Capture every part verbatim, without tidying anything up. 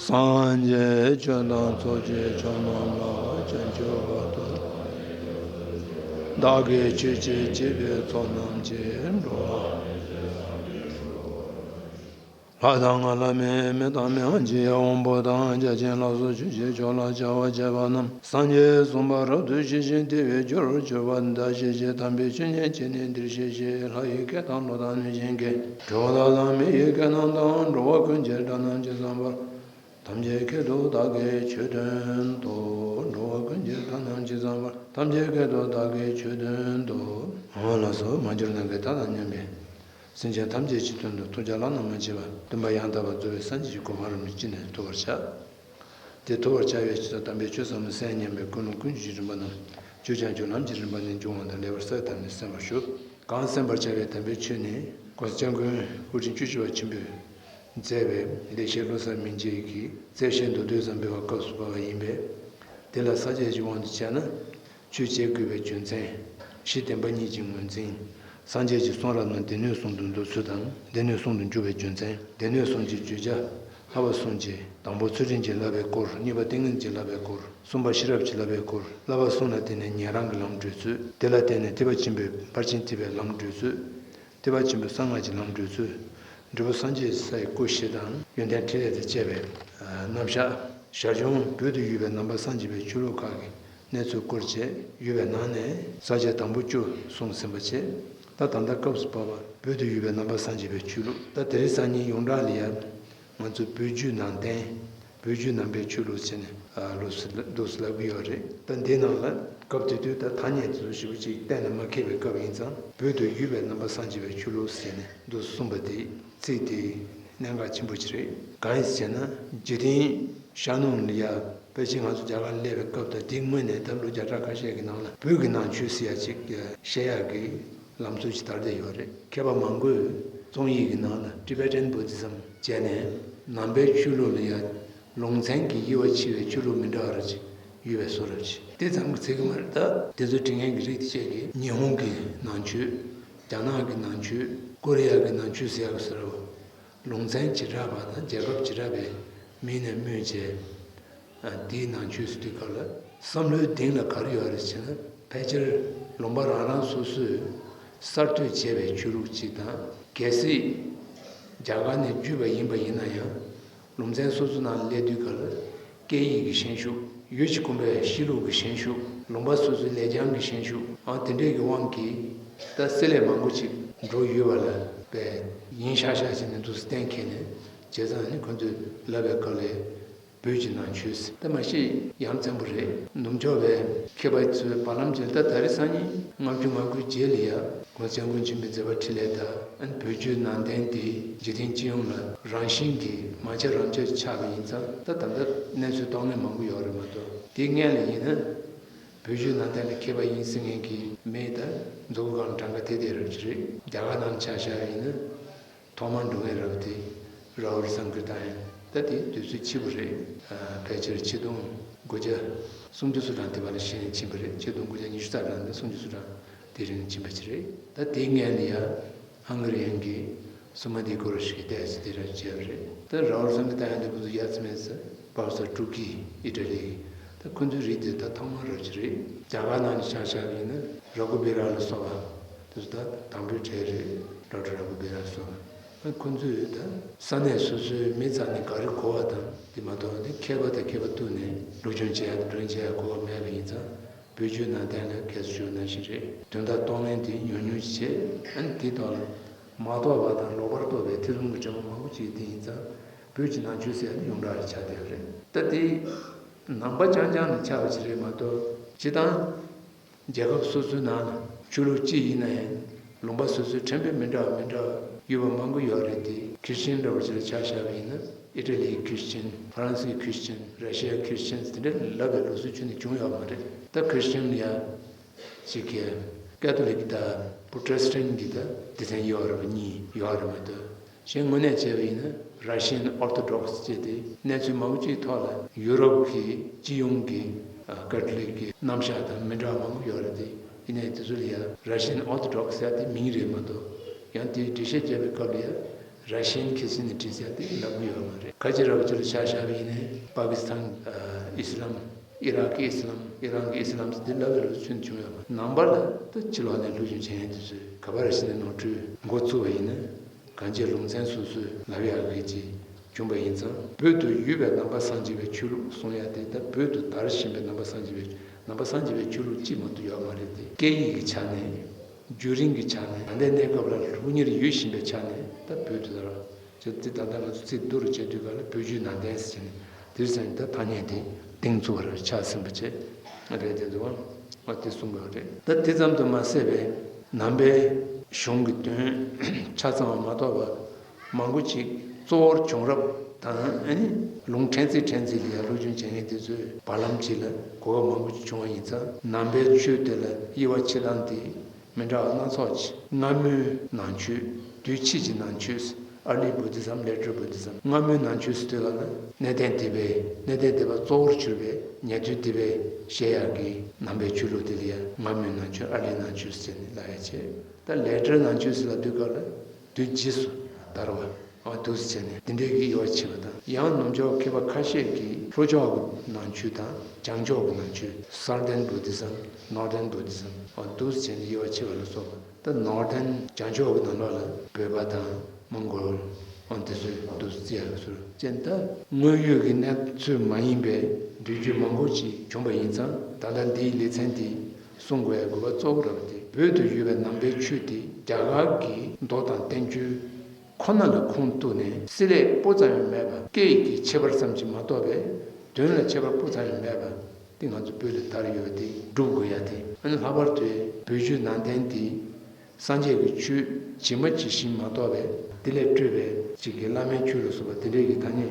སངས་རྒྱས་ཆོས་དང་ཚོགས་ཀྱི་མཆོག་རྣམས་ལ། བྱང་ཆུབ་བར་དུ་བདག་གིས་ཆོས་བྱེད་ཅེས་པའི་ཚོགས་རྣམས་ཀྱིས། འགྲོ་བ་ལྷ་དང་ལྷ་མིན་མི་དང་མི་མ་ཡིན་གྱི་དབང་པོ་དང་། བརྒྱ་བྱིན་ལ་སོགས་ཆོས་ཀྱི་ཕྱོགས་ལ་སྦྱོར་བ་བྱས་པ་རྣམས། སངས་རྒྱས་གསུངས་པ་རབ་ཏུ་ཞི་ཞིང་བདེ་བའི་རྒྱུར་གྱུར་པ་འདི་ཤེས་ཤིག་དམ་པའི་ཆོས་ཉིད་ཀྱིས་ནི་འདིར་གཤེགས་ཤིག་ལྷ་ཡི་སྐད་དང་ཀླུ་དང་གནོད་སྦྱིན་སྐད། གྲུལ་བུ་དག་དང་མི་ཡི་སྐད་རྣམས་དང་། འགྲོ་བ་ཀུན་གྱི་སྒྲ་རྣམས་ཇི་ཙམ་པར། ཐམས་ཅད་སྐད་དུ་བདག་གིས་ཆོས་བསྟན་ཏོ། འགྲོ་བ་ཀུན་གྱི་སྒྲ་རྣམས་ཇི་ཙམ་པར། ཐམས་ཅད་སྐད་དུ་བདག་གིས་ཆོས་བསྟན་ཏོ། འོ་ལགས་སོ། མ་གྱུར་ནམ་མཁའི་མཐའ་དང་མཉམ་པའི་སེམས་ཅན་ཐམས་ཅད་ཀྱི་དོན་དུ་ཐུགས་བསྐྱེད་བླ་ན་མ་མཆིས་པ་སྟོན་པ་ཡང་དག་པར་རྫོགས་པའི་སངས་རྒྱས་ཀྱི་གོ་འཕང་རིན་པོ་ཆེ་ནས་ཐོབ་པར་བྱ། དེ་ཐོབ་པར་བྱ་བའི་ཕྱིར་དུ་དམ་པའི་ཆོས་ཟབ་མོ་གསན་སྙམ་པའི་ཀུན་སློང་ཀུན་སྤྱོད་ཀྱི་རིམ་པ་རྣམས་ཆོས་ཀྱང་སྤྱོད་ལམ་གྱི་རིམ་པ་ནས་འབྱུང་བ་དང་ལེགས་པར་གསལ་བའི་ཐབས་ནས་གསན་པར་ཞུ། གང་གསན་པར་བྱ་བའི་དམ་པའི་ཆོས་ནི། ༸གོང་ས་༸སྐྱབས་མགོན་སྐུ་ཕྲེང་བཅུ་བཞི་པ་ཆེན་པོས་མཛད་པའི་བདེ་གཤེགས་བློ་གསར་སྨིན་བྱེད་ཀྱི་རྩལ་བཤད་མདོ་སྡེ་ཙམ་པའི་བར་སྐབས་སུ་བབས་པ་ཡིན་པས། དེ་ལ་ས་བཅད་ཀྱི་དབང་དུ་བྱས་ན། ཆོས་བྱེད་དགོས་པའི་རྒྱུ་མཚན། གཞི་བདེན་པ་གཉིས་ཀྱི་ངོས་འཛིན། སངས་རྒྱས་ཀྱི་གསུང་རབ་རྣམས་སྡེ་སྣོད་གསུམ་དུ་འདུ་ཚུལ་དང་། སྡེ་སྣོད་གསུམ་དུ་འཇུག་པའི་རྒྱུ་མཚན། སྡེ་སྣོད་གསུམ་གྱི་བརྗོད་བྱ། བསླབ་པ་གསུམ་གྱི། དང་པོ་ཚུལ་ཁྲིམས་ཀྱི་བསླབ་པའི་སྐོར། གཉིས་པ་ཏིང་ངེ་འཛིན་གྱི་བསླབ་པའི་སྐོར། གསུམ་པ་ཤེས་རབ་ཀྱི་བསླབ་པའི་སྐོར། བསླབ་པ་གསུམ་ལ་བརྟེན་ནས་ཉན་རང་གི་ལམ་བགྲོད་ཚུལ། དེ་ལ་བརྟེན་ནས་ཐེག་པ་ཆེན་པོའི་ཕར་ཕྱིན་ཐེག་པའི་ལམ་བགྲོད་ཚུལ། ཐེག་པ་ཆེན་པོའི་གསང་སྔགས་ཀྱི་ལམ་བགྲོད་ཚུལ། འབྲས་བུ་སངས་རྒྱས་ས་ཡི་སྐུ་བཞི་དང་ཡོན་ཏན་ཕྲིན་ལས་དང་བཅས་པའི་རྣམ་གཞག། ཞར་བྱུང་བོད་དུ་ཡོད་པའི་ནང་པ་སངས་རྒྱས་པའི་ཆོས་ལུགས་ཁག་གི་གནས་ཚུལ་སྐོར་བཅས་ཡོད་པའི་ནང་ནས་ས་བཅད་དང་པོ་བཅུ་གསུངས་ཟིན་པ་བཅས། ད་ད་ལྟ་སྐབས་སུ་བབས་པ་བོད་དུ་ཡོད་པའི་ནང་པ་སངས་རྒྱས་པའི་ཆོས་ལུགས། ད་དེ་རིང་སང་ཉིན་ཡོངས་གྲགས་ལ་ཡ། ང་ཚོ་བོད་བརྒྱུད་ནང་བསྟན། བོད་བརྒྱུད་ནང་པའི་ཆོས་ལུགས་ཟེར་ནས་ལུགས་སུ་འདུག་སེ་ལབ་ཀྱི་ཡོད་རེད། ད་འདི་ནང་ལ་སྐབས་དེ་དུས་ད་ཐ་སྙད་དེ་ཚོ་ཞེ་པོ་ཅིག་གཏན་ལ་མ་འཁེལ་བའི་སྐབས་ཡིན་ཙང་། བོད་དུ་ཡོད་པའི་ནང་པ་སངས་རྒྱས་པའི་ཆོས་ལུགས་ཟེར་ནས་འདུག་སེ་གསུངས་པ་དེ་ཚིག་དེ་གནད་འགག་ཆེན་པོ་ཅིག་རེད། གང་ཡིན་ཟེར་ན། འཇིག་རྟེན་ཤར་ནུབ་ལ་ཡ་ཕལ་ཆེར་ང་ཚོ་རྒྱ་གར་སླེབས་པའི་སྐབས་དང་དེའི་སྔོན་ནས་ད་ལོ་བརྒྱ་ཕྲག་ཁ་ཤས་ཀྱི་ནང་ལ་བོད་ཀྱི་ནང་ཆོས་ཟེར་ཡ་ཅིག་བཤད་ཡག་གི་ལམ་སྲོལ་ཅིག་དར་བསྡད་ཡོད་རེད། མཁས་པ་མང་པོས་རྩོམ་ཡིག་གི་ནང་ལ་Tibetan Buddhism བྱས་ནས་ནང་པའི་ཆོས་ལུགས་ལ་ཡ་ལུང་ཚན་གྱི་དབྱེ་བ་ཕྱེ་བའི་ཆོས་ལུགས་མི་འདྲ་བ་རེ་ཅིག་ཡོད་པའི་བཟོ་འདྲ་ཅིག་དེ་ཙམ་གྱིས་ཚད་ཀྱི་མ་རེད། ད་དེ་ཚོ་འབྲི་མཁན་གྱི་རིགས་དེ་བཅས་ཀྱིས་ཉི་ཧོང་གི་ནང་ཆོས། རྒྱ་ནག་གི་ནང་ཆོས། ཀོ་རི་ཡ་གི་ནང་ཆོས་ཟེར་ཡག་གི་ཟེར་བ། ལུང་ཚན་བྱེ་བྲག་པ་དང་རྒྱལ་ཁབ་བྱེ་བྲག་པའི་མིང་ནས་སྨོས་བྱས། ཨ། དེའི་ནང་ཆོས་ཟེར་དུས་སྐབས་ལ་བསམ་བློའི་གཏིང་ལ་ག་རེ་ཡོད་རེད་ཟེར་ན། ཕལ་ཆེར་ལུང་པ་རང་རང་སོ་སོས་གསར་གཏོད་བྱས་པའི་ཆོས་ལུགས་ཅིག་དང་། གལ་སྲིད་རྒྱ་གར་ནས་བརྒྱུད་པ་ཡིན་པ་ཡིན་ན་ཡང་། ལུང་ཚན་སོ་སོ་ནང་སླེབས་དུས་སྐབས་ལ་སྐད་ཡིག་གི་ཤན་ཤུགས། ཡུལ་གྱི་ཁོངས་པའི་གཤིས་ལུགས་ཀྱི་ཤན་ཤུགས། ལུང་པ་སོ་སོའི་ལེགས་བྱང་གི་ཤན་ཤུགས། ཨ། དེ་འདྲའི་གི་དབང་གིས་ད་བསྲེ་ལྷད་མང་པོ་ཅིག་འགྲོ་ཡོད་པ་ལ་བས་ཡིན་ཤག་ཤག་བྱས་ནས་འདུག་སེ་གཏན་འཁེལ་ནས། བྱས་ཙང་ནི་ཁོ་ཚོས་ལབ་པའི་སྐབས་ལ་བོད་ཀྱི་ནང་ཆོས་ཟེར། ད་མ་གཞི་ཡ་མཚན་པོ་རེད། ནུབ་ཕྱོགས་པའི་མཁས་པ་ཚོས་བར་ལམ་གྱི། ད་ད་རེས་སང་ཉིན་ལྔ་བཅུ་ང་དགུའི་རྗེས་ལ་ཡ་༸གོང་ས་༸སྐྱབས་མགོན་ཆེན་པོའི་མཛད་པ་འཕྲིན་ལས་དང་། ཨ་ནི་བོད་བརྒྱུད་ནང་བསྟན་དེ་འཇིག་རྟེན་སྤྱི་ཡོངས་ལ་རང་བཞིན་གྱིས་མ་ཁྱབ་རང་ཁྱབ་ཆགས་པ་ཡིན་ཙང་། ད་ད་ལྟ་གནས་ཚུལ་གཏོང་མཁན་མང་པོ་ཡོད་རེད་མ་གཏོགས། དེའི་སྔོན་ལ་ཡིན་ན་བོད་བརྒྱུད་ནང་བསྟན་ལ་མཁས་པ་ཡིན་ཟེར་མཁན་གྱི་མི་ད་མཛུབ་གུ་སྒང་གྲངས་ཀ་དེ་དེ་རབ་ཅིག་རེད། རྒྱ་གར་ནང་ཆ་བཞག་ཡིན་ན། ཐོག་མར་འགྲོ་མཁན་རབ་དེ་རཱ་ཧུལ་སང་ཀིར་ཏན་ཡིན། ད་དེ་དུས་ཚོད་ཕྱི་པོ་རེད། ཨ། ཕལ་ཆེར་ཆིག་སྟོང་དགུ་བརྒྱ་སུམ་ཅུ་སོ་གྲངས་དེ་བར་ལ་གཞི་ནས་ཕྱིན་པ་རེད། ཆིག་སྟོང་དགུ་བརྒྱ་ཉི་ཤུ་རྩ་གྲངས་དང་སུམ་ཅུ་སོ་གྲངས་དེ་རིང་ཕྱིན་པ་ཅིག་རེད། ད་དེའི་སྔོན་ལ་ཡ་ཧང་ག་རི་ཡན་གྱི་སུ་མ་དྷི་གོ་ར་ཤི་གི་ཏཱ་ཟེར་དེ་ར་བྱས་པ་རེད། ད་རཱ་ཧུལ་སང་ཀིར་ཏན་ཡིན་དུས་ཁོ་ཚོ་ཡ་ཙི་མེ་ཟེར་བྷ་བ་ས་ཊུ་ཀི་ཨི་ཊ་ལི་གི། ད་ཁོ་ཚོའི་རིགས་དེ་ད་ཐོག་མ་རབ་ཅིག་རེད། རྒྱ་གར་ནང་ལ་ཆ་བཞག་པ་ཡིན་ན་ར་གུ་བེ་ར་ལ་སོགས་པ་དེ་ཚོ་ད་དང་པོའི་གྲས་རེད། ཌོག་ཊར་ར་གུ་བེ་ར་ལ་སོགས་པ། ཁོ་ཚོས་ད་ས་གནས་སོ་སོའི་མི་ཚང་ནས་ག་རེ་གོ་བ་དང་། དེ་མ་གཏོགས་དེ་མཁས་པ་དང་མཁས་པ་གཏུགས་ནས་སློབ་སྦྱོང་བྱེད་ཡ་དང་སྒྲོན་བྱེད་ཡ་གོ་བ་མེད་པ་ཡིན་ཙང་། བོད་བརྒྱུད་ནང་བསྟན་ལ་གལ་སྲིད་ཞུ་ན་བཞིན་རེད། དོན་དག་གཏོང་ལེན་དེ་ཉུང་ཉུང་ཞིག་བྱས། ཨ་ནི་དེའི་ཐོག་ལ་མ་རྟོགས་པ་དང་ལོག་པར་རྟོགས་པའི་ཐེ་ཚོམ་གྱི་དྲི་མ་མང་པོ་ཅིག་དེ་ཡིན་ཙང་། བོད་ཀྱི་ནང་ཆོས་ཟེར་ཡ་དེ་ཡོངས་གྲགས་ལ་ཆགས་བསྡད་པ་རེད། ད་དེ་ནང་པ་རྐྱང་རྐྱང་ལ་ཆགས་པ་ཞིག་རེད་མ་གཏོགས། སྤྱིར་བཏང་རྒྱལ་ཁབ་སོ་སོའི་ནང་ལ་ཆོས་ལུགས་གཅིག་ཡིན་ན་ཡང་། ལུང་པ་སོ་སོའི་ཁྲིམས་དཔེ་མི་འདྲ་བ་མི་འདྲ་བ་ཡོད་པ་མང་པོ་ཡོད་རེད་དེ། ཁྲི་སི་ཅན་འདྲ་བོ་ཅིག་ལ་ཆ་བཞག་པ་ཡིན་ན། ཨི་ཊ་ལིའི་ཁྲི་སི་ཅན། ཧྥ་རན་སིའི་ཁྲི་སི་ཅན། ར་ཤི་ཡའི་ཁྲི་སི་ཅན་དེ་འདྲ་ལབ་པའི་ལུགས་སྲོལ་ཁྱོན་ནས་བྱུང་ཡོད་མ་རེད། ད་ཁྲི་སི་ཅན་ལ་ཡ་ཅིག་གི་ཀེ་ཐོ་ལིག་དང་པོ་ཊོ་རེ་སི་ཊན་གྱི་ད་སྡེ་ཚན་ཡོད་རེད་པ། གཉིས་ཡོད་རེད་མ་གཏོགས། གཞན་དངོས་གནས་བྱས་པ་ཡིན་ན་ར་ཤི་ཡན་ཨོར་ཐོ་ཌོག་སི་ཅེས་དེ་གནས་ཚུལ་མང་པོ་ཅིག་ཐོག་ལ་ཡུ་རོབ་ཀྱི་སྤྱི་ཡོངས་ཀྱི་ཀ་ཐོ་ལིག་གི་རྣམ་གཞག་དང་མི་འདྲ་བ་མང་པོ་ཡོད་རེད་དེ། ཡིན་ནའི་དེ་ཚོ་ལ་ཡ་ར་ཤི་ཡན་ཨོར་ཐོ་ཌོག་སི་ཟེར་དེ་མིང་རེད་མ་གཏོགས། ཡང་དེའི་འགྲེལ་བཤད་བརྒྱབ་པའི་སྐབས་ལ་ཡ་ ར་ཤི་ཡན་ཁི་ཆེན་ནས་བྲིས་ཚར་དེ་ལབ་གི་ཡོད་མ་རེད། ག་ཅི་ར་བ་ཅི་ལ་ཆ་བཞག་པ་ཡིན་ནའི་པ་ཀི་སི་ཐན་ཨི་སི་ལམ། ཨི་རག་གི་ཨི་སི་ལམ། ཨི་རན་གི་ཨི་སི་ལམ་ཟེར་དེ་ལབ་ཡོད་ལ་ཚུན་བྱུང་ཡོད་མ་རེད། ནང་པ་ལ་ད་ཕྱི་ལོགས་ནས་སློབ་སྦྱོང་བྱེད་མཁན་དེ་ཚོས་ག་པར་ཕྱིན་ནས་ནོར་འཁྲུལ་འགོ་བཙུགས་པ་ཡིན་ན། གང་ཅི་ལུང་ཚན་སོ་སོས་ལབ་ཡག་གི་ཅིག་བྱུང་བ་ཡིན་ཙང་། བོད་དུ་ཡོད་པའི་ནང་པ་སངས་རྒྱས་པའི་ཆོས་ལུགས་གསུང་ཡག་དེ་ད་བོད་དུ་དར་བཞིན་པའི་ནང་པ་སངས་རྒྱས་པའི་ནང་པ་སངས་རྒྱས་པའི་ཆོས་ལུགས་གཅིག་མ་གཏོགས་ཡོད་མ་རེད་དེ། སྐད་ཡིག་གི་ཆ་ནས། བརྒྱུད་རིམ་གྱི་ཆ་ནས། ད་ལྟའི་གནས་སྐབས་ལ་སློབ་གཉེར་ཡོད་བཞིན་པའི་ཆ་ནས་ད་བོད་དུ་དར་བ། ཅེས་དེ་ད་ལྟ་ང་ཚོ་ཚིག་བསྡུ་རུ་བྱེད་དུས་ག་ལ་བོད་བརྒྱུད་ནང་བསྟན་ཟེར་ནས་དེར་ཟེར་ནས་ད་ཐ་སྙད་དེ་གཏིང་ཚུགས་པ་རེད་ཆགས་ཟིན་པ་བྱས་རེད་དེ་འདུག་ཨ། དེ་གསུང་དགོས་རེད། ད་དེ་ཙམ་དུ་མ་ཟད་པའི་ནང་པའི་གཞུང་གི་དོན་ཆ་ཚང་བ་མ་གཏོགས་པ་མང་པོ་ཅིག་གཙོ་བོར་བྱུང་རབས་དང་ཨ་ནི་ལུང་ཕྲན་ཚེགས་ཕྲན་ཚེགས་ལ་ཡང་སློབ་སྦྱོང་བྱེད་མཁན་དེ་ཚོས་བར་ལམ་ཅིག་ལ་གོ་སྐབས་མང་པོ་ཅིག་བྱུང་བ་ཡིན་ཙང་ནང་པའི་ཆོས་དེ་ལ་དབྱེ་བ་ཕྱེ་སྟངས་དེ། མི་འདྲ་བ་སྣ་ཚོགས་ཀྱི་སྔ་མོའི་ནང་ཆོས། དུས་ཕྱིས་ཀྱི་ནང་ཆོས། Early Buddhism, Later Buddhism། སྔ་མོའི་ནང་ཆོས་ཟེར་དུས་ལ་ནི་གནས་བརྟན་སྡེ་པའི། གནས་བརྟན་སྡེ་པ་གཙོ་བོར་གྱུར་པའི་ཉན་ཐོས་སྡེ་པས་བཤད་ཡག་གི་ནང་པའི་ཆོས་ལུགས་དེ་ལ་ཡང་སྔ་མོའི་ནང་ཆོས། Early ནང་ཆོས་ཟེར་ནས་ལབ་ཡག་བྱས། ད་Later ནང་ཆོས་ཟེར་ལབ་དུས་སྐབས་ལ་དུས་རྗེས་སུ་དར་བ། འོ་འདུག་སེ་བྱས་ནས་འདི་འདྲའི་གི་དབྱེ་བ་ཕྱེ་བ་དང་། ཡང་ནུབ་ཕྱོགས་མཁས་པ་ཁ་ཤས་ཀྱིས་ལྷོ་ཕྱོགས་ཀྱི་ནང་ཆོས་དང་བྱང་ཕྱོགས་ཀྱི་ནང་ཆོས། Southern Buddhism, Northern Buddhism། འོ་འདུག་སེ་བྱས་ནས་དབྱེ་བ་ཕྱེ་བ་ལ་སོགས་པ། ད་Northern བྱང་ཕྱོགས་ཀྱི་ནང་ལོགས་ལ་བོད་པ་དང་མོང་གོལ། འོ་དེ་ཚོས་འདུག་སེ་བརྩི་ཡག་ཚུལ་ཅན། ད་དངོས་ཡོད་ཀྱི་གནས་ཚུལ་མ་ཡིན་པའི་འགྲེལ་བརྗོད་མང་པོ་ཅིག་བྱུང་བ་ཡིན་ཙང་། ད་ལྟ་འདིའི་ལེ་ཚན་འདི་གསུང་དགོས་ཡག་དགོས་པ་གཙོ་བོ་ར་བ་དེ། བོད་དུ་ཡོད་པའི་ནང་པའི་ཆོས་དེ་རྒྱ་གར་གྱི་མདོ་དང་བསྟན་བཅོས་ཁོ་ན་ལ་ཁུངས་གཏུགས་ནས་བསྲེ་ལྷད་སྤུ་ཙམ་ཡང་མེད་པར་སྐད་ཡིག་གི་ཁྱད་པར་ཙམ་གྱིས་མ་གཏོགས་པའི་དོན་ལ་ཁྱད་པར་སྤུ་ཙམ་ཡང་མེད་པ་དེ་ང་ཚོ་བོད་ལ་དར་ཡོད་པ་དེ་སྒྲུབ་དགོས་ཡ་དེ། ཨ་ནི་ལྷག་པར་དུ་བོད་བརྒྱུད་ནང་བསྟན་དེ་སངས་རྒྱས་ཀྱི་ཆོས་ཇི་མ་ཇི་བཞིན་མ་གཏོགས་པའི་དེ་ལས་སྤྲོས་པའི་ཅིག་གི་བླ་མའི་ཆོས་ལ་སོགས་པ་དེ་འདྲས་ཀྱི་ཐ་སྙད་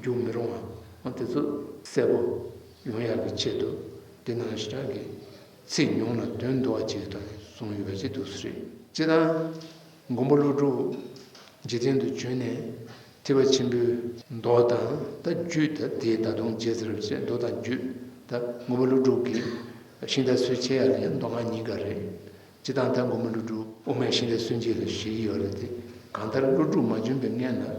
འཇུག་མི་རུང་བ། ཨ་དེ་ཚོ་གསལ་པོ་ཡོང་ཡག་གི་ཆེད་དུ་དེ་ནང་བཞིན་གྱི་ཚིག་ཉུང་ལ་དོན་འདུ་བ་ཅིག་གི་ཐོག་ནས་གསུངས་ཡོད་པ་ཅིག་འདུག་སེ་རེད། སྤྱིར་བཏང་མགོན་པོ་ཀླུ་སྒྲུབ་འཇིག་རྟེན་དུ་བྱོན་ནས་ཐེག་པ་ཆེན་པོའི་མདོ་དང་ད་རྒྱུད་ད་དེ་ད་དུང་རྗེས་ཟེར་བ་བྱས་མདོ་དང་རྒྱུད། ད་མགོན་པོ་ཀླུ་སྒྲུབ་ཀྱི་ཤིང་རྟ་གསོལ་ཆེ་ཡ་ལ་ཡང་མདོ་སྔགས་གཉིས་ཀ་རེད། སྤྱིར་བཏང་ད་མགོན་པོ་ཀླུ་སྒྲུབ་དབུ་མའི་ཤིང་རྟ་གསོལ་འབྱེད་ལ་བཞེད་ཀྱི་ཡོད་རེད་དེ། གང་ལྟར་ཀླུ་སྒྲུབ་མ་བྱོན་པའི་སྔོན་ལ་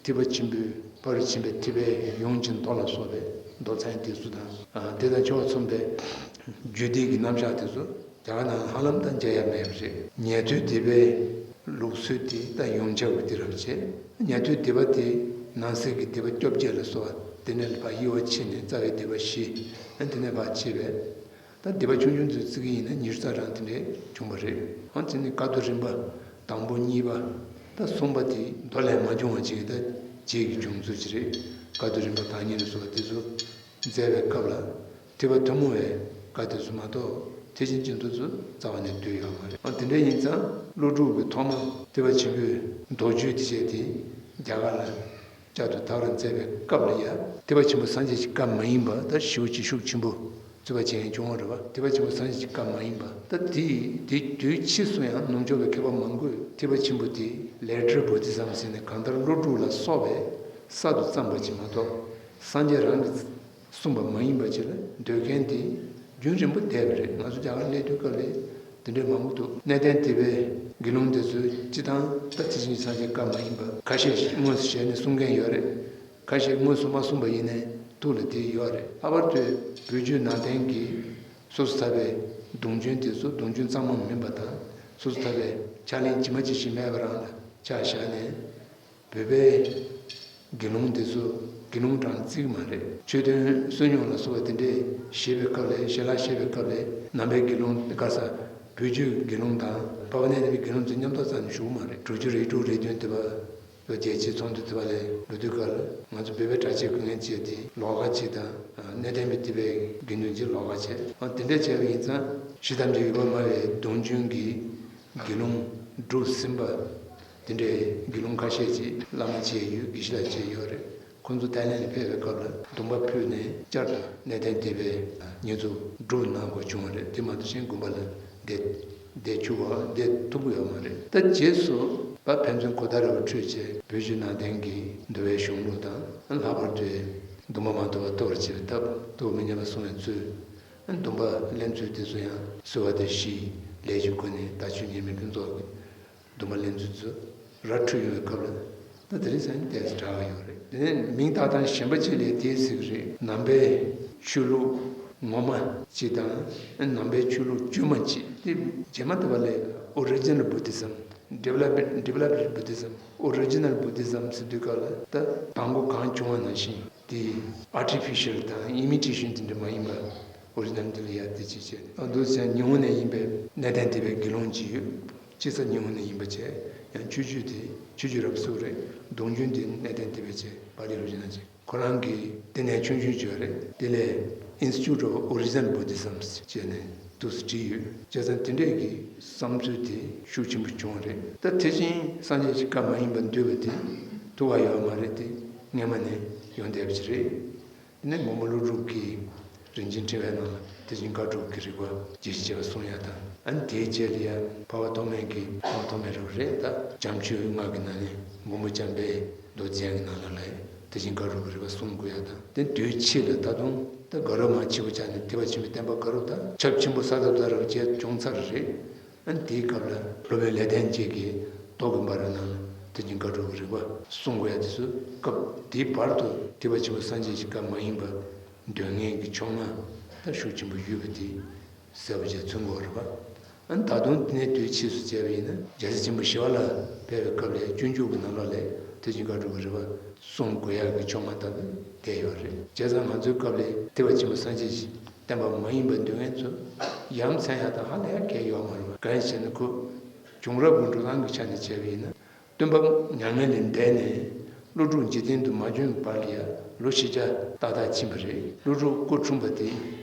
ཐེག་པ་ཆེན་པོའི་ཕ་རོལ་ཕྱིན་པའི་ཐེག་པའི་ཡོངས་ཀྱི་མདོ་ལ་སོགས་པའི་མདོ་ཚན་དེ་ཚོ་དང་། དེ་དང་ཆ་མཚུངས་པའི་རྒྱུད་སྡེ་གི་རྣམ་གཞག་དེ་ཚོ་རྒྱ་གར་ནང་ཧ་ལམ་ད་མཇལ་ཡ་མེད་པ་རེད། ཉན་ཐོས་སྡེ་པའི་ལུགས་སྲོལ་དེ་ད་ཡོངས་ཁྱབ་ཀྱི་དེ་རབ་བྱས། ཉན་ཐོས་སྡེ་པ་དེ་ནང་གསེས་ཀྱི་སྡེ་པ་བཅོ་བརྒྱད་ལ་སོགས་པ་དེ་འདྲ་ལ་ཕར་དབྱེ་བ་ཕྱེ་ནས་རྩ་བའི་སྡེ་པ་བཞི། ཨ་དེ་ནས་ཕར་ཕྱེ་བས། ད་སྡེ་པ་ཆུང་ཆུང་ཚོས་བརྩི་གི་ཡིན་ན་ཉི་ཤུ་རྩ་གྲངས་དེ་འདྲས་བྱུང་བ་རེད། ཨ་དེ་ནས་བཀའ་བསྡུ་རིམ་པ་དང་པོ་གཉིས་པ་ད་གསུམ་པ་དེ་མདོ་ལས་མ་བྱུང་བ་ཅིག་ད་རྗེས་ཀྱི་བྱུང་ཚུལ་ཅིག་རེད། བཀའ་བསྡུ་རིམ་པ་དང་གཉིས་ལ་སོགས་པ་དེ་ཚོ་མཛད་པའི་སྐབས་ལ་ཐེག་པ་ཐུན་མོང་བའི་བཀའ་དེ་ཚོ་མ་གཏོགས་ཐེག་ཆེན་སྤྱི་མདོ་ཚོ་རྩ་བ་ནས་འདུས་ཡོད་མ་རེད། ཨ་དེ་འདྲ་ཡིན་ཙང་ཀླུ་སྒྲུབ་ཀྱིས་ཐོག་མ་ཐེག་པ་ཆེན་པོའི་མདོ་རྒྱུད་དེ་བྱས་ཏེ་རྒྱ་གར་ལ་བསྐྱར་དུ་དར་བར་མཛད་པའི་སྐབས་ལ་ཡང་ཐེག་པ་ཆེན་པོ་སངས་རྒྱས་ཀྱི་བཀའ་མ་ཡིན་པ་ད་ཞེ་པོ་ཅིག་ཤུགས་ཆེན་པོ་རྩོད་པ་བྱེད་མཁན་བྱུང་བ་རེད་པ། ཐེག་པ་ཆེན་པོ་སངས་རྒྱས་ཀྱི་བཀའ་མ་ཡིན་པ། ད་དེ་དེ་དུས་ཕྱིས་སུ་ཡང་ནུབ་ཕྱོགས་པའི་མཁས་པ་མང་པོས་ཐེག་པ་ཆེན་པོ་དེ་Later Buddhism ཟེར་ནས་གང་ལྟར་ཀླུ་སྒྲུབ་ལ་སོགས་པའི་གསར་དུ་བརྩམས་པ་ཅིག་མ་གཏོགས་སངས་རྒྱས་རང་གིས་གསུངས་པ་མ་ཡིན་པ་ཅིག་ལ་འདོད་མཁན་དེ་རྒྱུན་རིང་པོ་བསྡད་པ་རེད། ང་ཚོ་རྒྱ་གར་སླེབས་དུས་སྐབས་ལ་དེ་འདྲའི་མང་པོ་འདུག་གནས་བརྟན་སྡེ་པའི་དགེ་སློང་དེ་ཚོས་སྤྱིར་བཏང་ད་ཐེག་ཆེན་སངས་རྒྱས་བཀའ་མ་ཡིན་པ་ཁ་ཤས་ཤིག་དངོས་སུ་ཞལ་ནས་གསུང་མཁན་ཡོད་རེད། ཁ་ཤས་དངོས་སུ་མ་གསུངས་པ་ཡིན་ནའི་ཐུགས་ལ་དེ་ཡོད་རེད། ལྷག་པར་དུ་བོད་བརྒྱུད་ནང་བསྟན་གྱི་སོ་སོ་ཐར་པའི་གདུང་རྒྱུན་དེ་ཚོ་གདུང་རྒྱུན་གཙང་མ་མིན་པ་དང་། སོ་སོ་ཐར་པའི་ཕྱག་ལེན་ཇི་མ་ཇི་བཞིན་མེད་པ་རང་ལ་ཆ་བཞག་ནས། བོད་པའི་དགེ་སློང་དེ་ཚོ་དགེ་སློང་གྲངས་བརྩི་གི་མ་རེད། ཆོས་དོན་བསོད་སྙོམས་ལ་སོགས་པ་དེ་འདྲས་བཞེས་པའི་སྐབས་ལ། ཞལ་ལག་བཞེས་པའི་སྐབས་ལ་ནང་པའི་དགེ་སློང་ག་ས་བོད་བརྒྱུད་དགེ་སློང་དང་འཕགས་པ་གནས་བརྟན་པའི་དགེ་སློང་ཚོ་མཉམ་དུ་རྩ་ནས་བཞུགས་མ་རེད། དྲུག་ཅུ་རེ་དྲུག་རེ་བདུན་དེ་བར་ལོ་རྒྱལ་སྤྱིའི་ཚོགས་འདུ་དེ་བ་ལས་འགྲོ་དུས་སྐབས་ལ་ང་ཚོ་བོད་པའི་གྲྭ་ཆས་གོན་མཁན་བྱས་ཏེ་ལོགས་ཀ་གཅིག་དང་། གནས་བརྟན་པའི་སྡེ་པའི་དགེ་འདུན་གྱིས་ལོགས་ཀ་བྱས། ཨ་དེ་འདྲས་བྱས་པ་ཡིན་ཙང་ཞེ་དྲག་འདྲ་ཡོད་པ་མ་བའི་གདུང་རྒྱུན་གྱི་དགེ་སློང་གྲུབ་ཟིན་པ་དེ་འདྲའི་དགེ་སློང་ཁ་ཤས་ཀྱིས་བླ་མ་བྱས་ཡོད། དགེ་བཤེས་ལགས་བྱས་ཡོད་རེད། ཁོང་ཚོ་ཐའི་ལེན་ལ་ཕེབས་པའི་སྐབས་ལ་སྡོམ་པ་ཕུལ་ནས་བསྐྱར་དུ་གནས་བརྟན་སྡེ་པའི་མྱུར་དུ་སྒྲུབ་གནང་དགོས་བྱུང་བ་རེད། དེ་མ་གཏོགས་གཞན་དགོན་པ་ལ་བསྡད་བསྡད་བཅུག་པ་བསྡད་ཐུབ་ཀྱི་ཡོད་མ་རེད། ད་རྗེས་སུ་ཕ་ཕན་ཚུན་གོ་བརྡ་རེ་བ་འཕྲོད་བྱས་བོད་བརྒྱུད་ནང་བསྟན་གྱི་འདུལ་བའི་གཞུང་ལུགས་དང་། ལྷག་པར་དུ་སྡོམ་པ་མ་ཐོབ་པ་གཏོར་བྱེད་པའི་ཐབས། གཏོར་མི་ཉམས་པ་སྲུང་བའི་ཚུལ། སྡོམ་པ་ལེན་ཚུལ་དེ་ཚོ་ཡང་གསོལ་བ་དང་བཞིའི་ལས་ཀྱི་སྒོ་ནས་དག་ཆོས་ཉམས་ལེན་ཕུན་ཚོགས་ཀྱི་སྡོམ་པ་ལེན་ཚུལ་ཚོ་ར་འཕྲོད་ཡོང་བའི་སྐབས་ལ། ད་དེ་རིང་སང་ཉིན་ཏོག་ཙམ་འདྲ་བ་ཡོད་རེད། དེ་ནས་མིང་བཏགས་སྟངས་གཞན་པ་ཅིག་ལ་དེ་ཟེར་གི་རེད། ནང་པའི་ཆོས་ལུགས་ངོ་མ་ཅིག་དང་ནང་པའི་ཆོས་ལུགས་བཅོས་མ་ཅིག། དེ་རྗེས་མ་དེ་བ་ལས་Original Buddhism, Developed Developed Buddhism, Original Buddhism ཟེར་དུས་སྐབས་ལ་ད་དང་པོ་གང་བྱུང་བ་ནང་བཞིན་དེ་Artificial དང་Imitation དེ་འདྲ་མ་ཡིན་པ། Original དེ་ལ་ཡ་དེ་ཅིག་བྱས་ནས་ཨ་འདུག་ཟེར། ཉི་ཧོང་ནས་ཡིན་པའི་གནས་བརྟན་སྡེ་པའི་དགེ་སློང་ཅིག་ཡོད། སྤྱི་ས་ཉི་ཧོང་ནས་ཡིན་པ་བྱས། ཡང་ཆོས་བརྒྱུད་དེ་ཆོས་བརྒྱུད་རབ་གསུག་རེད། གདུང་རྒྱུན་དེ་གནས་བརྟན་སྡེ་པ་བྱས། པཱ་ལི་རུ་ཅན་ཅིག། ཁོ་རང་གིས་དེ་ནས་ཆུང་ཆུང་ཅིག་ཡོད་རེད། དེ་ལས་Institute of Original Buddhism ཟེར་བྱས་ནས་འདུག་སེ་བྲིས་ཡོད། བྱས་ཙང་དེ་འདྲས་ཀྱི་བསམ་ཚུལ་དེ་ཤུགས་ཆེན་པོ་བྱུང་བ་རེད། ད་དེ་བཞིན་སངས་རྒྱས་ཀྱི་བཀའ་མ་ཡིན་པ་འདོད་པ་དེ་ཐུབ་པ་ཡོད་མ་རེད་དེ། སྔན་མ་ནས་ཡོང་བསྡད་པ་ཅིག་རེད། དེ་ནས་མགོན་པོ་ཀླུ་སྒྲུབ་ཀྱིས་རིན་ཆེན་ཕྲེང་བའི་ནང་ལ་ཐེག་ཆེན་བཀའ་དྲུག་གི་རིགས་པ་རྒྱས་ཤིང་རྒྱས་པ་གསུངས་ཡ་དང་། ཨ་ནི་དེའི་རྗེས་ལ་ཡ་འཕགས་པ་ཐོགས་མེད་ཀྱིས། འཕགས་པ་ཐོགས་མེད་རབ་རེད། ད་བྱམས་ཆོས་སྔགས་ཀྱི་ནང་ནས་མགོན་པོ་བྱམས་པས་མདོ་རྒྱན་གྱི་ནང་ལ་ལ་ཐེག་ཆེན་བཀའ་དྲུག་གི་རིགས་པ་གསུང་དགོས་ཡ་དང་། དེ་དུས་ཕྱིས་ལ་ད་དུང་ད་དགའ་རབ་མ་བྱས་པ་ཆ་ནས་ཐེག་པ་ཆེན་པོའི་བསྟན་པ་དགའ་རབ་དང་ཁྱབ་ཆེན་པོ་ས་ཐོབ་ད་རབ་རྒྱས་བྱུང་ཚར་རེད། ཨ་ནི་དེའི་སྐབས་ལ་སློབ་དཔོན་ལེགས་ལྡན་འབྱེད་ཀྱིས་མདོ་དགོན་པ་རུ་ནང་ལ་ཐེག་ཆེན་བཀའ་དྲུག་གི་རིགས་པ་གསུང་དགོས་ཡ་དེ་ཚོ་སྐབས་དེའི་བར་དུ་ཐེག་པ་ཆེན་པོ་སངས་རྒྱས་ཀྱི་བཀའ་མ་ཡིན་པ་འདོད་མཁན་གྱི་ཕྱོགས་སྔ་ད་ཤུགས་ཆེན་པོ་ཡོད་པ་དེ་གསལ་པོ་བྱས་མཚོན་དགོས་རེད་པ། ཨ་ནི་ད་དུང་དེ་ནས་དུས་ཕྱིས་སུ་བྱས་པ་ཡིན་ན་རྒྱལ་སྲས་ཆེན་པོ་ཞི་བ་ལྷ་ཕེབས་པའི་སྐབས་ལ་སྤྱོད་འཇུག་གི་ནང་ལོགས་ལ་ཐེག་ཆེན་བཀའ་དྲུག་གི་རིགས་པ་གསུང་དགོས་ཡག་གི་ཕྱོགས་སྔ་ལྟ་བུ་བསྡད་ཡོད་རེད། བྱས་ཙང་ང་ཚོའི་སྐབས་ལ་ཐེག་པ་ཆེན་པོ་སངས་རྒྱས་ཀྱི་བསྟན་པ་མ་ཡིན་པ་འདོད་མཁན་ཚོ་ཡ་མཚན་ཡག་དང་ཧ་ལས་ཡག་གང་ཡོད་མ་རེད་པ། གང་ཡིན་ཟེར་ན་ཁོ་བྱུང་རབས་ཀྱི་འགྲོ་སྟངས་ཀྱི་ཆ་ནས་བྱས་པ་ཡིན་ན། སྟོན་པ་མྱ་ངན་ལས་འདས་ནས་ཀླུ་སྒྲུབ་འཇིག་རྟེན་དུ་མ་བྱོན་བར་ལ་ཡ་ལོ་བཞི་བརྒྱ་ཏག་ཏག་ཕྱིན་པ་རེད། ཀླུ་སྒྲུབ་སྐུ་འཁྲུངས་པ་དེ་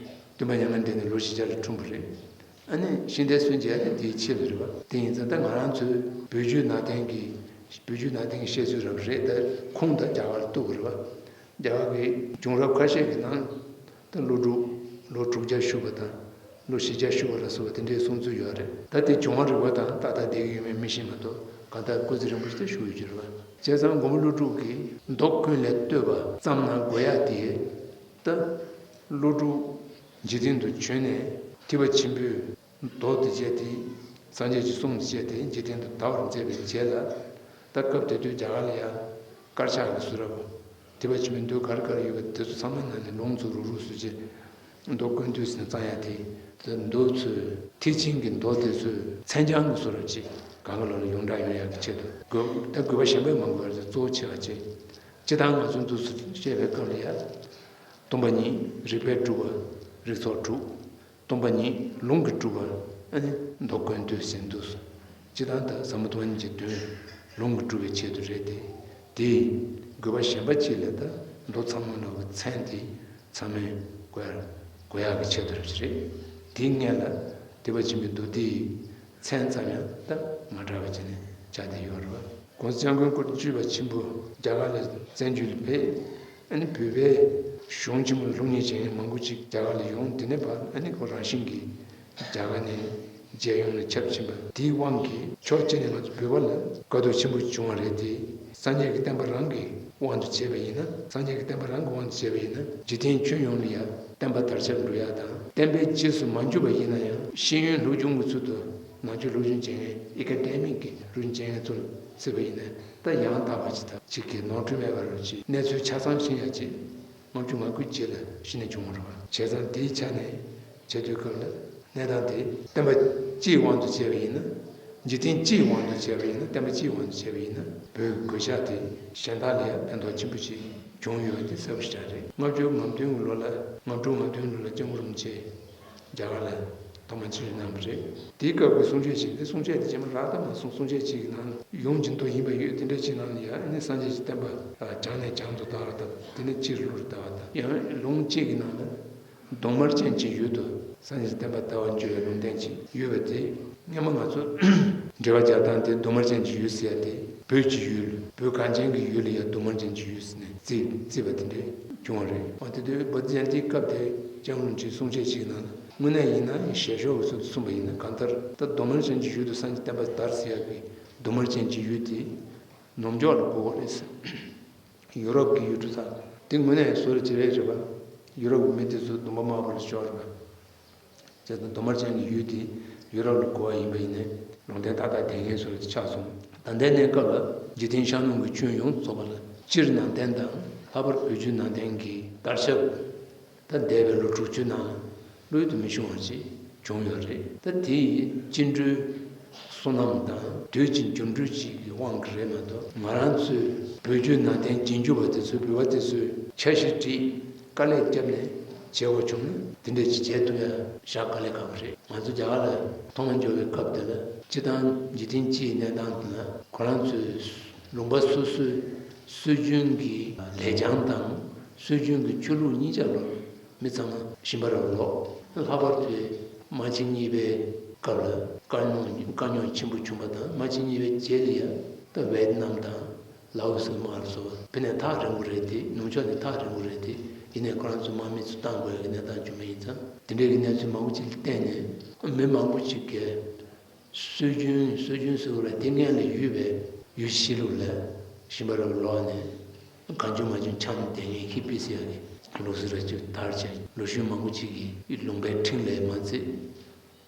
སྟོན་པ་མྱ་ངན་འདས་ནས་ལོ་བཞི་བརྒྱ་ལ་འཁྲུངས་པ་རེད། ཨ་ནི་ཤིང་རྟའི་སྲོལ་འབྱེད་ཡ་དེ་དེའི་ཆེད་དུ་རེད་པ། དེ་ཡིན་ཙང་ད་ང་རང་ཚོའི་བོད་བརྒྱུད་ནང་བསྟན་གྱི་བོད་བརྒྱུད་ནང་བསྟན་གྱི་བཤད་ཚུལ་རབ་རེད། ད་ཁུངས་ད་རྒྱ་གར་ལ་གཏུགས་དགོས་རེད་པ། རྒྱ་གར་གྱི་བྱུང་རབས་ཁ་ཤས་ཀྱི་ནང་ད་ཀླུ་སྒྲུབ་ལོ་དྲུག་བརྒྱ་བཞུགས་པ་དང་ལོ་བཞི་བརྒྱ་བཞུགས་པ་ལ་སོགས་པ་དེ་འདྲའི་གསུང་ཚུལ་ཡོད་རེད། ད་དེ་བྱུང་བ་རིགས་པ་དང་ཏག་ཏག་བསྡད་ཀྱི་ཡོད་མེད་མི་ཤེས་མ་གཏོགས། གང་ལྟར་སྐུ་ཚེ་རིང་པོ་ཞིག་ད་བཞུགས་ཡོད་ཀྱི་རེད་པ། བྱས་ཙང་མགོན་པོ་ཀླུ་སྒྲུབ་ཀྱིས་མདོ་ཀུན་ལས་བཏུས་པ་བརྩམས་གནང་དགོས་ཡ་དེ་ད་ཀླུ་སྒྲུབ་འཇིག་རྟེན་དུ་བྱོན་ནས་ཐེག་པ་ཆེན་པོའི་མདོ་དེ་བྱས་ཏེ། སངས་རྒྱས་ཀྱི་གསུང་དེ་བྱས་ཏེ་འཇིག་རྟེན་དུ་དར་བར་མཛད་པའི་རྗེས་ལ། ད་སྐབས་དེ་དུས་རྒྱ་གར་ལ་ཡ་དཀར་ཆག་གི་བཟོ་རབ་ཐེག་པ་ཆེན་པོའི་མདོ་ག་རེ་ག་རེ་ཡོད་པ་དེ་ཚོ་ཚང་མ་ནང་ནས་ལུང་ཚོ་རུག་རུག་བཟོས་རྗེས་མདོ་ཀུན་བཏུས་ཟེར་ནས་བརྩམས་ཡ་དེ། དེ་མདོ་ཚོས་ཐེག་ཆེན་གྱི་མདོ་དེ་ཚོས་མཚན་བྱང་གི་བཟོ་རབ་ཅིག་གང་ག་ལོག་ལ་ཡོངས་གྲགས་ཡོང་ཡག་གི་ཆེད་དུ། དགོས་ད་དགོས་པ་གཞན་པ་མང་པོ་ཡོད་རེད། གཙོ་བོ་ཆེ་བ་ཅིག་སྤྱིར་བཏང་ང་ཚོ་འདུག་སེ་བཤད་པའི་སྐབས་ལ་ཡ། སྟོང་པ་ཉིད་རིགས་པས་གྲུབ་པ་རིགས་ཚོགས་དྲུག། སྟོང་པ་ཉིད་ལུང་གིས་གྲུབ་པ་ཨ་ནི་མདོ་ཀུན་བཏུས་ཟེར་འདུག་སྤྱིར་བཏང་ད་ཟབ་མོ་སྟོང་པ་ཉིད་ཀྱི་དོན་ལུང་གིས་གྲུབ་པའི་ཆེད་དུ་རེད་དེ། དེ་དགོས་པ་གཞན་པ་ཅིག་ལ་ད་མདོ་ཚང་མ་ལོག་གི་མཚན་དེ་ཚང་མས་དགོས་ཡ་དགོས་ཡག་གི་ཆེད་དུ་རེད་པ་ཅིག་རེད། དེའི་སྔོན་ལ་ཐེག་པ་ཆེན་པོའི་མདོ་སྡེའི་མཚན་ཙམ་ཡང་ད་མ་གྲགས་པ་བྱས་ནས་ཆགས་བསྡད་ཡོད་རེད་པ། ༸གོང་ས་༸སྐྱབས་མགོན་སྐུ་ཕྲེང་བཅུ་པ་ཆེན་པོ་རྒྱ་གར་ལ་བཙན་བྱོལ་ལ་ཕེབས། ཨ་ནི་བོད་པའི་གཞུང་ཆེན་མོ་ལ་སློབ་གཉེར་བྱེད་མཁན་མང་པོ་ཅིག་རྒྱ་གར་ལ་ཡོང་། དེ་ནས་ཕར་ཨ་ནི་ཁོ་རང་བཞིན་གྱིས་རྒྱ་གར་ནས་རྒྱལ་ཡོངས་ལ་ཁྱབ་ཕྱིན་པ་དེའི་དབང་གིས་ཕྱོགས་གཅིག་ནས་ང་ཚོ་བོད་པ་ལ་དགའ་སྡུག་ཆེན་པོ་བྱུང་བ་རེད་དེ། སངས་རྒྱས་ཀྱི་བསྟན་པ་རང་གི་དབང་དུ་བྱས་པ་ཡིན་ན། སངས་རྒྱས་ཀྱི་བསྟན་པ་རང་གི་དབང་དུ་བྱས་པ་ཡིན་ན། འཇིག་རྟེན་ཁྱོན་ཡོངས་ལ་ཡང་བསྟན་པ་དར་ཁྱབ་འགྲོ་ཡག་དང་། བསྟན་པའི་རྗེས་སུ་མ་འཇུག་པ་ཡིན་ན་ཡང་ཤེས་ཡོན་སློབ་སྦྱོང་གི་ཚུལ་དུ་ནང་ཆོས་སློབ་སྦྱོང་བྱེད་མཁན་ཨེ་ཀ་ཌེ་མིག་གི་སློབ་སྦྱོང་བྱེད་མཁན་ཚོར་བརྩིས་པ་ཡིན་ན། ད་ཡང་དག་པ་ཅིག་དང་གཅིག་གི་ནོར་འཁྲུལ་མེད་པ་རུ་ཅིག་གནས་ཚུལ་ཆ་ཚང་ཤེས་ཡག་ཅིག་ལྔ་བཅུ་ང་དགུའི་རྗེས་ལ་གཞི་ནས་བྱུང་བ་རེད་པ། བྱས་ཙང་དེའི་ཆ་ནས་བྱེད་དུས་སྐབས་ལ་གནས་སྟངས་དེ་བསྟན་པ་སྤྱིའི་དབང་དུ་བྱས་པ་ཡིན་ན། འཇིག་རྟེན་སྤྱིའི་དབང་དུ་བྱས་པ་ཡིན་ན། བསྟན་པ་སྤྱིའི་དབང་དུ་བྱས་པ་ཡིན་ན། བོད་ཀྱི་གོད་ཆག་དེ་གཞན་དག་ལ་ཡང་ཕན་ཐོགས་ཆེན་པོ་ཅིག་བྱུང་ཡོད་པ་དེ་གསལ་པོ་ཞེ་དྲག་རེད། ལྔ་བཅུ་ང་བདུན་གྱི་ལོ་ལ། ལྔ་དྲུག་ལྔ་བདུན་ལོ་ལ་སྐྱབས་མགོན་རིན་པོ་ཆེ་རྒྱ་གར་ལ་ཐོག་མ་ཕྱིར་གནང་བ་རེད། དེའི་སྐབས་ཀྱི་གསུང་ཆོས་ཅིག་དེ་གསུང་ཆོས་དེ་རྗེས་མ་རག་ཐབས་མ་སོང་། གསུང་ཆོས་ཅིག་གི་ནང་ཡོངས་ཀྱི་མདོ་ཡིན་པ་ཡོད། དེ་འདྲ་ཅིག་ནང་ལ་ཡང་ནི་སངས་རྒྱས་ཀྱི་བསྟན་པ་བྱང་ནས་བྱང་དུ་དར་བ་དང་། དེ་ནས་སྤྱིར་ལྷུར་དར་བ་དང་། ཡང་ལུང་གཅིག་གི་ནང་ལ་གདོང་དམར་ཅན་གྱི་ཡུལ་དུ་སངས་རྒྱས་བསྟན་པ་དར་བར་འགྱུར་བའི་ལུང་བསྟན་ཅིག་ཡོད་པ་དེ། སྔོན་མ་ང་ཚོ་འགྲེལ་པ་རྒྱག་སྟངས་དེ་གདོང་དམར་ཅན་གྱི་ཡུལ་ཟེར་ཡ་དེ་བོད་ཀྱི་ཡུལ། བོད་གངས་ཅན་གྱི་ཡུལ་ལ་ཡང་གདོང་དམར་ཅན་གྱི་ཡུལ་ཟེར་ནས་བརྩི་བརྩིས་པ་དེ་འདྲ་བྱུང་བ་རེད། འོ་དེ་དུས་བོད་ཡན་དེའི་སྐབས་དེ་སྐྱབས་མགོན་རིན་པོ་ཆེའི་གསུང་ཆོས་ཅིག་ནང་ལ་དངོས་གནས་ཡིན་ན་ཞལ་ཤོར་བའི་ཚུལ་དུ་གསུངས་པ་ཡིན་ན། གང་ལྟར་ད་གདོང་དམར་ཅན་གྱི་ཡུལ་དུ་སངས་རྒྱས་བསྟན་པ་དར་ཟེར་ཡ་གི་གདོང་དམར་ཅན་གྱི་ཡུལ་དེ་ནུབ་ཕྱོགས་ལ་གོ་དགོས་རེད་ཟེར། ཡུ་རོབ་ཀྱི་ཡུལ་གྲུ་ཚང་དེ་དངོས་གནས་བཟོ་རེ་བྱེད་རེད་རེད་པ། ཡུ་རོབ་ཀྱི་མི་དེ་ཚོ་གདོང་པ་དམར་པོ་ལ་ཤོར་རེད་པ། བྱས་ཙང་གདོང་དམར་ཅན་གྱི་ཡུལ་དེ་ཡུ་རོབ་ལ་གོ་བ་ཡིན་པ་ཡིན་ནའི་ལུང་བསྟན་ཏག་ཏག་ལྡན་མཁན་བཟོ་རེ་ཆགས་སོང་ ད་ལྟའི་གནས་སྐབས་ལ་འཇིག་རྟེན་ཤར་ནུབ་ཀྱི་ཁྱོན་ཡོངས་རྫོགས་པ་ལ་སྤྱིར་ནང་བསྟན་དང་ལྷག་པར་བོད་བརྒྱུད་ནང་བསྟན་གྱི་དར་ཁྱབ། ད་འདས་པའི་ལོ་དྲུག་ཅུ་ནང་ལ་བློ་ཡུལ་དུ་མི་ཤོང་བ་ཞིག་བྱུང་ཡོད་རེད། ད་དེ་ཡི་སྤྱི་འགྲོས་བསོད་ནམས་དང་དུས་ཀྱི་འགྱུར་འགྲོས་ཅིག་གི་དབང་གིས་རེད་མ་གཏོགས། ང་རང་ཚོའི་བོད་བརྒྱུད་ནང་བསྟན་རྗེས་འཇུག་པ་དེ་ཚོས། བོད་པ་དེ་ཚོས་འཆར་གཞི་བསྒྲིགས། དཀའ་ལས་བརྒྱབ་ནས་བྱེད་དགོས་བྱུང་ན། དེ་འདྲ་ཅིག་བྱེད་ཐུབ་ཡ་ཞེ་དྲག་དཀའ་ལས་ཁག་པོ་རེད། ང་ཚོ་རྒྱ་གར་ལ་མཐོང་བ་འབྱོར་བའི་སྐབས་དེ་ལ། སྤྱིར་བཏང་འཇིག་རྟེན་སྤྱིའི་གནས་སྟངས་དེ་ལ། ཁོ་རང་ཚོའི་ལུང་པ་སོ་སོའི་སྲོལ་རྒྱུན་གྱི་ལེགས་བྱང་དང་སྲོལ་རྒྱུན་གྱི་ཆོས་ལུགས་གཉིས་ཆར་ལོག་མི་ཚང་མ་ཤིང་པ་ར་བ་ལོག་ལྷག་པར་དུ་དམག་ཆེན་གཉིས་པའི་སྐབས་ལ་དཀའ་རྙོག་དཀའ་རྙོག་ཆེན་པོ་བྱུང་བ་དང་། དམག་ཆེན་གཉིས་པའི་རྗེས་ལ་ཡ་ད་ཝེ་ཏི་ནམ་དང་ལའོ་སི་དམག་ལ་སོགས་པ་ཕི་ནས་ཐག་རིང་པོ་རེད་དེ། ནུབ་ཕྱོགས་ནས་ཐག་རིང་པོ་རེད་དེ། ཡིན་ནའི་ཁོ་རང་ཚོ་དམག་མི་ཚོ་བཏང་དགོས་ཀྱི་གནས་སྟངས་བྱུང་བ་ཡིན་ཙང་། དེ་འདྲའི་གི་གནས་ཚུལ་མང་པོ་ཅིག་ལ་བརྟེན་ནས་མི་མང་པོ་ཅིག་གིས་སྲོལ་རྒྱུན་སྲོལ་རྒྱུན་ཟེར་བ་ལ་དེ་སྔོན་ལ་ཡོད་པའི་ཡུལ་གཞིས་ལུགས་ལ་ཤིང་པ་ར་བ་ལོག་ནས། གང་བྱུང་མང་བྱུང་འཁྱམས་བསྡད་མཁན་ཧི་པི་ཟེར་ཡ་གི་ལུགས་སྲོལ་ར་ཅིག་དར་བྱས། ལོ་གཞོན་མང་པོ་ཅིག་གིས་ལུང་པའི་འཁྲིས་ལ་མ་ཚད།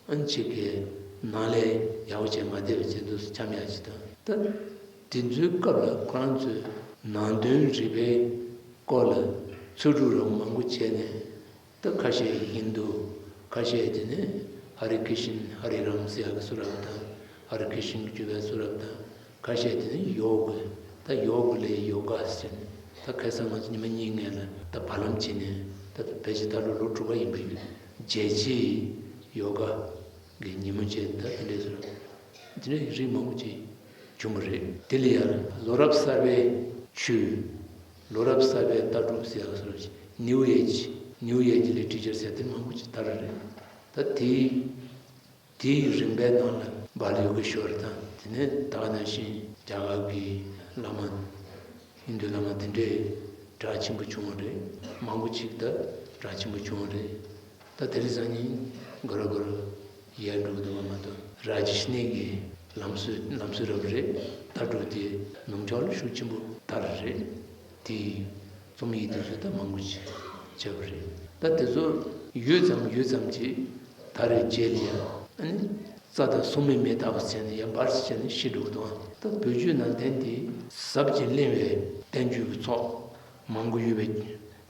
ཨ་ནི་ཅིག་གིས་ནང་ལ་ཡག་པོ་བྱས་མ་བསྡད་པ་བྱས། འདུག་སེ་འཁྱམ་ཡ་ཅིག་དང་། ད་དེ་ཚོའི་སྐབས་ལ་ཁོ་རང་ཚོས་ནང་དོན་རིག་པའི་སྐོར་ལ་འཚོལ་སྒྲུབ་རོགས་མང་པོ་བྱས་ནས། ད་ཁ་ཤས་ཧིན་དུ། ཁ་ཤས་དེ་ནས་ཧ་རི་ཀི་ཤིན། ཧ་རི་རམ་ཟེར་ཡག་གི་གསུང་རབ་དང་། ཧ་རི་ཀི་ཤིན་གྱི་བརྒྱུད་པའི་གསུང་རབ་དང་། ཁ་ཤས་དེ་ནི་ཡོ་ག། ད་ཡོ་ག་ལས་ཡོ་ག་ཟེར་ནས། ད་ཁ་སང་ང་ཚོ་ཉི་མ་གཉིས་སྔོན་ལ་ད་བར་ལམ་བྱས་ནས། ད་ཕལ་ཆེར་ད་ལོ་ལོ་དྲུག་པ་ཡིན་པ་ཡོད། རྒྱལ་སྤྱིའི་ཡོ་ག་གི་ཉིན་མོ་བྱས། ད་དེ་འདྲས་ཟེར། དེ་འདྲའི་རིགས་མང་པོ་ཅིག་བྱུང་བ་རེད། དེ་ལ་ཡང་ལོ་རབས་གསར་པའི་ཆོས། ལོ་རབས་གསར་པའི་ལྟ་གྲུབ་ཟེར་ཡག་སོགས། ནིའུ་ཨེཇ། ནིའུ་ཨེཇ་ལི་ཊི་རེ་ཅར་ཟེར་དེ་མང་པོ་ཅིག་དར་རེད། ད་དེའི་དེའི་རིམ་པའི་ནང་ལ་བལ་ཡུལ་གྱི་ཞོར་དང་། དེ་ནས་ད་ག་ནང་བཞིན་རྒྱ་གར་གྱི་བླ་མ། ཧིན་དུ་བླ་མ་དེ་འདྲའི་གྲགས་ཆེན་པོ་བྱུང་བ་རེད། མང་པོ་ཅིག་ད་གྲགས་ཆེན་པོ་བྱུང་བ་རེད། ད་དེ་རིང་སང་ཉིན་ག་ར་ག་ར་ཡལ་འགྲོ་གི་འདུག་པ་མ་གཏོགས། ར་ཇི་ཤི་ནི་གི་ལམ་སྲོལ་ལམ་སྲོལ་རབ་རེད། ལྟ་གྲུབ་དེ་ནུབ་ཕྱོགས་ལ་ཤུགས་ཆེན་པོ་དར་རེད། དེའི་རྩོམ་ཡིག་དེ་ཚོ་ད་མང་པོ་ཅིག་བྱས་པ་རེད། ད་དེ་ཚོ་ཡོད་ཙམ་ཡོད་ཙམ་གྱིས་ད་རེས་རྗེས་ལ་ཡང་ཨ་ནི་རྩྭ་དང་སྲུང་མའི་མེ་ལྟ་བུ་བྱས་ནས་ཡང་འབར་ཞིག་བྱས་ནས་ཤི་འགྲོ་གི་འདུག་ད་བོད་བརྒྱུད་ནང་བསྟན་དེ་ཟབ་ཅིང་བརླིང་བའི་བསྟན་བཅོས་ཀྱི་ཚོགས་མང་པོ་ཡོད་པའི།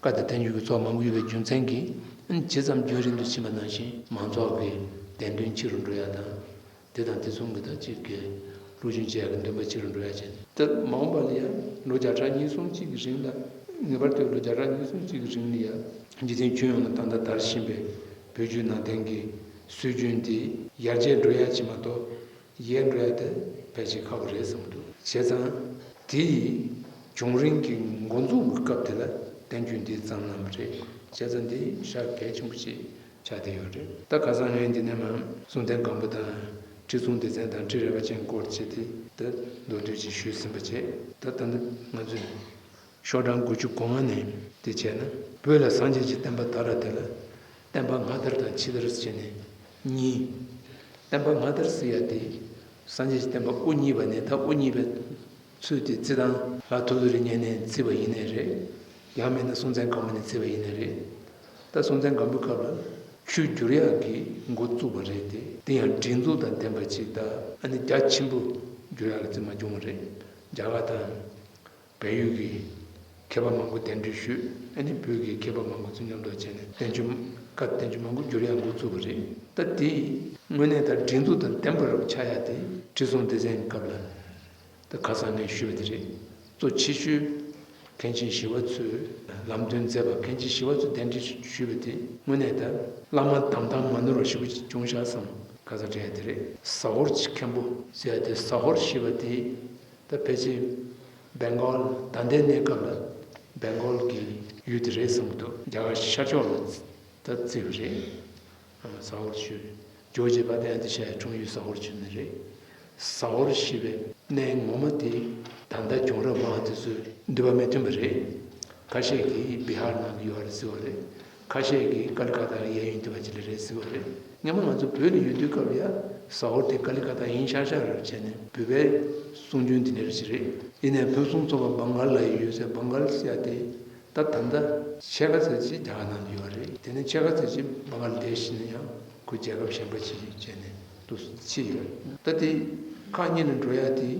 བཀའ་དང་བསྟན་བཅོས་ཀྱི་ཚོགས་མང་པོ་ཡོད་པའི་རྒྱུ་མཚན་གྱིས། ཨ་ནི་ཇི་ཙམ་རྒྱུན་རིང་དུ་ཕྱིན་པ་ནང་བཞིན་མང་ཚོགས་ཀྱི་བདེན་དོན་ཆེ་རུ་འགྲོ་ཡ་དང་། དེ་དང་དེ་མཚུངས་ཀྱི་ད་ཅིག་གི་སློབ་སྦྱོང་བྱེད་ཡག་གི་འདུན་པ་ཆེ་རུ་འགྲོ་ཡག་བྱས་ནས། ད་མ་འོངས་པ་ལ་ཡང་ལོ་བརྒྱ་ཕྲག་གཉིས་གསུམ་གཅིག་གི་རིང་ལ། ངེས་པར་དུ་ལོ་བརྒྱ་ཕྲག་གཉིས་གསུམ་གཅིག་གི་རིང་ལ་ཡང་འཇིག་རྟེན་ཁྱོན་ཡོངས་ལ་ད་ལྟ་དར་བཞིན་པའི་བོད་བརྒྱུད་ནང་བསྟན་གྱི་སྲོལ་རྒྱུན་དེ་ཡར་རྒྱས་འགྲོ་ཡག་ཅིག་མ་གཏོགས། ཡལ་འགྲོ་ཡག་དེ་ཕལ་ཆེར་ཁག་པོ་རེད་བསམ་གྱི་འདུག་བྱས་ཙང་དེ་ཡི་བྱུང་རིམ་གྱི་འགོ་འཛུགས་ཀྱི་སྐབས་དེ་ལ་བསྟན་བཅོས་འདི་བརྩམས་གནང་བ་རེད། བྱས་ཙང་འདི་ཞེ་དྲག་གལ་ཆེན་པོ་ཞིག་ཆགས་བསྡད་ཡོད་རེད། ད་ཁ་སང་ངས་འདི་ནས་མར་གསུང་རྟེན་སྒམ་པོ་དང་། ཁྲི་སྲོང་ལྡེ་བཙན་དང་ཁྲི་རལ་པ་ཅན་སྐོར་བྱས་ཏེ་ད་མདོར་བསྡུས་ཅིག་ཞུས་ཟིན་པ་བྱས། ད་ད་ནི་ང་ཚོས་ཤོག་གྲངས་དགུ་བཅུ་གོ་ལྔ་ནས་དེ་བྱས་ན། བོད་ལ་སངས་རྒྱས་ཀྱི་བསྟན་པ་དར་བ་དེ་ལ་བསྟན་པ་སྔ་དར་དང་ཕྱི་དར་ཟེར་ནས་གཉིས། བསྟན་པ་སྔ་དར་ཟེར་ཡ་དེ་སངས་རྒྱས་ཀྱི་བསྟན་པ་དབུ་བརྙེས་པ་ནས། ད་དབུ་བརྙེས་པའི་ཚུལ་དེ་བརྩི་སྟངས་ལ་ཐུགས་རྗེ་རིན་ཆེན་ནས་བརྩིས་པ་ཡིན་ནའི་རེད། ཡང་མིན་ན་སྲོང་བཙན་སྒམ་པོ་ནས་བརྩིས་པ་ཡིན་ནའི་རེད། ད་སྲོང་བཙན་སྒམ་པོའི་སྐབས་ལ་ཆོས་བསྒྱུར་ཡག་གི་འགོ་བཙུགས་པ་རེད་དེ། དེ་ཡང་སྒྲིག་འཛུགས་དང་ལྡན་པ་ཅིག་དང་། ཨ་ནི་རྒྱ་ཆེན་པོ་བསྒྱུར་ཡག་གི་རྩིས་མ་བྱུང་བ་རེད། རྒྱ་གར་དང་བལ་ཡུལ་གྱི་མཁས་པ་མང་པོ་གདན་འདྲེན་ཞུས། ཨ་ནི་བོད་ཀྱི་མཁས་པ་མང་པོ་ཚོ་མཉམ་དུ་བྱས་ནས་བསྟན་བཅོས། བཀའ་བསྟན་བཅོས་མང་པོ་བསྒྱུར་ཡག་འགོ་བཙུགས་པ་རེད། ད་དེ་དངོས་གནས་ད་སྒྲིག་འཛུགས་དང་ལྡན་པ་རུ་ཆགས་ཡག་དེ་ཁྲི་སྲོང་ལྡེ་བཙན་གྱི་སྐབས་ལ། ད་ཁ་སང་ངས་ཞུས་པ་དེ་རེད། གཙོ་ཆེ་ཤོས་མཁན་ཆེན་ཞི་བ་འཚོས། ལམ་སྟོན་མཛད་པ་མཁན་ཆེན་ཞི་བ་འཚོས་གདན་འདྲེན་ཞུས་པ་དེ་དངོས་གནས་ད་བླ་མ་གདམས་ཐག་མ་ནོར་བ་ཞེ་པོ་ཅིག་བྱུང་ཤག་བསམ། ཁ་སང་དྲན་ཡ་དེ་རེད། ཟ་ཧོར་གྱི་མཁན་པོ་ཟེར་ཡ་དེ། ཟ་ཧོར་ཞེས་པ་དེ་ད་ཕལ་ཆེར་བེང་གོལ། ད་ལྟའི་གནས་སྐབས་ལ་བེང་གོལ་གྱི་ཡུལ་དེ་རེད་བསམ་གྱི་འདུག་རྒྱ་གར་ཤར་ཕྱོགས་ལ་ད་བརྩིས་པ་རེད། ཟ་ཧོར་ཆུ། ཇོ་རྗེ་དཔལ་ལྡན་ཨ་ཏི་ཤ་ཡི་འཁྲུངས་ཡུལ་ཟ་ཧོར་ཆུ་ནས་རེད། ཟ་ཧོར་ཞེས་པའི་གནས་ངོ་མ་དེ་ད་ལྟ་བྱུང་རབས་པ་དེ་ཚོས་འདོད་པ་མི་མཐུན་པ་རེད། ཁ་ཤས་ཀྱིས་བི་ཧར་ནང་དུ་ཡོད་རེད་ཟེར་བ་རེད། ཁ་ཤས་ཀྱིས་ཀ་ལི་ཀ་ཏཱ་གཡས་གཡོན་དེ་བ་ཅིག་ལ་རེད་ཟེར་བ་རེད། སྔོན་མ་ང་ཚོ་བོད་ལ་ཡོད་དུས་སྐབས་ལ་ཡ་ཟ་ཧོར་དེ་ཀ་ལི་ཀ་ཏཱ་ཡིན་ཤག་ཤག་རེད་བྱས་ནས། བོད་པའི་གསུང་རྒྱུན་དེ་འདྲ་ཞིག་རེད། ཡིན་ནའི་ཕུན་སུམ་ཚོགས་པ་བང་གལ་ལ་ཡོད་ཟེར། བང་གལ་ཟེར་ཡ་དེ་ད་ད་ལྟ་ཕྱེད་ཀ་ཙམ་ཅིག་རྒྱ་གར་ནང་དུ་ཡོད་རེད། དེ་ནས་ཕྱེད་ཀ་ཙམ་ཅིག་བང་གལ་དེ་བཞིན་ཡང་ཁོ་རྒྱལ་ཁབ་གཞན་པ་ཅིག་བྱས་ནས་འདུག་ཕྱིན་ཡོད། ད་དེ་ཁག་གཉིས་ལ་འགྲོ་ཡ་དེ་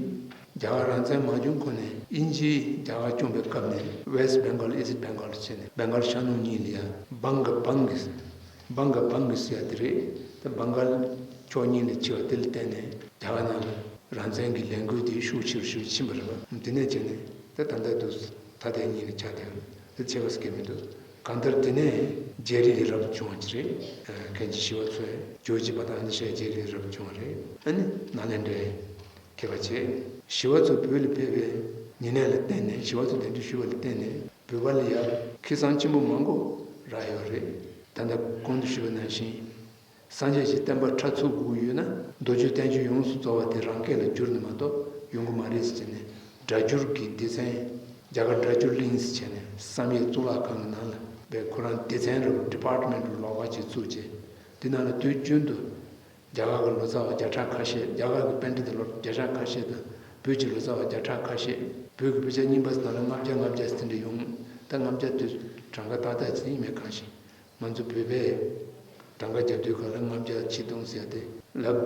རྒྱ་གར་རང་བཙན་མ་བྱུང་གོང་ནས་དབྱིན་ཇིས་རྒྱ་གར་སྐྱོང་པའི་སྐབས་ནས་West Bengal, East Bengal་བྱས་ནས་བེང་གལ་ཤར་ནུབ་གཉིས་ལ་ཡ་བང་ག་བང་གི་བང་ག་བང་གི་ཟེར་ཡ་དེ་རེད། ད་བང་གལ་ཕྱོགས་གཉིས་ལ་ཕྱེ་བ་དེ་ལ་བརྟེན་ནས་རྒྱ་གར་ནང་ལ་རང་བཙན་གྱི་ལས་འགུལ་དེ་ཤུགས་ཆེ་རུ་ཆེ་རུ་ཕྱིན་པ་རེད་པ། དེ་ནས་བྱས་ནས་ད་ད་ལྟ་དུ་ཐ་དད་གཉིས་ལ་ཆགས་བསྡད་ཡོད། དེ་བྱས་པ་སྐད་མི་འདུག་གང་ལྟར་དེ་ནས་རྒྱལ་རིགས་ལས་རབ་བྱུང་བ་ཅིག་རེད། མཁན་ཆེན་ཞི་བ་འཚོ་ཡ་ཇོར་ཇི་པ་དང་ཨ་ནི་ཤའི་རྒྱལ་རིགས་ལས་རབ་བྱུང་བ་རེད། ཨ་ནི་ནཱ་ལེནྡྲའི་མཁས་པ་བྱས། ཞི་བ་འཚོ་བོད་ལ་ཕེབས་པའི་ཉེ་གནས་ལ་བརྟེན་ནས། ཞི་བ་འཚོ་གདན་འདྲེན་ཞུས་པ་ལ་བརྟེན་ནས་བོད་པ་ལ་ཡ་ཁེ་བཟང་ཆེན་པོ་མང་པོ་རག་ཡོད་རེད། ད་ལྟ་གོང་དུ་ཞུས་པ་ནང་བཞིན་སངས་རྒྱས་ཀྱི་བསྟན་པ་ཁྲ་ཚུགས་དགོས་ཀྱི་ཡོད་ན་མདོ་རྒྱུད་བསྟན་བཅོས་ཡོངས་སུ་རྫོགས་པ་དེ་རང་སྐད་ལ་བསྒྱུར་ནས་མ་གཏོགས་ཡོང་གི་མ་རེད་ཟེར་ནས། སྒྲ་སྒྱུར་གྱི་སྡེ་ཚན། རྒྱ་གར་སྒྲ་སྒྱུར་གླིང་ཟེར་བྱས་ནས་བསམ་ཡས་གཙུག་ལག་ཁང་གི་ནང་ལ་བས་ཁོ་རང་སྡེ་ཚན་རུ་department་རུ་ལོགས་ཀ་ཅིག་བཙུགས་བྱས། དེ་ནང་ལ་དུས་རྒྱུན་དུ་རྒྱ་གར་གྱི་ལོ་ཙཱ་བ་བརྒྱ་ཕྲག་ཁ་ཤས། རྒྱ་གར་གྱི་པཎྜི་ཏ་ལོ་བརྒྱ་ཕྲག་ཁ་ཤས་དང་བོད་ཀྱི་ལོ་ཙཱ་བ་བརྒྱ་ཕྲག་ཁ་ཤས། བོད་ཀྱི་བོད་ཇ་རྙིང་པ་ཟེར་ན་ལྔ་བརྒྱ་ལྔ་བརྒྱ་ཟེར་འདྲ་ཡོང་། ད་ལྔ་བརྒྱ་དུས་གྲངས་ཀ་ཏག་ཏག་ཅིག་ཡིན་མེད་གང་ཞིག་ང་ཚོ་བོད་པས་གྲངས་ཀ་རྒྱབ་དུས་ག་ལ་ལྔ་བརྒྱ་ཆིག་སྟོང་ཟེར་ཏེ་ལབ་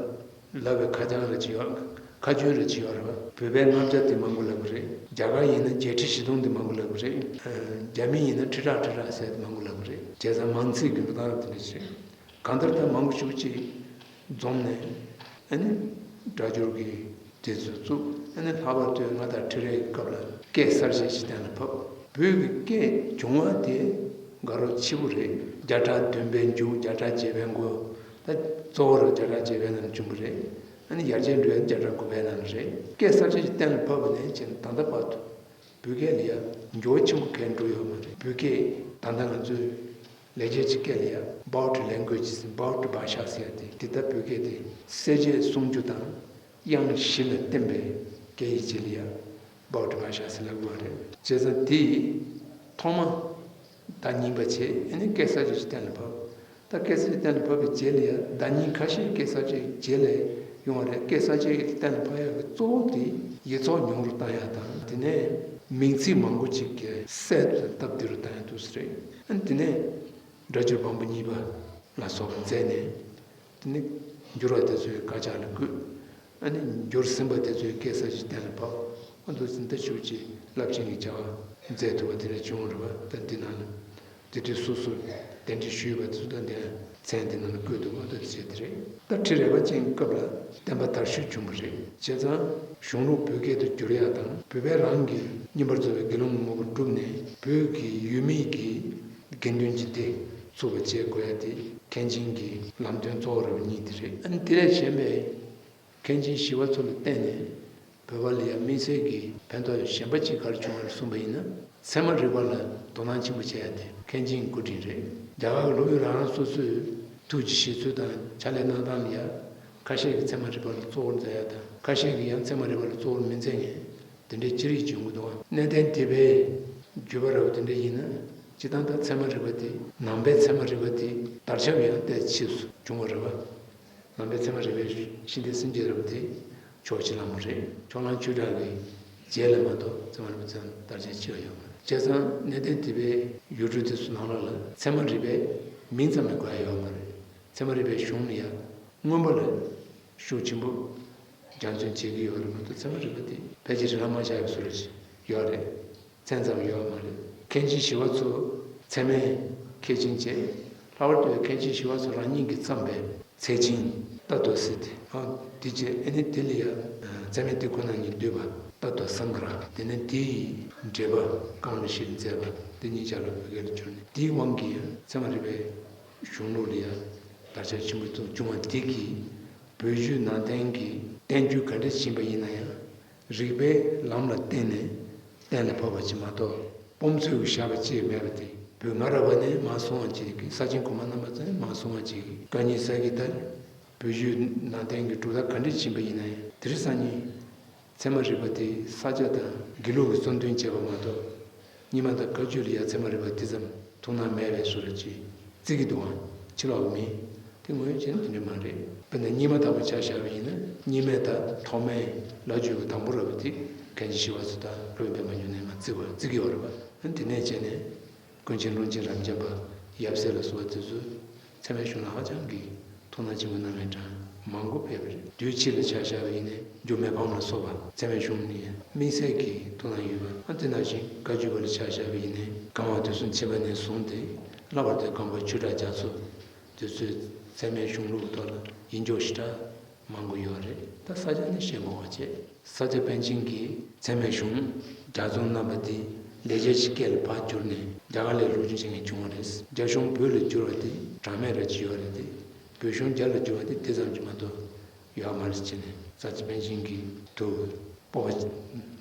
ལབ་པའི་ཁ་བྱང་རེ་ཅིག་ཡོད། ཁ་རྒྱུན་རེ་ཅིག་ཡོད་རེད་བ། བོད་པས་ལྔ་བརྒྱ་དེ་མང་པོ་ལབ་གི་རེད། རྒྱ་གར་ཡིན་ན་བརྒྱད་ཁྲི་བཞི་སྟོང་དེ་མང་པོ་ལབ་གི་རེད། རྒྱ་མི་ཡིན་ན་ཁྲི་ཕྲག་ཁྲི་ཕྲག་ཟེར་དེ་མང་པོ་ལབ་གི་རེད། བྱས་ཙང་མང་ཚིག་གི་འགྲོ་སྟངས་རབ་དེ་འདྲ་ཞིག་རེད། གང་ལྟར་ད་མང་པོ་ཞེ་པོ་ཅིག་འཛོམས་ནས་ཨ་ནི་སྒྲ་སྒྱུར་གྱི་དེ་ཚོ་བཙུགས། ཨ་ནི་ལྷག་པར་དུ་མངའ་བདག་ཁྲི་རལ་གྱི་སྐབས་ལ་སྐད་གསར་བཞེངས་ཤིག་གཏན་ལ་ཕབ། བོད་ཀྱི་སྐད་བྱུང་བ་དེ་དགའ་རབ་ཆེ་པོ་རེད། བརྒྱ་ཕྲག་བདུན་པའི་མཇུག་བརྒྱ་ཕྲག་བརྒྱད་པའི་འགོ། ད་གཙོ་བོ་ར་བརྒྱ་ཕྲག་བརྒྱད་པའི་ནང་བྱུང་བ་རེད། ཨ་ནི་ཡར་རྒྱས་འགྲོ་ཡ་བརྒྱ་ཕྲག་དགུ་པའི་ནང་རེད། སྐད་གསར་བཞེངས་ཤིག་གཏན་ལ་ཕབ་པ་ནས་བྱས་ནས་ད་ལྟ་བར་དུ་བོད་སྐད་ལ་ཡ་འགྱུར་བ་ཆེན་པོ་གང་འགྲོ་ཡོད་མ་རེད། བོད་སྐད་ད་ལྟ་ང་ཚོའི་ལེགས་སྦྱར་གྱི་སྐད་ལ་ཡ་Baudelaire language ཟེར། Baudelaire བྷ་ཤ་ཟེར་ཡ་དེ། དེ་ལྟར་བོད་སྐད་དེ་གསལ་བྱེད་སུམ་ཅུ་དང་དབྱངས་བཞི་ལ་བརྟེན་པའི་སྐད་ཡིག་ཅིག་ལ་ཡ་Baudelaire བྷ་ཤ་ཟེར་ལབ་དགོས་པ་རེད། བྱས་ཙང་དེ་ཐོག་མ་ཟླ་རྙིང་པ་བྱས། ཨ་ནི་སྐད་གསར་བཅོས་ཀྱི་གཏན་ལ་ཕབ། ད་སྐད་གསར་བཅོས་གཏན་ལ་ཕབ་པའི་རྗེས་ལ་ཡ་ཟླ་རྙིང་ཁ་ཤས་སྐད་གསར་བཅོས་རྗེས་ལ་ཡོང་བ་རེད། སྐད་གསར་བཅོས་གཏན་ལ་ཕབ་ཡག་གི་གཙོ་བོ་དེ་ཡིག་ཚོགས་ཉུང་རུ་བཏང་ཡག་དང་། དེ་ནས་མིང་ཚིག་མང་པོ་ཅིག་གི་གསལ་དུ་སྟབས་བདེ་རུ་བཏང་ཡག་འདུག་ཟེར་རེད། ཨ་ནི་དེ་ནས་སྒྲ་སྒྱུར་བམ་པོ་གཉིས་པ་ལ་སོགས་པ་མཛད་ནས། དེ་ནི་འགྱུར་བ་དེ་ཚོའི་དཀར་ཆག་ལ་བཀོད། ཨ་ནི་འགྱུར་ཟིན་པ་དེ་ཚོའི་སྐད་གསར་བཅོས་གཏན་ལ་ཕབ། ཨ་འདུག་ཟིན་ད་ཞུ་ཅིག་རླབས་ཆེན་གྱི་བྱ་བ་མཛད་ཐུབ་པ་དེ་འདྲ་བྱུང་བ་རེད་པ། ད་འདི་ནང་ལ་དེ་དུས་སོ་སོ་གདན་འདྲེན་ཞུས་པ་དེ་ཚོ་ད་འདི་མཚན་འདི་ནང་ལ་བཀོད་འདུག་པ། ད་དེ་བྱས་དེ་རེད། ད་ཁྲི་རལ་པ་ཅན་གྱི་སྐབས་ལ་བསྟན་པ་དར་ཞུ་བྱུང་བ་རེད། བྱས་ཙང་གཞུང་ལུགས་བོད་སྐད་དུ་བསྒྱུར་ཡག་དང་། བོད་པས་རང་གི་བསྙེན་པར་རྫོགས་པའི་དགེ་སློང་གི་དངོས་པོ་བསྒྲུབས་ནས་བོད་ཀྱི་ཡུལ་མིའི་གི་དགེ་འདུན་གྱི་སྡེ་བཙུགས་པ་བྱེད་དགོས་ཡ་དེ་མཁན་ཆེན་གྱི་ལམ་སྟོན་གཙོ་བོ་ར་བ་གཉིས་དེ་རེད། ཨ་ནི་དེ་ལས་གཞན་པའི་མཁན་ཆེན་ཞི་བ་འཚོ་ལ་བརྟེན་ནས་བོད་པ་ལ་ཡ་དམིགས་བསལ་གྱི་ཕན་ཐོགས་གཞན་པ་ཅིག་ག་རེ་བྱུང་བ་རེད་གསུངས་པ་ཡིན་ན། ཚད་མ་རིག་པ་ལ་དོ་སྣང་ཆེན་པོ་བྱེད་ཡ་དེ་མཁན་ཆེན་གྱི་སྐུ་དྲིན་རེད། རྒྱ་གར་གྱི་སློབ་དཔོན་རང་རང་སོ་སོའི་ཐུགས་ཀྱི་བཞེད་ཚུལ་དང་ཕྱག་ལས་གནང་སྟངས་ལ་ཡ་ཁ་ཤས་ཀྱིས་ཚད་མ་རིག་པ་ལ་གཙོ་བོར་མཛད་ཡ་དང་། ཁ་ཤས་ཀྱིས་ཡང་ཚད་མ་རིག་པ་ལ་གཙོ་བོར་མི་མཛད་མཁན་དེ་འདྲའི་ཅི་རིགས་བྱུང་གི་འདུག་ཨ། གནས་བརྟན་སྡེ་པའི་བརྒྱུད་པ་ར་བ་དེ་འདྲ་ཡིན་ན། སྤྱིར་བཏང་ད་ཚད་མ་རིག་པ་དེ། ནང་པའི་ཚད་མ་རིག་པ་དེ་དར་ཁྱབ་ཡང་དེ་ཕྱིས་སུ་བྱུང་བ་རེད་པ། ནང་པའི་ཚད་མ་རིག་པའི་ཤེས་ལྡན་སེམས་བསྐྱེད་ར་བ་དེ་ཕྱོགས་གཅིག་ལ་མ་རེད། ཕྱོགས་གླང་ཆོས་གྲགས་ཀྱི་རྗེས་ལ་མ་གཏོགས་ཚད་མ་རིག་པ་ཚད་དར་ཁྱབ་ཆེ་བ་ཡོད་མ་རེད། བྱས་ཙང་གནས་བརྟན་སྡེ་པའི་ཡུལ་གྲུ་དེ་ཚོ་ནང་ལོགས་ལ་ཚད་མ་རིག་པའི་མིང་ཙམ་ལས་དགོས་ཡ་ཡོད་མ་རེད། ཚད་མ་རིག་པའི་གཞུང་ལ་ཡ་མངོན་པ་ལ་ཤུགས་ཆེན་པོ་སྦྱང་བརྩོན་བྱེད་ཀྱི་ཡོད་རེད་མ་གཏོགས། ཚད་མ་རིག་པ་དེ་ཕལ་ཆེར་རིན་ཐང་མ་ཆག་པའི་བཟོ་འདྲ་ཞིག་ཡོད་རེད། མཚན་ཙམ་ཡོད་མ་རེད། མཁན་ཆེན་ཞི་བ་འཚོ་ཚད་མའི་མཁས་ཆེན་བྱས། ལྷག་པར་དུ་མཁན་ཆེན་ཞི་བ་འཚོ་རང་ཉིད་ཀྱིས་བརྩམས་པའི་ཚད་ཆེན་ཏ་ཏོ་སི་ཏེ། ཨ་དེ་བྱས། ཨ་ནི་དེ་ལ་ཡ་ཚད་མའི་སྡེ་ཁོ་ན་ཉིད་བསྡུས་པ་ཏ་ཏོ་སང་ག་ར། དེ་ནས་དེའི་འགྲེལ་པ་ཀ་མ་ལ་ཤཱི་ལས་མཛད་པ་དེ་གཉིས་ཆར་ལ་བོད་སྐད་ལ་བསྒྱུར་ནས། དེའི་དབང་གིས་ཡང་ཚད་མ་རིག་པའི་གཞུང་ལུགས་ལ་ཡ་དར་ཁྱབ་ཆེན་པོ་ཐོག་བྱུང་བ་འདི་གིས། བོད་བརྒྱུད་ནང་བསྟན་གྱི་བསྟན་བཅོས་ག་འདྲ་ཕྱིན་པ་ཡིན་ན་ཡང་། རིགས་པའི་ལམ་ལ་བརྟེན་ནས་གཏན་ལ་ཕབ་པ་ཅིག་མ་གཏོགས། སྤོམ་ཚོས་ཀྱིས་བཞག་པ་ཅིག་མེད་པ་དེ། བོད་སྔ་རབས་པ་ནས་མར་སོང་བ་ཅིག་གིས། ས་ཆེན་གོང་མ་རྣམ་པ་ཚོ་ནས་མར་སོང་བ་ཅིག་གིས། བཀའ་རྙིང་གསར་བསྐྱེད་ལྟར་བོད་བརྒྱུད་ནང་བསྟན་གྱི་གྲུབ་མཐའ་ག་འདྲ་ཕྱིན་པ་ཡིན་ན་ཡང་། དེ་རིང་སང་ཉིན་ཚད་མ་རིག་པ་དེ་ས་སྐྱ་དང་དགེ་ལུགས་ཀྱིས་གཙོ་འདོན་བྱས་པ་མ་གཏོགས། རྙིང་མ་དང་བཀའ་བརྒྱུད་ལ་ཡ་ཚད་མ་རིག་པ་དེ་ཙམ་ཐུགས་སྣང་མེད་པའི་བཟོ་འདྲ་ཅིག་བརྩི་གི་འདུག་ཨང་། ཕྱི་ལོགས་མི་དེ་ངོས་བྱས་ན་དེ་འདྲ་མ་རེད། དཔེར་ན་རྙིང་མ་དག་པོ་ཆ་བཞག་པ་ཡིན་ན། རྙིང་མའི་ད་ཐོག་མའི་བླ་བརྒྱུད་ཀྱི་དང་པོ་ར་བ་དེ་མཁན་ཆེན་ཞི་བ་འཚོ་དང་སློབ་དཔོན་པད་མ་འབྱུང་གནས་མར་བརྩི་བར་བརྩི་གི་ཡོད་རེད་པ། དེ་ནས་བྱས་ནས་ཀུན་མཁྱེན་ཀློང་ཆེན་རབ་འབྱམས་པ། ཡབ་སྲས་ལ་སོགས་པ་དེ་ཚོས་ཚད་མའི་གཞུང་ལ་ཧ་ཅང་གི་ཐུགས་སྣང་ཆེན་པོ་གནང་བའི་གྲངས་ མང་པོ་ཕེབས་པ་རེད། དུས་ཕྱིས་ལ་ཆ་བཞག་པ་ཡིན་ནའི་འཇུ་མི་ཕམ་ལ་སོགས་པ་ཚད་མེད་གཞུང་ནས་དམིགས་བསལ་གྱི་ཐུགས་སྣང་ཡོད་པ། ཨ་དེ་ནང་བཞིན་བཀའ་བརྒྱུད་པ་ལ་ཆ་བཞག་པ་ཡིན་ནའི་གང་བ་དུས་གསུམ་མཁྱེན་པ་ནས་བཟུང་སྟེ་བསླབ་པ་དེ་གོང་མ་ཆོས་གྲགས་རྒྱ་མཚོ་དེ་ཚོའི་ཚད་མེད་གཞུང་ལུགས་ཐོག་ལ་ཡིད་འཇོག་ཞེ་དྲག་མང་པོ་ཡོད་རེད། ད་ས་སྐྱ་ནི་བཤད་མ་དགོས་པ་བྱས། ས་སྐྱ་པཎ་ཆེན་གྱི་ཚད་མེད་གཞུང་ལྗགས་རྩོམ་གནང་བ་དེ་ལེགས་སྦྱར་གྱི་སྐད་ལ་ཕར་བསྒྱུར་ནས་རྒྱ་གར་ལ་ལོག་རྒྱུ་བྱེད་མཁན་བྱུང་བ་རེད། རྒྱ་གཞུང་བོད་ལ་བསྒྱུར་བ་དེ་གྲངས་མེད་རེ་ཅིག་ཡོད་རེད་དེ། བོད་གཞུང་རྒྱ་ལ་བསྒྱུར་བ་དེ་དེ་ཙམ་གྱིས་མ་གཏོགས་ཡོད་མ་རེད་ཅེས་ནས་ས་སྐྱ་པཎ་ཆེན་གྱི་དུ་སྤོབས་པ་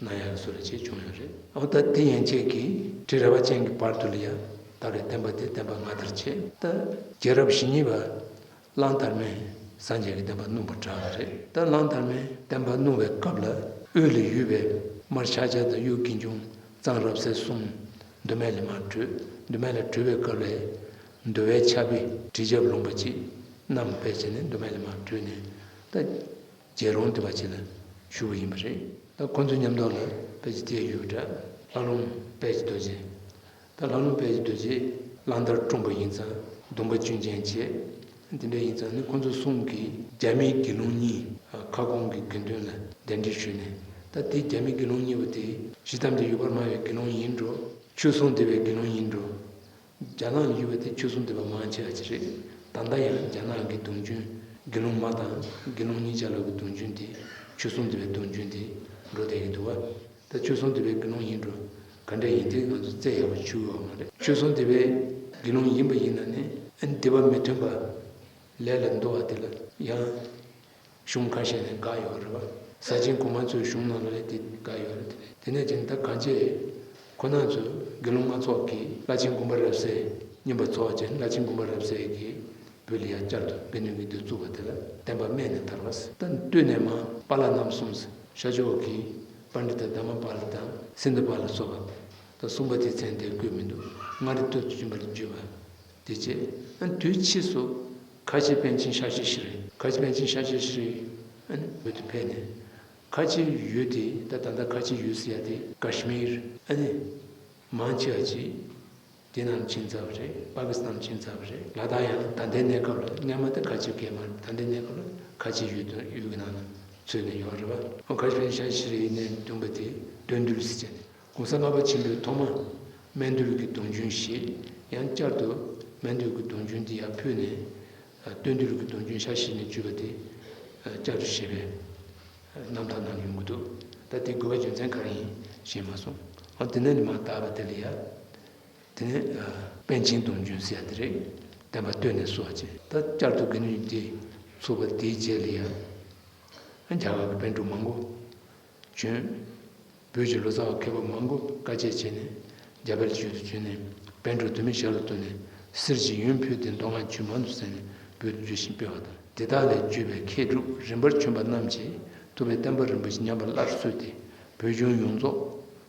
གནང་ཡག་བཟོ་རེ་བྱས་བྱུང་ཡོད་རེད། འོ་ད་དེ་ཡན་ཆད་ཀྱི་ཁྲི་རལ་པ་ཅན་གྱི་བར་དུ་ལ་ཡང་ད་རེས་བསྟན་པ་དེ་བསྟན་པ་སྔ་དར་བྱས། ད་རྒྱལ་རབས་ཞེ་གཉིས་པ་གླང་དར་མས་སངས་རྒྱས་ཀྱི་བསྟན་པ་སྣུབས་པ་དྲག་པ་རེད། ད་གླང་དར་མས་བསྟན་པ་སྣུབས་པའི་སྐབས་ལ་དབུས་ལ་ཡོད་པའི་དམར་ཤཱཀྱ་དང་གཡུ་དགེ་འབྱུང་གཙང་རབ་གསལ་གསུམ་མདོ་སྨད་ལ་མར་བྲོས། མདོ་སྨད་ལ་བྲོས་པའི་སྐབས་ལ་འདུལ་བའི་ཕྱག་དཔེ་དྲི་ཆབ་ལུང་པ་གཅིག་བསྣམས་ཕེབས་བྱས་ནས་མདོ་སྨད་ལ་མར་བྲོས་ནས་ད་རྒྱལ་རོང་དེ་བ་ཅིག་ལ་བཞུགས་པ་ཡིན་པ་རེད། ད་ཁོ་ཚོའི་མཉམ་དུ་ལ་ཕལ་ཆེར་དེ་ཡོད་འདྲ། ལྷ་ལུང་དཔལ་གྱི་རྡོ་རྗེ། ད་ལྷ་ལུང་དཔལ་གྱི་རྡོ་རྗེ་གླང་དར་བཀྲོངས་པ་ཡིན་ཙང་གདུང་པ་གཅུན་ཅན་བྱས། དེ་འདྲ་ཡིན་ཙང་ནི་ཁོ་ཚོ་གསུམ་གྱིས་རྒྱ་མིའི་དགེ་སློང་གཉིས་ཁ་སྐོང་གི་དགེ་འདུན་ལ་གདན་འདྲེན་ཞུས་ནས། ད་དེ་རྒྱ་མིའི་དགེ་སློང་གཉིས་པོ་དེ་ཤི་ཐམས་ཅད་ཡོད་པར་སྨྲ་བའི་དགེ་སློང་ཡིན་འགྲོ། ཆོས་གསུང་འདི་པའི་དགེ་སློང་ཡིན་འགྲོ། རྒྱ་ནག་ཡུལ་བ་དེ་ཆོས་གསུང་འདི་པ་མང་ཆེ་བ་ཅིག་རེད། ད་ལྟ་ཡང་རྒྱ་ནག་གི་གདུང་རྒྱུན་དགེ་སློང་མ་དང་དགེ་སློང་གཉིས་ཆ་ལོ་གི་གདུང་རྒྱུན་དེ་ཆོས་གསུང་འདི་པའི་གདུང་རྒྱུན་དེ་འགྲོ་བསྡད་ཀྱི་འདུག་བ། ད་ཆོས་གསུང་འདི་པའི་དགེ་སློང་ཡིན་འགྲོ། ག་འདྲ་ཡིན་དེ་ང་ཚོ་བཙལ་ཡག་པོ་ཆུ་ཡོད་མ་རེད། ཆོས་གསུང་འདི་པའི་དགེ་སློང་ཡིན་པ་ཡིན་ན་ནི་ཨ་ནི་སྡིག་པ་མི་མཐུན་པ་ལས་ལ་འདུ་བ་དེ་ལ་ཡང་། གཞུང་ཁ་ཤས་ནས་བཀག་ཡོད་རེད་བ། ས་ཆེན་གོང་མ་ཚོའི་གཞུང་ནང་ལ་ལས་དེ་བཀག་ཡོད་རེད། དེ་ནས་ཅིང་ད་གང་ཅི་ཁོ་ན་ཚོས་དགེ་སློང་མ་ཚོགས་ཀྱིས་བླ་ཆེན་དགོངས་པ་རབ་གསལ་རྙིང་པ་ཚོགས་ཅན་བླ་ཆེན་དགོངས་པ་རབ་གསལ་གྱིས་བོད་ལ་ཡང་བསྐྱར་དུ་དགེ་འདུན་གྱི་འདུ་བཙུགས་པ་དེ་ལ་བསྟན་པ་སྨད་ནས་དར་བ། ད་སྟོད་ནས་མར་པཱ་ལགས་རྣམ་གསུམ་ཤར་ཕྱོགས་ཀྱི་པཎྜི་ཏ་དྷརྨ་པཱ་ལ་དང་སིནྡྷུ་པཱ་ལ་སོགས་པ། ད་གསུམ་པ་དེའི་མཚན་དེ་བཀོད་མི་འདུག་སྔར་སྟོད་དུ་བྱོན་པར་བརྗོད་པ། དེ་རྗེས་ཨ་དུས་ཕྱིས་སུ་ཁ་ཆེ་པཎ་ཆེན་ཤཱཀྱ་ཤྲཱི། ཁ་ཆེ་པཎ་ཆེན་ཤཱཀྱ་ཤྲཱི་ཨ་ནི་བོད་དུ་ཕེབས་ནས་ཁ་ཆེ་ཡུལ་དེ་ད་ད་ལྟ་ཁ་ཆེ་ཡུལ་ཟེར་ཡ་དེ་ཀ་ཤི་མིར་ཨ་ནི་མང་ཆེ་བ་ཅིག་དེ་ནང་ཕྱིན་ཚར་བ་རེད། པ་ཀི་སི་ཐན་ཕྱིན་ཚར་བ་རེད། ལ་དྭགས་ཡང་ད་ལྟའི་གནས་སྐབས་ལ་སྔོན་མ་དེ་ཁ་ཆེ་གས་མ་རེད། ད་ལྟའི་གནས་སྐབས་ལ་ཁ་ཆེ་ཡུལ་དུ་ཡུལ་གྱི་ནང་ལ་ཚུད་ནས་ཡོད་རེད་བ། ཁ་ཆེ་པཎ་ཆེན་ཤཱཀྱ་ཤྲཱི་ནས་འདོན་པ་དེ་དོན་འདུལ་ཟེར་བྱས་ནས། གོང་ས་ལྔ་པ་ཆེན་པོས་ཐོག་མར་སྨད་འདུལ་གྱི་སྡོམ་རྒྱུན་བཞེས། ཡང་བསྐྱར་དུ་སྨད་འདུལ་གྱི་སྡོམ་རྒྱུན་དེ་ཡར་ཕུལ་ནས། སྟོད་འདུལ་གྱི་སྡོམ་རྒྱུན་ཤཱཀྱ་ཤྲཱི་ནས་བརྒྱུད་པ་དེ་བསྐྱར་དུ་བཞེས་པའི་རྣམ་ཐར་ནང་ཡོང་གི་འདུག་ད་དེ་དགོས་པ་རྒྱུ་མཚན་ག་རེ་ཡིན་ཤེས་མ་སོང་། འོ་དེ་ནས་ནི་མར་དར་བ་དེ་ལ་ཡ། དེ་ནས་པཎ་ཆེན་སྡོམ་རྒྱུན་ཟེར་ཡ་དེ་རེད། བསྟན་པ་སྟོད་ནས་གསོལ་བ་བྱས། ད་བསྐྱར་དུ་དགེ་འདུན་དེ་ཚུགས་པ་དེའི་རྗེས་ལ་ཡ། རྒྱ་གར་གྱི་པཎ་གྲུབ་མང་པོ་བྱོན། བོད་ཀྱི་ལོ་ཙཱ་བ་མཁས་པ་མང་པོ་དཀའ་སྤྱད་བྱས་ནས་རྒྱ་བལ་ཡུལ་དུ་བྱོན་ནས་པཎ་གྲུབ་དུ་མའི་ཞབས་ལ་གཏུགས་ནས་གསེར་གྱི་ཡོན་ཕུལ་ཏེ་མདོ་སྔགས་རྒྱུད་མང་དུ་གསན་ནས་བོད་དུ་བསྒྱུར་ཞིང་སྤེལ་བ་དང་། དེ་དག་ལས་བརྒྱུད་པའི་མཁས་གྲུབ་རིམ་པར་བྱོན་པ་རྣམས་ཀྱིས་ཐུབ་པའི་བསྟན་པ་རིན་པོ་ཆེ་ཉམས་པ་སླར་གསོས་ཏེ་བོད་ལྗོངས་ཡོངས་རྫོགས་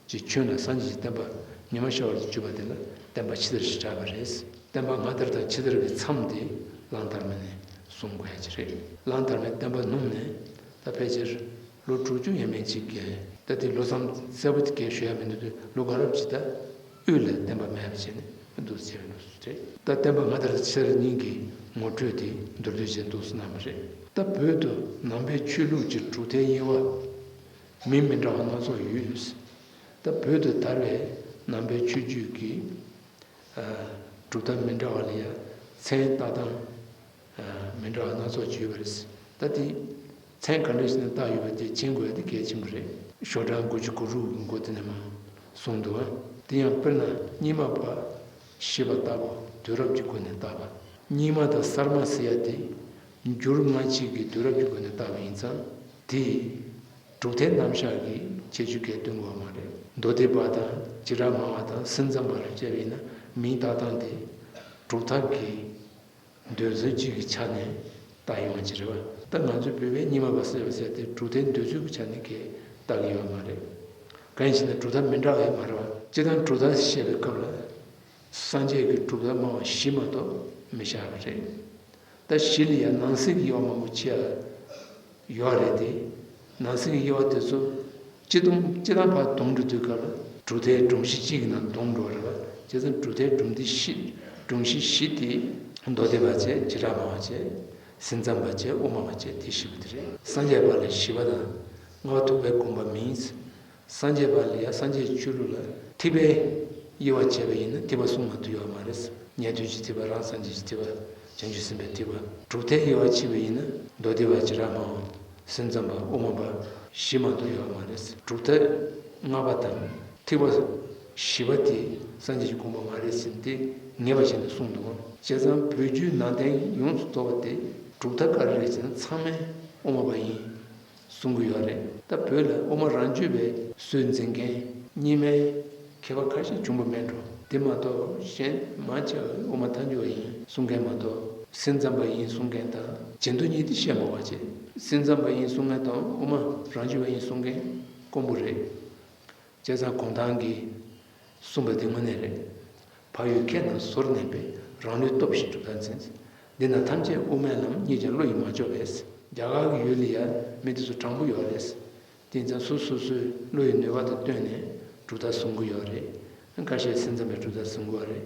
ཀྱི་ཁྱོན་ལ་སངས་རྒྱས་ཀྱི་བསྟན་པ་ཉི་མ་ཤར་བར་གྱུར་པ་དེ་ལ་བསྟན་པ་ཕྱི་དར་ཞེས་གྲགས་པ་རེད། བསྟན་པ་སྔ་དར་དང་ཕྱི་དར་གྱི་མཚམས་དེ་གླང་དར་མ་ནས་གསུང་དགོས་ཡ་ཅིག་རེད། གླང་དར་མས་བསྟན་པ་སྣུབས་ནས་ད་ཕལ་ཆེར་ལོ་དྲུག་ཅུ་ཡས་མས་ཅིག་བརྒལ། ད་དེ་ལོ་ཙམ་གསལ་པོ་དེ་གས་ཞུ་ཡ་མི་འདུག་དུས་ལོ་དགའ་རབ་ཅིག་ད་དབུས་ལ་བསྟན་པ་མེད་པ་བྱས་ནས་འདུག་ཟེར་བའི་ལུགས་སུ་རེད། ད་བསྟན་པ་སྔ་དར་ཕྱི་དར་གཉིས་ཀྱི་ངོ་སྤྲོད་དེ་མདོར་བསྡུས་བྱས་འདུག་སེ་གནང་བ་རེད། ད་བོད་དུ་ནང་པའི་ཆོས་ལུགས་ཀྱི་གྲུབ་མཐའི་དབྱེ་བ་མིང་མི་འདྲ་བ་སྣ་ཚོགས་ཡོད། ད་བོད་དུ་དར་བའི་ནང་པའི་ཆོས་བརྒྱུད་ཀྱི་གྲུབ་མཐའ་མི་འདྲ་བ་ལ་ཡང་མཚན་བཏགས་སྟངས་མི་འདྲ་བ་སྣ་ཚོགས་ཅིག་ཡོད་པ་རེད། ད་དེ་མཚན་ག་འདྲ་ཞིག་ནས་བཏགས་ཡོད་པ་དེ་མཁྱེན་དགོས་ཡ་དེ་གལ་ཆེན་པོ་རེད། ཤོག་གྲངས་དགུ་བཅུ་གོ་དྲུག་གི་མགོ་དེ་ནས་མར་གསུངས་འདུག་ཨ། དེ་ཡང་དཔེར་ན་རྙིང་མ་པ་ཞེས་པ་ལྟ་བུ་དུས་རབས་ཀྱི་སྒོ་ནས་བཏགས་པ། རྙིང་མ་དང་གསར་མ་ཟེར་ཡ་དེ་འགྱུར་སྔ་ཕྱི་གི་དུས་རབས་ཀྱི་སྒོ་ནས་བཏགས་པ་ཡིན་ཙང་དེ། གྲུབ་མཐའི་རྣམ་གཞག་གི་ཁྱད་ཆོས་གས་སྟོན་དགོས་པ་མ་རེད། མདོ་སྡེ་པ་དང་བྱེ་བྲག་སྨྲ་བ་དང་སེམས་ཙམ་པ་ལ་བཤད་པ་ཡིན་ན་མིང་བཏགས་སྟངས་དེ་གྲུབ་མཐའ་གི་འདོད་ཚུལ་གཅིག་གི་ཆ་ནས་བཏགས་ཡོང་བ་ཅིག་རེད་བ། ད་ང་ཚོའི་བོད་པའི་རྙིང་མ་པ་ཟེར་བ་ཟེར་དེ་གྲུབ་མཐའི་འདོད་ཚུལ་གྱི་ཆ་ནས་གས་བཏགས་ཀྱི་ཡོད་མ་རེད། གང་ཡིན་ཞེ་ན་གྲུབ་མཐའ་མི་འདྲ་བ་ཡོད་མ་རེད་བ། སྤྱིར་བཏང་གྲུབ་མཐའ་བཤད་པའི་སྐབས་ལ། སངས་རྒྱས་ཀྱི་གྲུབ་མཐའ་སྨྲ་བ་བཞི་མ་གཏོགས་མི་བཞག་པ་རེད། ད་བཞི་ལ་ཡང་ནང་གསེས་ཀྱི་དབྱེ་བ་མང་པོ་ཕྱེ་ཡ་ཡོད་རེད་དེ། ནང་གསེས་ཀྱི་དབྱེ་བ་དེ་ཚོ་སྤྱི་སྟོང་སྤྱི་བཏང་ཕར་བསྡོམས་འགྲོ་དུས་སྐབས་ལ་གྲུབ་མཐའི་སྒྲོམ་གཞི་གཅིག་གི་ནང་བསྡོམས་འགྲོ་བ་རེད་བ། བྱས་ཙང་གྲུབ་མཐའི་སྒྲོམ་སྡེ་བཞི། སྒྲོམ་གཞི་བཞི་དེ་མདོ་སྡེ་པ་བྱས། བྱེ་བྲག་སྨྲ་བ་བྱས། སེམས་ཙམ་པ་བྱས་དབུ་མ་པ་བྱས་དེ་བཞི་པོ་དེ་རེད། སངས་རྒྱས་པ་ལ་བཞི་པ་དང་། ལྔ་པ་ཐུབ་པའི་དགོངས་པ་མིན། སངས་རྒྱས་པ་ལ་ཡ་སངས་རྒྱས་ཆོས་ལུགས་ལ་ཐེག་པའི་དབྱེ་བ་བྱས་པ་ཡིན་ན་ཐེག་པ་གསུམ་མ་གཏོགས་ཡོད་མ་རེད། ཉན་ཐོས་ཀྱི་ཐེག་པ། རང་སངས་རྒྱས་ཀྱི་ཐེག་པ། བྱང་ཆུབ་སེམས་དཔའི་ཐེག་པ། གྲུབ་མཐའི་དབྱེ་བ་ཕྱེ་བ་ཡིན་ན་མདོ་སྡེ་པ། བྱེ་བྲག་སྨྲ་བ། སེམས་ཙམ་པ། དབུ་མ་པ། བཞི་མ་གཏོགས་ཡོད་མ་རེད། གྲུབ་མཐའ་ལྔ་པ་དང་ཐེག་པ་བཞི་པ་དེ་སངས་རྒྱས་ཀྱི་དགོངས་པ་མ་རེད་ཟེར་ཏེ་ངེས་པ་བྱས་ནས་གསུངས་འདུག། བྱས་ཙང་བོད་བརྒྱུད་ནང་བསྟན་ཡོངས་སུ་རྫོགས་པ་དེ་གྲུབ་མཐའ་ག་རེ་རེད་ཟེར་ན་ཚང་མས་དབུ་མ་པ་ཡིན་གསུང་གི་ཡོད་རེད། ད་བོད་ལ་དབུ་མ་རང་རྒྱུད་པའི་སྲོལ་འཛིན་མཁན་རྙིང་མའི་མཁས་པ་ཁ་ཤས་བྱུང་བ་མེད་འགྲོ། དེ་མ་གཏོགས་གཞན་མང་ཆེ་བ་དབུ་མ་ཐལ་འགྱུར་བ་ཡིན་གསུང་མཁན་མ་གཏོགས། སེམས་ཙམ་པ་ཡིན་གསུང་མཁན་དང་བྱེ་མདོ་གཉིས་དེ་བཤད་མ་དགོས་པ་བྱས། སེམས་ཙམ་པ་ཡིན་གསུང་མཁན་དང་དབུ་མ་རང་རྒྱུད་པ་ཡིན་གསུང་མཁན་དཀོན་པོ་རེད། བྱས་ཙང་གུང་ཐང་གིས་གསུངས་པ་དེ་དངོས་གནས་རེད། བག་ཡོད་མཁས་རྣམས་ཟོར་མནན་པས། རང་ལུས་སྟོབས་བཞིན་གྲུབ་མཐར་འཛིན། འདི་ན་ཐམས་ཅད་དབུ་མའི་ལམ། རྙེད་ཀྱང་བློ་ཡིས་མ་ལྕོགས་པས། རྒྱ་གར་གྱི་ཡུལ་ལ་ཡ་མི་དེ་ཚོ་དྲང་པོ་ཡོད་རེད། དེ་ཙང་སོ་སོ་སོའི་བློ་ཡི་ནུས་པ་དང་བསྟུན་ནས་གྲུབ་མཐའ་བཟུང་གི་ཡོད་རེད། ཁ་ཤས་སེམས་ཙམ་པའི་གྲུབ་མཐའ་བཟུང་གི་ཡོད་རེད།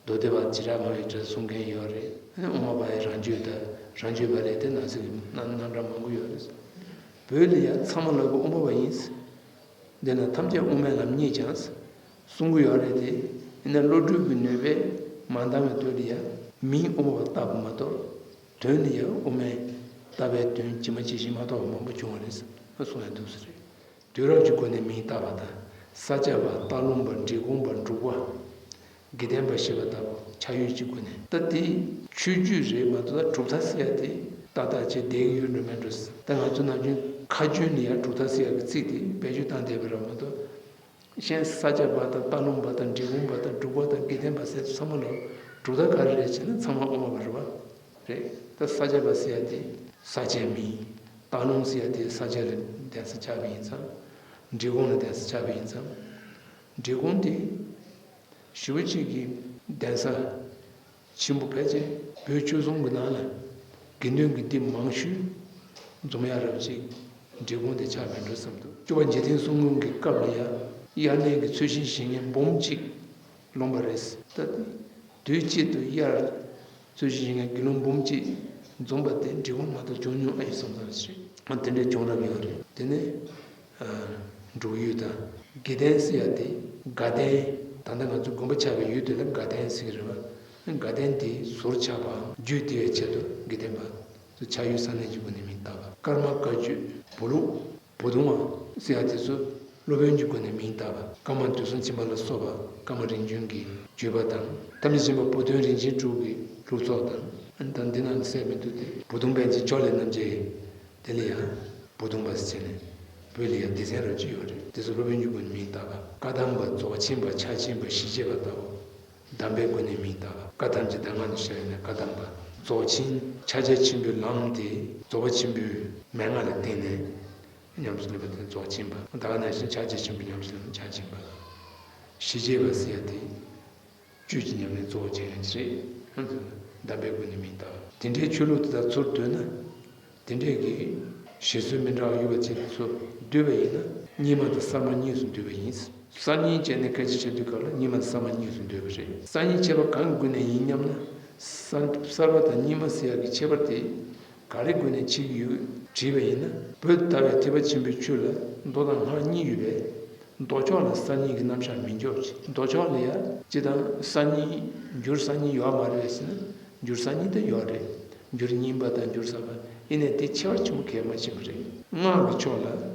མདོ་སྡེ་པ་བྱེ་བྲག་སྨྲ་བའི་གྲུབ་མཐའ་གསུང་མཁན་ཡོད་རེད། དབུ་མ་པ་ཡི་རང་རྒྱུད་དང་རང་རྒྱུད་པ་ལས་དེ་ནང་གསེས་ཀྱི་རྣམ་གྲངས་མང་པོ་ཡོད་རེད། བོད་ལ་ཡ་ཚང་མ་ལ་གི་དབུ་མ་པ་ཡིན། འདི་ན་ཐམས་ཅད་དབུ་མའི་ལམ། རྙེད་ཀྱང་གསུང་གི་ཡོད་རེད་དེ། ཡིན་ན་བློ་གྲོས་ཀྱི་ནུས་པས་མ་འདང་བའི་དོན་ལ་ཡ་མིང་དབུ་མ་པ་བཏགས་པ་མ་གཏོགས། དོན་ནི་ཡང་དབུ་མའི་ལྟ་བའི་དོན་ཇི་མ་ཇི་བཞིན་མ་རྟོགས་པ་མང་པོ་བྱུང་བ་རེད་གསུང་ཡ་འདུག་ས་རེད། དུས་རབས་ཀྱི་སྒོ་ནས་མིང་བཏགས་པ་དང་། ས་སྐྱ་པ། སྟག་ལུང་པ། འབྲི་གུང་པ། འབྲུག་པ། དགེ་ལྡན་པ་ཞེས་པ་ལྟ་བུ་ཆགས་ཡུལ་གྱི་སྒོ་ནས། ད་དེ་ཆོས་བརྒྱུད་རེད་མ་གཏོགས། ད་གྲུབ་མཐའ་ཟེར་ཡ་དེ་ཏག་ཏག་ཅིག་བསྡད་ཀྱི་ཡོད་འགྲོ་མེད་འགྲོ། ད་ང་ཚོ་ནམ་རྒྱུན་ཁ་རྒྱུན་ལ་ཡ་གྲུབ་མཐའ་ཟེར་ཡ་གི་ཚིག་དེ་བེད་སྤྱོད་བཏང་བསྡད་པ་རེད་མ་གཏོགས། གཞན་ས་སྐྱ་པ་དང་། སྟག་ལུང་པ་དང་། འབྲི་གུང་པ་དང་། འབྲུག་པ་དང་། དགེ་ལྡན་པ་ཟེར་ཚང་མ་ལ་གྲུབ་མཐའ་ག་རེ་རེད་ཟེར་ན་ཚང་མ་དབུ་མ་པ་རེད་པ། རེད། ད་ས་སྐྱ་པ་ཟེར་ཡ་དེ་ས་སྐྱའི་མིང་། སྟག་ལུང་ཟེར་ཡ་དེ་ས་སྐྱ་ལ་གདན་ས་ཆགས་པ་ཡིན་ཙང་། འབྲི་གུང་ལ་གདན་ས་ཆགས་པ་ཡིན་ཙང་། འབྲི་གུང་དེ་ཞེ་པོ་ཅིག་གི་གདན་ས་ཆེན་པོ། ཕལ་ཆེར་བོད་ཆོལ་གསུམ་གྱི་ནང་ལ་དགེ་འདུན་གྱི་སྡེ་མང་ཤོས་འཛོམས་ཡ་རབ་ཅིག་འབྲི་གུང་དེ་ཆགས་མེད་འགྲོ་བསམ་འདུག། སྐྱོབ་པ་འཇིག་རྟེན་གསུམ་མགོན་གྱི་སྐབས་ལ་ཡ་དབྱར་གནས་ཀྱི་ཚུལ་བཞིན་བཞེངས་མཁན་འབུམ་གཅིག་ལོངས་པ་རེད། ད་དུས་གཅིག་ཏུ་དབྱར་ཚུལ་བཞིན་བཞེངས་མཁན་དགེ་སློང་འབུམ་གཅིག་འཛོམས་པ་དེ་འབྲི་གུང་མ་གཏོགས་བྱུང་མྱོང་ཨེ་ཡོད་བསམ་བསམ་ཞིག་རེད། དེ་འདྲའི་བྱུང་རབས་ཡོད་རེད། དེ་ནས། འབྲུག་ཡུལ་དང་། དགེ་ལྡན་ཟེར་ཡ་དེ་དགའ་ལྡན། ད་ལྟ་ང་ཚོ་དགོན་པ་ཆགས་པའི་ཡུལ་དེ་ལ་དགའ་ལྡན་ཟེར་གྱི་རེད་པ། དགའ་ལྡན་དེ་ཟུར་ཆག་པའམ་རྒྱུད་བདེ་བའི་ཆེད་དུ་དགེ་ལྡན་པ་ཚོ་ཆགས་ཡུལ་ས་གནས་ཀྱི་སྒོ་ནས་མིང་བཏགས་པ། ཀརྨ་བཀའ་བརྒྱུད། བུ་ལུག། བུ་དུང་བ་ཟེར་ཡ་དེ་ཚོ་སློབ་དཔོན་གྱི་སྒོ་ནས་མིང་བཏགས་པ། ཀརྨ་དུས་གསུམ་མཁྱེན་པ་ལ་སོགས་པ་ཀརྨ་རིམ་བྱོན་གྱི་བརྒྱུད་པ་དང་། ཐམས་ཅད་མཁྱེན་པ་བུ་སྟོན་རིན་ཆེན་གྲུབ་ཀྱི་ལྷུག་རྩོམ་དང་། ད་འདི་ནང་གསལ་མི་འདུག་སྟེ། བུ་དུང་པཎ་ཆེན་ཕྱོགས་ལས་རྣམ་རྒྱལ། དེ་ལ་ཡང་བུ་དུང་བ་ཟེར་ནས་བོད་ལ་ཡང་སྡེ་ཚན་རབ་ཅིག་ཡོད་རེད། དེ་ཚོ་སློབ་དཔོན་གྱི་སྒོ་ནས་མིང་བཏགས་པ། བཀའ་གདམས་པ། རྫོགས་ཆེན་པ། ཕྱག་ཆེན་པ། ཞི་བྱེད་པ་ལྟ་བུ། གདམས་པའི་སྒོ་ནས་མིང་བཏགས་པ། བཀའ་ཐམས་ཅད་གདམས་ངག་ཏུ་ཤར་བས་ན་བཀའ་གདམས་པ། རྫོགས་ཆེན་ཕྱག་རྒྱ་ཆེན་པོའི་ལམ་དེ་རྫོགས་པ་ཆེན་པོའི་མན་ངག་ལ་བརྟེན་ནས་ཉམས་སུ་ལེན་པ་དེ་རྫོགས་ཆེན་པ། ད་ག་ནང་བཞིན་ཕྱག་རྒྱ་ཆེན་པོའི་ཉམས་སུ་ལེན་པ་ཕྱག་ཆེན་པ། ཞི་བྱེད་པ་ཟེར་ཡ་དེ། བཅུད་ཀྱི་ཉམས་ལེན་གཙོ་བོ་བྱས་ཡོད་ཀྱི་རེད། གདམས་པའི་སྒོ་ནས་མིང་བཏགས། དེ་འདྲའི་ཆོས་ལུགས་དེ་དག་ཚུར་བསྡུས་ན། དེ་འདྲའི་གི་བཞེད་སྲོལ་མི་འདྲ་བ་ཡོད་པ་ཅིག་ཚུར་བསྡུས་པ་ཡིན་ན། རྙིང་མ་དང་གསར་མ་གཉིས་སུ་འདུས་པ་ཡིན། གསར་རྙིང་བྱས་ནས་སྐད་ཆ་བཤད་དུས་སྐབས་ལ་རྙིང་མ་དང་གསར་མ་གཉིས་སུ་འདུས་པ་རེད། གསར་རྙིང་ཁྱད་པར་གང་གི་སྒོ་ནས་ཡིན་སྙམ་ན། གསར་གསར་པ་དང་རྙིང་མ་ཟེར་ཡག་གི་ཁྱད་པར་དེ། ག་རེ་སྒོ་ནས་ཕྱེ་གི་ཡོད་དྲིས་པ་ཡིན་ན། བོད་ལྟ་བའི་ཐེག་པ་ཆེན་པོའི་ཆོས་ལ་མདོ་དང་སྔགས་གཉིས་ཡོད་པས། མདོ་ཕྱོགས་ལ་གསར་རྙིང་གི་རྣམ་གཞག་མི་འཇོག་ཅིང་། མདོ་ཕྱོགས་ལ་ཡང་སྤྱིར་བཏང་གསར་རྙིང་། འགྱུར་གསར་རྙིང་ཡོད་མ་རེད་ཟེར་ན། འགྱུར་གསར་རྙིང་དེ་ཡོད་རེད། འགྱུར་རྙིང་པ་དང་འགྱུར་གསར་པ། ཡིན་ནའི་དེ་ཁྱད་པར་ཆེན་པོ་གང་ཡང་མ་ཕྱིན་པ་རེད། སྔགས་ཀྱི་ཕྱོགས་ལ།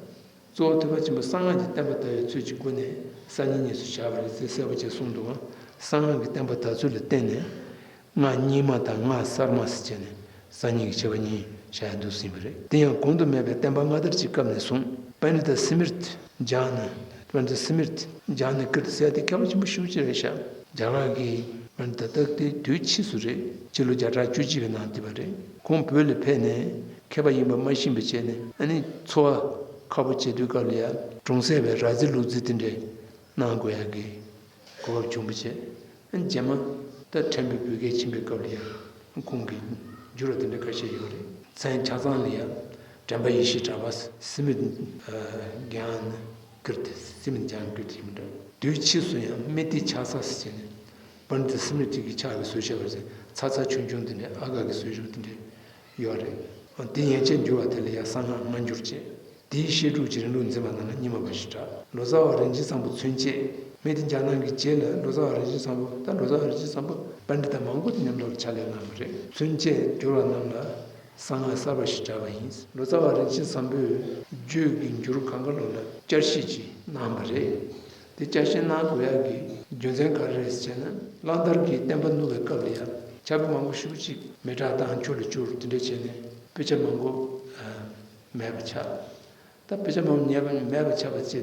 གཙོ་བོ་ཐེག་པ་ཆེན་པོ་གསང་སྔགས་ཀྱི་བསྟན་པ་དར་བའི་ཚུལ་གྱི་སྒོ་ནས་གསར་རྙིང་གཉིས་སུ་བཞག་པ་རེད་ཟེར་གསལ་པོ་བྱས་གསུངས་འདུག། གསང་སྔགས་ཀྱི་བསྟན་པ་དར་ཚུལ་ལ་བརྟེན་ནས། སྔགས་རྙིང་མ་དང་སྔགས་གསར་མ་ཟེར་བྱས་ནས་གསར་རྙིང་གི་ཁྱད་པར་གཉིས་བཞག་ཡ་འདུག་ཟིན་པ་རེད། དེ་ཡང་གོང་དུ་སྨྲས་པའི་བསྟན་པ་སྔ་དར་གྱི་སྐབས་ནས་བཟུང་པཎྜི་ཏ་སི་མིར་ཏི་ཛ་ན། པཎྜི་ཏ་སི་མིར་ཏི་ཛ་ན་ཀིརྟི་ཟེར་ཡ་དེ་ཁྱད་པར་ཆེན་པོ་ཞེ་པོ་ཅིག་རེད་ཤག། རྒྱ་གར་གྱི་པཎྜི་ཏ་སྟག་དེ་དུས་ཕྱིས་སུ་རེད། སྤྱི་ལོ་བརྒྱ་ཕྲག་བཅུ་གཅིག་པའི་ནང་བསྡད་པ་རེད། ཁོང་བོད་ལ་ཕེབས་ནས་མཁས་པ་ཡིན་པ་མ་ཤེས་པ་བྱས་ནས། ཨ་ནི་འཚོ་བ་ཁག་པོ་བྱེད་དུས་སྐབས་ལ་ཡ་གྲོང་གསེབ་པའི་ར་རྫི་ལུག་རྫི་དེ་འདྲས་གནང་དགོས་ཡག་གི་གོ་སྐབས་བྱུང་བ་བྱས། རྗེས་མ་ད་ཕྲན་བུ་བོད་སྐད་ཕྱིན་པའི་སྐབས་ལ་ཡང་ཁོང་གིས་བསྒྱུར་བ་དེ་འདྲ་ཁ་ཤས་ཡོད་རེད། མཚན་ཆ་ཚང་ལ་ཡང་དྲན་པ་ཡེ་ཤེས་གྲགས་པ་སི་མིར་ཛ་ན་ཀིརྟི། སི་མིར་ཛ་ན་ཀིརྟི་ཡིན་པ་འདྲ། དུས་ཕྱིས་སུ་ཡང་སྨྲྀ་ཏི་ཆ་ས་ཟེར་བྱས་ནས་པཎྜི་ཏ་སི་མིར་ཏི་གི་ཕྱག་གིས་བཟོས་བཞག་པ་ཟེར། ཚ་ཚ་ཆུང་ཆུང་དེ་འདྲ། ཨ་ག་གིས་བཟོས་བཞག་པ་དེ་འདྲ། ཡོད་རེད། དེ་ཡན་ཆད་འགྱུར་བ་དེ་ལ་ཡང་གསང་སྔགས་སྔ་འགྱུར་བྱས། དེའི་བཤད་སྒྲུབ་ཀྱི་རིང་ལུགས་འཛིན་པ་རྣམས་ལ་རྙིང་མ་པ་ཞེས་གྲགས། ལོ་ཙཱ་བ་རིན་ཆེན་བཟང་པོ་མཚོན་བྱེད་སྨན་དེ་རྒྱ་ནག་གི་རྗེས་ལ་ལོ་ཙཱ་བ་རིན་ཆེན་བཟང་པོ། ད་ལོ་ཙཱ་བ་རིན་ཆེན་བཟང་པོ་པཎྜི་ཏ་མང་པོ་དེ་མཉམ་དུ་ཕྱག་ལས་གནང་བ་རེད། མཚོན་བྱེད་བསྒྱུར་བ་རྣམས་ལ་གསང་སྔགས་གསར་པ་ཞེས་གྲགས་པ་ཡིན། ལོ་ཙཱ་བ་རིན་ཆེན་བཟང་པོས་རྒྱུད་ཀྱི་འགྱུར་གང་ག་ལོ་ལ་བསྐྱར་བཤད་ཅིག་གནང་བ་རེད། དེ་བསྐྱར་བཤད་གནང་དགོས་ཡག་གི་རྒྱུ་མཚན་ག་རེ་རེད་ཟེར་ན། གླང་དར་གྱིས་བསྟན་པ་བསྣུབས་པའི་སྐབས་ལ་ཡང་ཕྱྭ་པ་མང་པོ་ཞེ་པོ་ཅིག་མེ་སྲེག་བཏང་ཆུ་ལ་བསྐྱུར། དེ་འདྲ་བྱས་ནས་དཔེ་ཆ་མང་པོ་མེད་པ་ཆགས། ད་དཔེ་ཆ་མང་པོ་མེད་པ་ཆགས་པ་བྱས་ཏེ་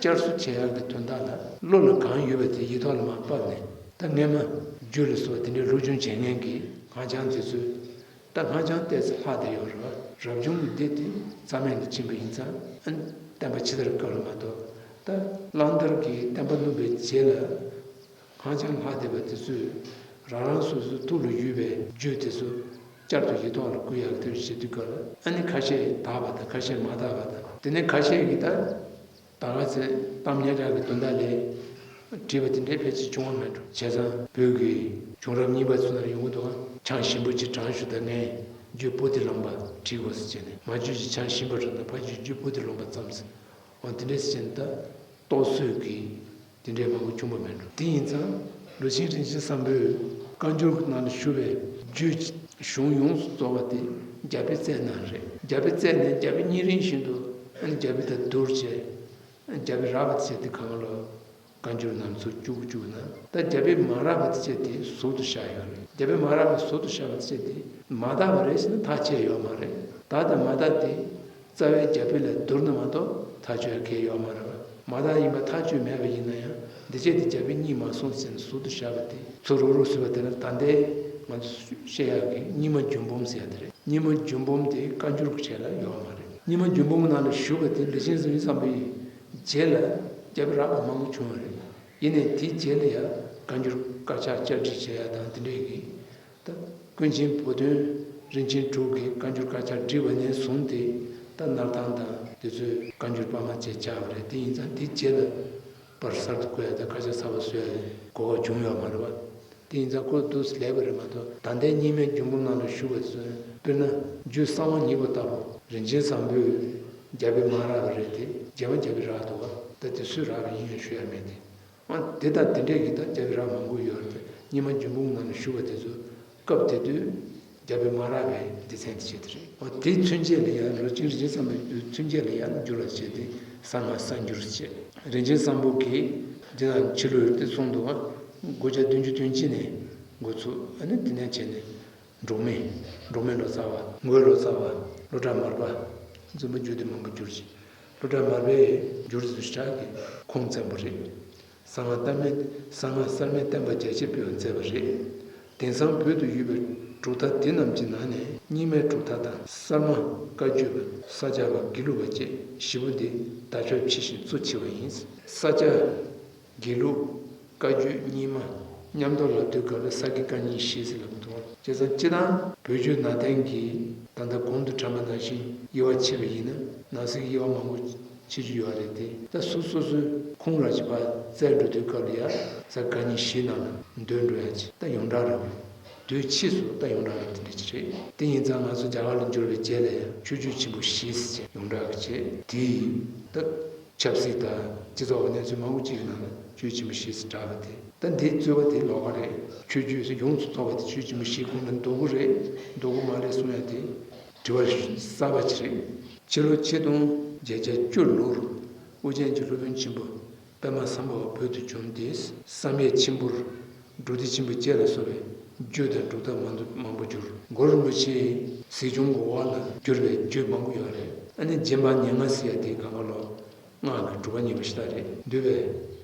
བསྐྱར་གསོ་བྱེད་ཡག་གི་དོན་དག་ལ་བློ་ལ་གང་ཡོད་པ་དེ་ཡིག་ཐོག་ལ་མར་ཕབ་ནས། ད་སྔས་མ་རྒྱུད་ལ་སོགས་དེ་འདྲའི་སློབ་སྦྱོང་བྱེད་མཁན་གྱི་ཁང་བྱང་དེ་ཚོས། ད་སྔགས་འཆང་ཏོག་ཙམ་ལྷག་བསྡད་ཡོད་རེད་བ། རབ་བྱུང་གི་སྡེ་དེ་རྩ་མེད་ལ་ཕྱིན་པ་ཡིན་ཙང་། ཨ་ནི་བསྟན་པ་ཕྱི་དར་སྐབས་ལ་མ་གཏོགས། ད་གླང་དར་གྱིས་བསྟན་པ་བསྣུབས་པའི་རྗེས་ལ་སྔགས་འཆང་ལྷག་བསྡད་པ་དེ་ཚོས་རང་རང་སོ་སོའི་ཐུགས་ལ་ཡོད་པའི་རྒྱུད་དེ་ཚོ་བསྐྱར་དུ་ཡིག་ཐོག་ལ་བཀོད་ཡག་དེར་བྱེད་དུས་སྐབས་ལ། ཨ་ནི་ཁ་ཤས་དག་པ་དང་ཁ་ཤས་མ་དག་པ་དང་། དེ་ནས་ཁ་ཤས་ཀྱིས་ད། ད་ག་ཚོད་གཏམ་སྙན་གྲགས་ཀྱི་དོན་དག་ལས་བྲིས་པ་དེ་འདྲའི་ཕལ་ཆེར་བྱུང་བ་མེད་འགྲོ། བྱས་ཙང་བོད་ཀྱི་བྱུང་རབས་རྙིང་པ་ཚོ་ནང་ཡོང་གི་འདུག་ག། ཆང་ཞིམ་པོ་ཅིག་དྲངས་ཞུ་དང་། ངས་རྒྱུད་པོ་ཏི་ལུང་པ་བྲིས་དགོས་ཟེར་བྱས་ནས། མ་རྒྱུད་ཀྱི་ཆང་ཞིམ་པོ་དྲངས་དང་། ཕ་རྒྱུད་རྒྱུད་པོ་ཏི་ལུང་པ་བརྩམས་ཟེར། འོ་དེ་འདྲས་ཟེར་བྱས་ནས་ད་རྟོག་བཟོས་ཀྱི་དེ་འདྲའི་མང་པོ་བྱུང་བ་མེད་འགྲོ། དེ་ཡིན་ཙང་ལོ་ཆེན་རིན་ཆེན་བཟང་པོས་བཀའ་འགྱུར་ནང་ལ་ཞུ་བའི་རྒྱུད་གཞུང་ཡོངས་སུ་རྫོགས་པ་དེ་རྒྱ་དཔེ་བཙལ་གནང་རེད། རྒྱ་དཔེ་བཙལ་ནས་རྒྱ་དཔེ་གཉིས་རིང་བཞིན་དུ་རྒྱ་དཔེ་དང་བསྡུར་བྱས། རྒྱ་དཔེ་རག་པ་བྱས་ཏེ་གང་ལོ་བཀའ་འགྱུར་རྣམས་ཚུར་བཅུག་བཅུག་ན། ད་རྒྱ་དཔེ་མ་རག་པ་བྱས་ཏེ་ཟུར་དུ་བཞག་ཡོད་རེད། རྒྱ་དཔེ་མ་རག་པ་ཟུར་དུ་བཞག་པ་བྱས་ཏེ་མ་དག་པ་རེད་ཟེར་ན་ཐག་བཅད་ཡོད་མ་རེད། དག་དང་མ་དག་དེ་རྩ་བའི་རྒྱ་དཔེ་ལ་བསྡུར་ན་མ་གཏོགས་ཐག་གཅོད་གལ་ཡོད་མ་རེད་པ། མ་དག་ཡིན་པ་ཐག་གཅོད་མེད་པ་ཡིན་ན་ཡང་། འདི་བྱས་ཏེ་རྒྱ་དཔེ་གཉིས་མ་སོང་ཟེར་ནས་ཟུར་དུ་བཞག་པ་དེ་ཚུར་རུག་རུག་ཟེར་བ་དེ་ལ་ད་ལྟའི་ང་ཚོ་བཤད་ཡག་གི་རྙིང་མ་རྒྱུན་འབུམ་ཟེར་ཡག་དེ་རེད། རྙིང་མ་རྒྱུན་འབུམ་དེ་བཀའ་འགྱུར་གྱི་གྲས་ལ་ཡོད་མ་རེད། རྙིང་མ་རྒྱུན་འབུམ་ནང་ལ་བཞུགས་པ་དེ་ལི་ཆིང་ཟེར་མི་བསམ་པའི་རྗེས་ལ་རྒྱ་དཔེ་རག་པ་མང་པོ་བྱུང་བ་རེད། ཡིན་ནའི་དེའི་རྗེས་ལ་ཡང་བཀའ་འགྱུར་དཀར་ཆག་བསྐྱར་བྲིས་བྱེད་ཡག་དང་དེ་འདྲས་ཀྱི། ད་ཀུན་མཁྱེན་བུ་སྟོན་རིན་ཆེན་དྲུག་གིས་བཀའ་འགྱུར་དཀར་ཆག་བྲིས་པ་ནས་བཟུང་སྟེ། ད་སྣར་ཐང་དང་དེ་ཚོས་བཀའ་འགྱུར་པར་མ་བཅས་བྱས་པ་རེད། དེ་ཡིན་ཙང་དེའི་རྗེས་ལ་པར་གསར་དུ་བརྐོ་ཡ་དང་དཀར་ཆག་གསར་པ་བཟོ་ཡ་གོ་སྐབས་བྱུང་ཡོད་མ་རེད་པ། དེ་ཡིན་ཙང་ཁོ་འདུག་སེ་ལས་པ་རེད་མ་གཏོགས། ད་ལྟའི་རྙིང་མའི་རྒྱུན་འབུམ་ནང་ལ་བཞུགས་པ་ཚོས། དཔེར་ན་རྒྱུད་གསང་བ་སྙིང་པོ་ལྟ་བུ་རིན་ཆེན་བཟང་པོས་རྒྱ་དཔེ་མ་རག་པ་རེད་དེ། རྗེས་མ་རྒྱ་དཔེ་རག་འདུག་པ། ད་དེ་སུས་རག་པ་ཡིན་ཡང་ཞུ་ཡ་མེད་དེ། ཨ། དེ་དང་དེ་འདྲས་ཀྱི་ད་རྒྱ་དཔེ་རག་མང་པོ་ཡོད་རེད། རྙིང་མ་རྒྱུན་འབུམ་ནང་ལ་བཞུགས་པ་དེ་ཚོ་སྐབས་དེ་དུས་རྒྱ་དཔེ་མ་རག་པའི་སྡེ་ཚན་དེ་བྱས་དེ་རེད། ཨ། དེའི་མཚོན་བྱེད་ལ་ཡང་ལོ་ཆེན་རིན་ཆེན་བཟང་པོའི་མཚོན་བྱེད་ལ་ཡང་བསྒྱུར་བ་བྱས་ཏེ་གསང་སྔགས་གསར་འགྱུར་བྱས། རིན་ཆེན་བཟང་པོ་གིས་འདི་ན་ཕྱི་ལོ་དེ་གསུངས་འདུག་པ། དགུ་བརྒྱ་བདུན་ཅུ་དོན་གཅིག་ནས་འགོ་ཚུགས། ཨ་ནི་དེ་ནས་བྱས་ནས། འབྲོག་མི། འབྲོག་མི་ལོ་ཙཱ་བ། ངོས་ལོ་ཙཱ་བ། སློབ་གྲྭ་མར་པ། རྫུན་མ་རྒྱུད་སྡེ་མང་པོ་བསྒྱུར་ཅིང་། སློབ་གྲྭ་མར་པའི་བསྒྱུར་ཚུལ་ཞིག་གི་ཁུངས་བཙན་པོ་རེད། གསང་སྔགས་གཏེར་མའི་གསང་སྔགས་གསར་མའི་བསྟན་པ་རྒྱ་ཆེར་སྤེལ་བར་མཛད་པ་རེད། དེང་སང་བོད་དུ་ཡོད་པའི་གྲུབ་མཐའ་དེ་རྣམས་ཀྱི་ནང་ནས་རྙིང་མའི་གྲུབ་མཐའ་དང་། གསར་མ་བཀའ་བརྒྱུད་པ། ས་སྐྱ་པ། དགེ་ལུགས་པ་བཅས་བཞི་པོ་འདི་དར་ཁྱབ་ཆེ་ཞིང་གཙོ་ཆེ་བ་ཡིན། ས་སྐྱ། དགེ་ལུགས། བཀའ་བརྒྱུད་གཉིས་མ་མཉམ་དུ་ལབ་དུས་སྐབས་ལ་ས་དགེ་བཀའ་རྙིང་བཞི་ཟེར་ལབ་ཀྱི་འདུག། བྱས་ཙང་སྤྱིར་བཏང་བོད་བརྒྱུད་ནང་བསྟན་གྱི་ད་ལྟ་གོང་དུ་དྲངས་པ་ནང་བཞིན་དབྱེ་བ་ཕྱེ་བ་ཡིན་ན། ནང་གསེས་ཀྱི་དབྱེ་བ་མང་པོ་ཕྱེ་རྒྱུ་ཡོད་རེད་དེ། ད་སོ་སོ་སོའི་ཁུངས་ར་ཅིག་ཕར་བཙལ་འགྲོ་དུས་སྐབས་ལ་ཡ། ས་དགེ་བཀའ་རྙིང་བཞིའི་ནང་ལ་འདུས་འགྲོ་ཡ་ཅིག། ད་ཡོངས་གྲགས་ར་བ། དུས་ཕྱིས་སུ་ད་ཡོངས་གྲགས་ལ་དེ་འདྲ་ཅིག་རེད། དེ་ཡིན་ཙང་ང་ཚོ་རྒྱ་གར་ལ་འབྱོར་བའི་རྗེས་ལ་ཡང་ཆོས་བརྒྱུད་ཆེན་པོ་བཞི་ཟེར་བྱས་ཡོངས་གྲགས་ཀྱི་བྱས། དེ་ཡིས་ད་ཆབ་སྲིད་དང་སྤྱི་ཚོགས་ཀྱི་གནས་ཚུལ་མང་པོ་ཅིག་གི་ནང་ལ་ཆོས་བརྒྱུད་ཆེན་པོ་བཞི་ཟེར་གྲགས་པ་དེ། ད་འདིའི་རྩོད་པ་དེ་ལོགས་ཀ་རེད། ཆོས་བརྒྱུད་ཟེར་ཡོངས་སུ་རྫོགས་པ་དེ་ཆོས་བརྒྱུད་ཆེན་པོ་བཞིའི་ཁོངས་ལ་འདུ་གི་རེད། འདུ་གི་མ་རེད་གསུང་ཡ་དེ་དྲི་བ་གསར་པ་ཅིག་རེད། ཕྱི་ལོ་ཆིག་སྟོང་བརྒྱད་བརྒྱ་བཅུ་ལོར་ཨོ་རྒྱན་གྱི་སློབ་དཔོན་ཆེན་པོ། པདྨ་སམ་བྷ་བ་བོད་དུ་བྱོན་ཏེ། བསམ་ཡས་མཆིམས་ཕུར། འབྲུག་སྡེ་ཆེན་པོ་བཅས་ལ་སོགས་པའི་རྒྱུད་དང་སྒྲུབ་ཐབས་མང་དུ་མང་པོ་བསྒྱུར། གུ་རུ་རིན་པོ་ཆེའི་གཟིགས་ཆུང་གི་འོག་ལ་བསྒྱུར་བའི་རྒྱུད་མང་པོ་ཡོད་རེད། ཨ་ནི་རྗེ་འབངས་ཉེར་ལྔ་ཟེར་ཡ་དེ་གང་ག་ལོ་སྔགས་ཀྱི་སྒྲུབ་པ་གཉེར་བ་ཞིག་ད་རེད། འདུས་པའི་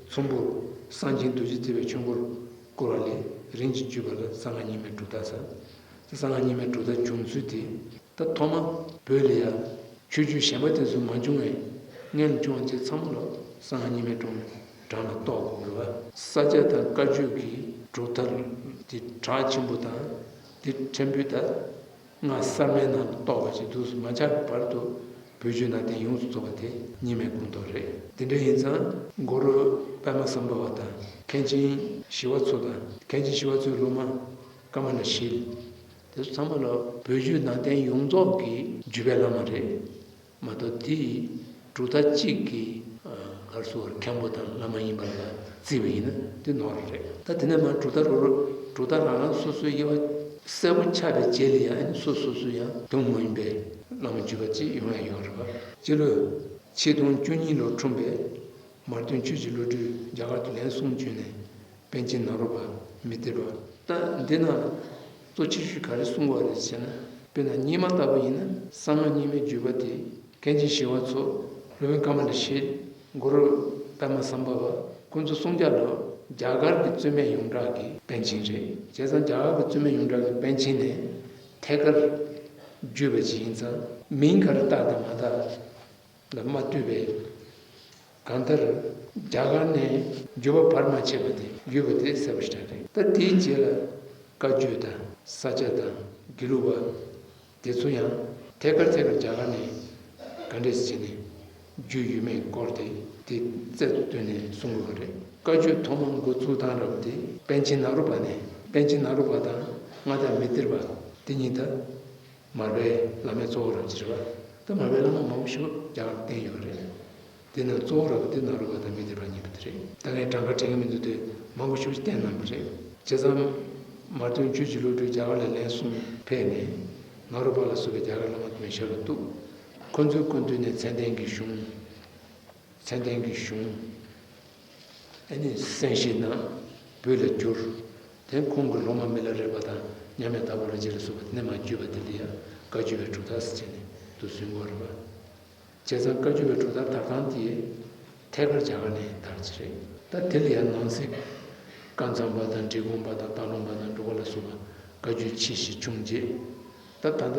ཚོམ་བུར་སངས་རྒྱས་རྡོ་རྗེ་ཐེག་པའི་ཆོས་འཁོར་བསྐོར་བ་ལས། རིམ་གྱིས་བརྒྱུད་པ་ལ་གསང་སྔགས་རྙིང་མའི་སྒྲུབ་ཐབས་ཟེར། གསང་སྔགས་རྙིང་མའི་སྒྲུབ་ཐབས་བྱུང་ཚུལ་དེ། ད་ཐོག་མ་བོད་ལ་ཡ་ཆོས་བརྒྱུད་གཞན་པ་དེ་ཚོ་མ་བྱུང་བའི་སྔོན་ལ་བྱུང་བ་དེ་ཚང་མ་ལ་གསང་སྔགས་རྙིང་མའི་གྲངས་གྲངས་ལ་གཏོགས་དགོས་རེད་བ། ས་སྐྱ་དང་བཀའ་བརྒྱུད་ཀྱི་སྒྲུབ་ཐབས་དེ་གྲགས་ཆེན་པོ་དང་། དེ་ཕྲན་བུ་ད་སྔགས་གསར་མའི་ནང་ལ་གཏོགས་པ་ཞིག་འདུག་སེ་མ་ཆགས་ཀྱི་བར་དུ་བོད་བརྒྱུད་ནང་བསྟན་ཡོངས་སུ་རྫོགས་པ་དེ་རྙིང་མའི་ཁོངས་གཏོགས་རེད། དེ་འདྲ་ཡིན་ཙང་གུ་རུ་པདྨ་སམ་བྷ་བ་དང་། མཁན་ཆེན་ཞི་བ་འཚོ་དང་། མཁན་ཆེན་ཞི་བ་འཚོའི་སློབ་མ་ཀ་མ་ལ་ཤཱི། དེ་ཚོ་ཚང་མ་ལ་བོད་བརྒྱུད་ནང་བསྟན་ཡོངས་རྫོགས་ཀྱི་བརྒྱུད་པའི་བླ་མ་རེད། མ་གཏོགས་དེ་ཡི་གྲུབ་མཐའ་གཅིག་གི་ཨ་ག་རེ་ཟེར་དགོས་རེད། མཁན་པོ་དང་བླ་མ་ཡིན་པ་ལ་བརྩིས་པ་ཡིན་ན་དེ་ནོར་རེད། ད་དེ་ནས་མར་གྲུབ་མཐའ་རུ་རུ་གྲུབ་མཐའ་རང་རང་སོ་སོའི་དབྱེ་བ་གསལ་པོ་ཆགས་པའི་རྗེས་ལ་ཡང་སོ་སོ་སོ་ཡང་དེ་མ་ཡིན་པའི་བླ་མ་བརྒྱུད་པ་ཅིག་ཡོང་ཡ་ཡོད་རེད་པ། སྤྱི་ལོ་ཆིག་སྟོང་བཅུ་གཉིས་ལོར་འཁྲུངས་པའི་མར་སྟོན་ཆོས་ཀྱི་བློ་གྲོས་རྒྱ་གར་དུ་ལན་གསུམ་བྱོན་ནས། པཎ་ཆེན་ནཱ་རོ་པ། མི་ཏི་པ། ད་འདི་ན་གཙོ་ཆེ་ཤོས་ག་རེ་གསུང་གི་ཡོད་རེད་ཟེར་ན། དཔེར་ན་རྙིང་མ་ལྟ་བུ་ཡིན་ན་གསང་སྔགས་རྙིང་མའི་བརྒྱུད་པ་དེ་མཁན་ཆེན་ཞི་བ་འཚོ། སློབ་དཔོན་ཀ་མ་ལ་ཤཱི། གུ་རུ་པདྨ་སམ་བྷ་བ། ཁོང་ཚོ་སུམ་བརྒྱ་ལོ་རྒྱ་གར་གྱི་རྩོད་མེད་ཡོངས་གྲགས་ཀྱི་པཎ་ཆེན་རེད། བྱས་ཙང་རྒྱ་གར་གྱི་རྩོད་མེད་ཡོངས་གྲགས་ཀྱི་པཎ་ཆེན་ནས་ཐད་ཀར་བརྒྱུད་པ་ཅིག་ཡིན་ཙང་མིང་ག་རེ་བཏགས་དང་མ་བཏགས་ལ་མ་ལྟོས་པའི་གང་ལྟར་རྒྱ་གར་ནས་བརྒྱུད་པ་བར་མ་ཆད་པ་དེ་བརྒྱུད་པ་དེ་གསལ་པོ་ཞེ་དྲག་རེད། ད་དེའི་རྗེས་ལ་བཀའ་བརྒྱུད་དང་ས་སྐྱ་དང་དགེ་ལུགས་པ་དེ་ཚོ་ཡང་ཐད་ཀར་ཐད་ཀར་རྒྱ་གར་ནས་ག་འདྲས་བྱས་ནས་བརྒྱུད་ཡོད་མེད་སྐོར་དེ་དེ་རྩལ་དུ་བཏོན་ནས་གསུང་དགོས་པ་རེད། བཀའ་བརྒྱུད་ཐོག་མ་འགོ་བཙུགས་སྟངས་རབ་དེ་པཎ་ཆེན་ནཱ་རོ་པ་ནས། པཎ་ཆེན་ནཱ་རོ་པ་དང་མངའ་བདག་མི་ཏི་པ་དེ་གཉིས་ད། མར་པའི་བླ་མའི་གཙོ་བོ་རབ་ཅིག་རེད་པ། ད་མར་པའི་བླ་མ་མང་པོ་ཞིག་རྒྱ་གར་བསྟེན་ཡོད་རེད། དེ་ནས་གཙོ་བོ་རབ་དེ་ནཱ་རོ་པ་དང་མི་ཏི་པ་གཉིས་པོ་དེ་རེད། ད་ངས་གྲངས་ཀ་དྲན་གྱི་མི་འདུག་སྟེ་མང་པོ་ཞིག་བསྟེན་གནང་བ་རེད། བྱས་ཙང་མར་སྟོན་ཆོས་ཀྱི་བློ་གྲོས་རྒྱ་གར་ལ་ལན་གསུམ་ཕེབས་ནས་ནཱ་རོ་པ་ལ་སོགས་པའི་རྒྱ་གར་བླ་མ་དུ་མའི་ཞབས་ལ་གཏུགས། ཁོ་ཚོའི་སྐུ་མདུན་ནས་མཚན་ལྡན་གྱི་གཞུང་། མཚན་ལྡན་གྱི་གཞུང་། ཨ་ནི་གསན་བཞེས་གནང་། བོད་ལ་བསྒྱུར། དེ་ཁོང་གི་སློབ་མ་མི་ལ་རས་པ་དང་མཉམ་མེད་དྭགས་པོ་རིན་ཆེན་ལ་སོགས་པ་དེ་ནས་མར་བརྒྱུད་པ་དེ་ལ་ཡང་བཀའ་བརྒྱུད་པའི་གྲུབ་མཐའ་ཟེར་བྱས་ནས་འདུག་སེ་གསུང་གི་ཡོད་རེད་པ། བྱས་ཙང་བཀའ་བརྒྱུད་པའི་གྲུབ་མཐའ་དར་སྟངས་དེ་ཐད་ཀར་རྒྱ་གར་ནས་དར་གྱི་རེད། ད་དེ་ལ་ཡང་ནང་གསེས་ཀ་ཚང་པ་དང་འབྲི་གུང་པ་དང་སྟག་ལུང་པ་དང་འབྲུག་པ་ལ་སོགས་པ་བཀའ་བརྒྱུད་ཆེ་བཞི་ཆུང་བརྒྱད། ད་ད་ལྟ་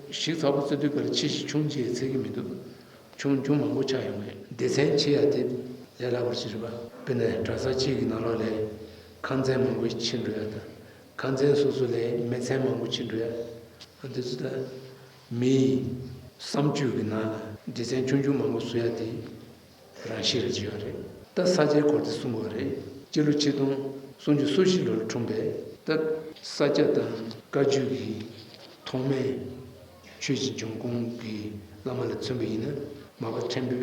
ཞིབ་ཚགས་པོ་བརྩི་དུས་ག་ལ་ཆེ་བཞི་ཆུང་བརྒྱད་ཟེར་གྱི་མི་འདུག་ཆུང་ཆུང་མང་པོ་ཆགས་ཡོང་གི་རེད། སྡེ་ཚན་ཕྱེ་ཡ་དེ་ལས་སླ་པོ་ཞིག་རེད་པ། དཔེར་ན་གྲྭ་ས་གཅིག་གི་ནང་ལོགས་ལ་ཁང་ཚན་མང་པོ་ཕྱེ་འགྲོ་ཡ་དང་། ཁང་ཚན་སོ་སོ་ལ་མི་ཚན་མང་པོ་ཕྱེ་འགྲོ་ཡ། ཨ་འདི་ཚོ་ད་མིའི་བསམ་སྤྱོད་ཀྱི་ནང་ལ་སྡེ་ཚན་ཆུང་ཆུང་མང་པོ་བཟོ་ཡ་དེ་རང་བཞིན་རེད་ཅེས་ཡོད་རེད། ད་ས་སྐྱའི་སྐོར་དེ་གསུང་དགོས་རེད། སྤྱི་ལོ་ཆིག་སྟོང་སུམ་ཅུ་སོ་བཞི་ལོར་འཁྲུངས་པའི་ད་ས་སྐྱ་དང་བཀའ་བརྒྱུད་ཀྱི་ཐོག་མའི་ཆོས་ཀྱི་འབྱུང་ཁུངས་ཀྱི་བླ་མ་ལ་མཚོན་པ་ཡིན་ན་མར་པ་ཕྲན་བུ་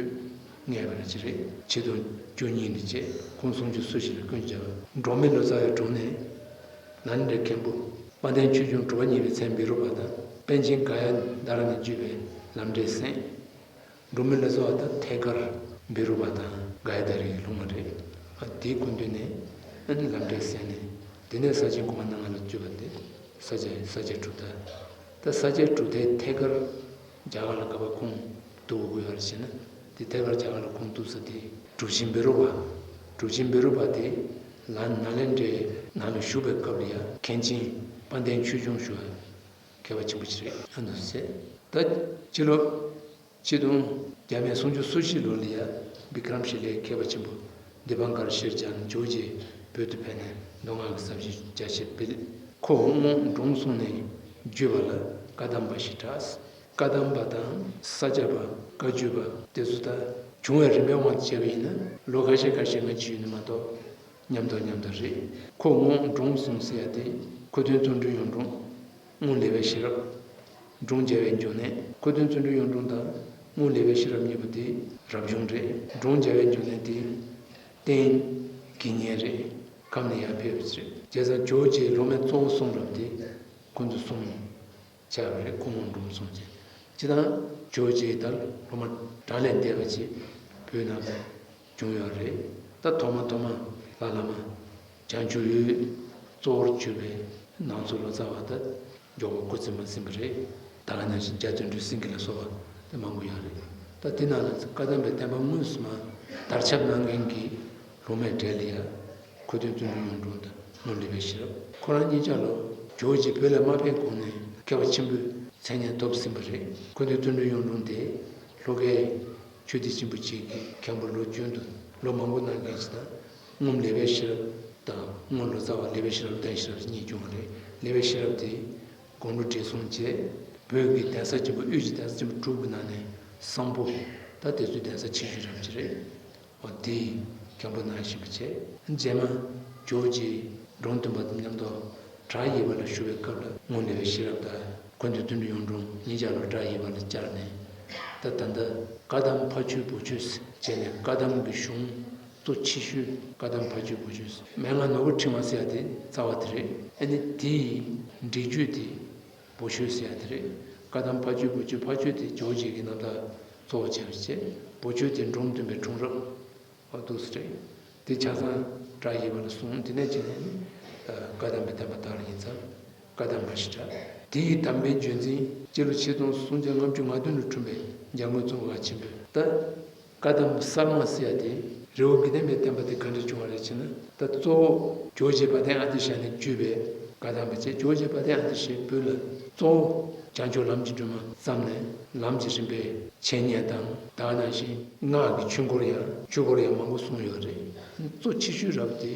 ངེས་པ་རེད་ཅེས་རེད། ཆིག་སྟོང་བཅུ་གཉིས་ནས་བྱས་ཁོང་སུམ་ཅུ་སོ་བཞི་ལ་ཀུན་ཁྱབ། འབྲོག་མི་ལོ་ཙཱ་བའི་དྲུང་ནས་ལམ་འབྲས་མཁན་པོ། དཔལ་ལྡན་ཆོས་འབྱུང་གྲུབ་པ་བརྙེས་པའི་མཚན་བཻ་རོ་པ་དང་། པཎ་ཆེན་ག་ཡ་དྷ་ར་ནས་བརྒྱུད་པའི་ལམ་འབྲས་སེང་། འབྲོག་མི་ལོ་ཙཱ་བ་དང་ཐད་ཀར་བཻ་རོ་པ་དང་ག་ཡ་དྷ་ར་ཡི་སློབ་མ་རེད། ཨ་དེའི་སྐུ་མདུན་ནས་ཨ་ནི་ལམ་འབྲས་གསན་ནས། དེ་ནས་ས་ཆེན་གོང་མ་སྣ་ལྔ་ལ་བརྒྱུད་པ་དེ་ས་སྐྱ་ས་སྐྱའི་གྲུབ་མཐའ། ད་ས་སྐྱའི་གྲུབ་མཐའི་ཐད་ཀར་རྒྱ་གར་ལ་ག་པར་ཁུངས་གཏུགས་དགོས་ཡོད་རེད་ཟེར་ན། དེ་ཐད་ཀར་རྒྱ་གར་ལ་ཁུངས་གཏུགས་ས་དེ་གྲུབ་ཆེན་བཻ་རོ་པ། གྲུབ་ཆེན་བཻ་རོ་པ་དེ་ལམ་ནཱ་ལེནྡྲའི་ནང་ལ་བཞུགས་པའི་སྐབས་ལ་ཡང་མཁན་ཆེན་དཔལ་ལྡན་ཆོས་འབྱུང་ཞུ་བ་མཁས་པ་ཆེན་པོ་ཞིག་རེད། ཨ་འདུག་ཟེར། ད་སྤྱི་ལོ་ཆིག་སྟོང་བརྒྱ་མེད་སུམ་ཅུ་སོ་བཞི་ལོ་ལ་ཡ་བི་ཀྲམ་ཤི་ལའི་མཁས་པ་ཆེན་པོ་དི་པང་ཀར་ཤེར་ཅན་ཇོ་རྗེ་བོད་དུ་ཕེབས་ནས་མདོ་སྔགས་ཀྱི་ཟབ་ཞི་རྒྱ་ཆེར་སྤེལ། ཁོ་དབུ་དབང་འབྲོང་གསུམ་ནས་བརྒྱུད་པ་ལ་བཀའ་གདམས་པ་ཞེས་གྲགས། བཀའ་གདམས་པ་དང་ས་སྐྱ་པ་བཀའ་བརྒྱུད་པ་དེ་ཚོ་ད་བྱུང་བའི་རིམ་པའི་དབང་དུ་བྱས་པ་ཡིན་ན་ལོ་ཁ་ཤས་ཁ་ཤས་སྔ་ཕྱི་ཡོད་ནི་མ་གཏོགས། མཉམ་དུ་མཉམ་དུ་རེད། ཁོ་དབུ་དབང་འབྲོང་གསུམ་ཟེར་ཡ་དེ་མཁོ་འདོན་བརྩོན་འགྲུས་གཡུང་དྲུང་། དབུང་ལེགས་པའི་ཤེས་རབ། འབྲོང་རྒྱལ་བའི་འབྱུང་གནས། མཁོ་འདོན་བརྩོན་འགྲུས་གཡུང་དྲུང་དང་དབུང་ལེགས་པའི་ཤེས་རབ་གཉིས་པོ་དེ་རབ་བྱུང་རེད། འབྲོང་རྒྱལ་བའི་འབྱུང་གནས་དེ་རྟེན་དགེ་བསྙེན་རེད། ཁམས་ནས་ཡར་ཕེབས་པ་རེད། བྱས་ཙང་ཇོ་རྗེའི་སློབ་མའི་གཙོ་བོ་གསུམ་རབ་དེ་ཁོ་ཚོ་གསུམ་ཆགས་པ་རེད། ཁོ་དབུ་དབང་འབྲོང་གསུམ་ཅན། སྤྱིར་བཏང་ཇོ་རྗེ་ད་སློབ་མ་གྲངས་ལས་འདས་པ་ཅིག་བོད་ནང་ལ་བྱུང་ཡོད་རེད། ད་ཐོག་མ་ཐོག་མ་ལྷ་བླ་མ་བྱང་ཆུབ་འོད་གཙོ་བོར་གྱུར་པའི་ནང་མཚོ་ལོ་ཙཱ་བ་ད་མགྱོགས་པ་སྐུ་ཚེ་མ་ཟིན་པ་རེད། ད་ག་ནང་བཞིན་རྒྱ་དོན་གྲུབ་སེང་གེ་ལ་སོགས་པ་དེ་མང་པོ་ཡོད་རེད། ད་དེ་ནང་ལ་བཀའ་གདམས་པའི་བསྟན་པ་དངོས་སུ་མ་དར་ཁྱབ་གནང་མཁན་གྱི་སློབ་མའི་གྲས་ལ་ཡ་མཁོ་འདོན་བརྩོན་འགྲུས་གཡུང་དྲུང་དང་དབུང་ལེགས་པའི་ཤེས་རབ། ཁོ་རང་གཉིས་ཆ་ལོ་ཇོ་རྗེ་བོད་ལ་མ་ཕེབས་གོང་ནས་མཁས་པ་ཆེན་པོའི་མཚན་སྙན་ཐོབ་ཟིན་པ་རེད། མཁོ་འདོན་བརྩོན་འགྲུས་གཡུང་དྲུང་དེ་ལྷོ་ཁའི་ཆོས་སྡེ་ཆེན་པོ་གཅིག་གི་མཁན་པོ་ལོ་རྒྱུན་དུ་ལོ་མང་པོ་གནང་མཁན་ཞིག་དང་། དབུང་ལེགས་པའི་ཤེས་རབ་དང་དབུང་ལོ་ཙཱ་བ་ལེགས་པའི་ཤེས་རབ་བསྟན་ཤེས་རབ་གཉིས་བྱུང་བ་རེད། ལེགས་པའི་ཤེས་རབ་དེ་དགུང་ལོ་བགྲེས་སོང་བྱས་བོད་ཀྱི་གདན་ས་ཆེན་པོ་དབུས་ཀྱི་གདན་ས་ཆེན་པོ་དྲུག་གི་ནང་ནས་བཟང་པོ་ད་དེ་ཚོའི་གདན་ས་ཆེ་ཤོས་རབ་ཅིག་རེད། འོ་དེ་མཁན་པོ་གནང་བཞིན་པ་བྱས། རྗེས་མ་ཇོ་རྗེ་འབྲོང་སྟོན་པ་དང་མཉམ་དུ་ བྲག་ཡིབ་པ་ལ་བཞུགས་པའི་སྐབས་ལ་དངོས་གནས་པའི་ཤེས་རབ་དང་། ཁོ་ཚོའི་མདུན་དུ་གཡུང་དྲུང་ཉིད་ཀྱང་ལ་བྲག་ཡིབ་པ་ལ་བཅར་ནས། ད་ད་ལྟ་བཀའ་གདམས་ཕ་ཆོས་བུ་ཆོས་ཟེར་བྱས་ནས་བཀའ་གདམས་ཀྱི་གཞུང་གཙོ་ཆེ་ཤོས་བཀའ་གདམས་ཕ་ཆོས་བུ་ཆོས་ཟེར། མན་ངག་ནོར་བུ་ཕྲེང་བ་ཟེར་ཡ་དེ་རྩ་བ་དེ་རེད། ཨ་ནི་དེའི་འགྲེལ་བརྗོད་དེ་བུ་ཆོས་ཟེར་ཡ་དེ་རེད། བཀའ་གདམས་ཕ་ཆོས་བུ་ཆོས། ཕ་ཆོས་དེ་ཇོ་བོ་རྗེ་གི་རྣམ་ཐར་གཙོ་བོ་བྱས་པ་བྱས། བུ་ཆོས་དེ་འབྲོམ་སྟོན་པའི་འཁྲུངས་རབས། ཨོ་འདུག་སེ་རེད། དེ་ཆ་ཚང་བྲག་ཡིབ་པ་ལ་གསུངས། དེ་ནས་བྱས་ནས་ནི། ཨ། བཀའ་གདམས་པའི་བསྟན་པ་དར་ཡིན་ཙང་བཀའ་གདམས་པ་ཞེས་གྲགས། དེ་ཡི་གདམས་པའི་རྒྱུན་འཛིན་སྤྱི་ལོ་ཆིག་སྟོང་སུམ་བརྒྱ་ལྔ་བཅུ་ང་བདུན་ལ་འཁྲུངས་པའི་འཇམ་མགོན་ཙོང་ཁ་པ་ཆེན་པོས། ད་བཀའ་གདམས་གསར་མ་ཟེར་ཡ་དེ་རི་བོ་དགེ་ལྡན་པའི་བསྟན་པ་དེ་ག་འདྲ་བྱུང་བ་རེད་ཅེ་ན། ད་གཙོ་བོ་ཇོ་བོ་རྗེ་དཔལ་ལྡན་ཨ་ཏི་ཤ་ནས་བརྒྱུད་པའི་བཀའ་གདམས་པ་བྱས། ཇོ་བོ་རྗེ་དཔལ་ལྡན་ཨ་ཏི་ཤས་བོད་ལ་གཙོ་བོ་བྱང་ཆུབ་ལམ་གྱི་སྒྲོན་མ་བརྩམས་ནས་ལམ་གྱི་རིམ་པའི་འཆད་ཉན་དང་། ད་ག་ནང་བཞིན་སྔགས་ཀྱི་ཆོས་སྐོར་ཡང་ཆོས་སྐོར་ཡང་མང་པོ་གསུངས་ཡོད་རེད། གཙོ་ཆེ་ཤོས་རབ་དེ་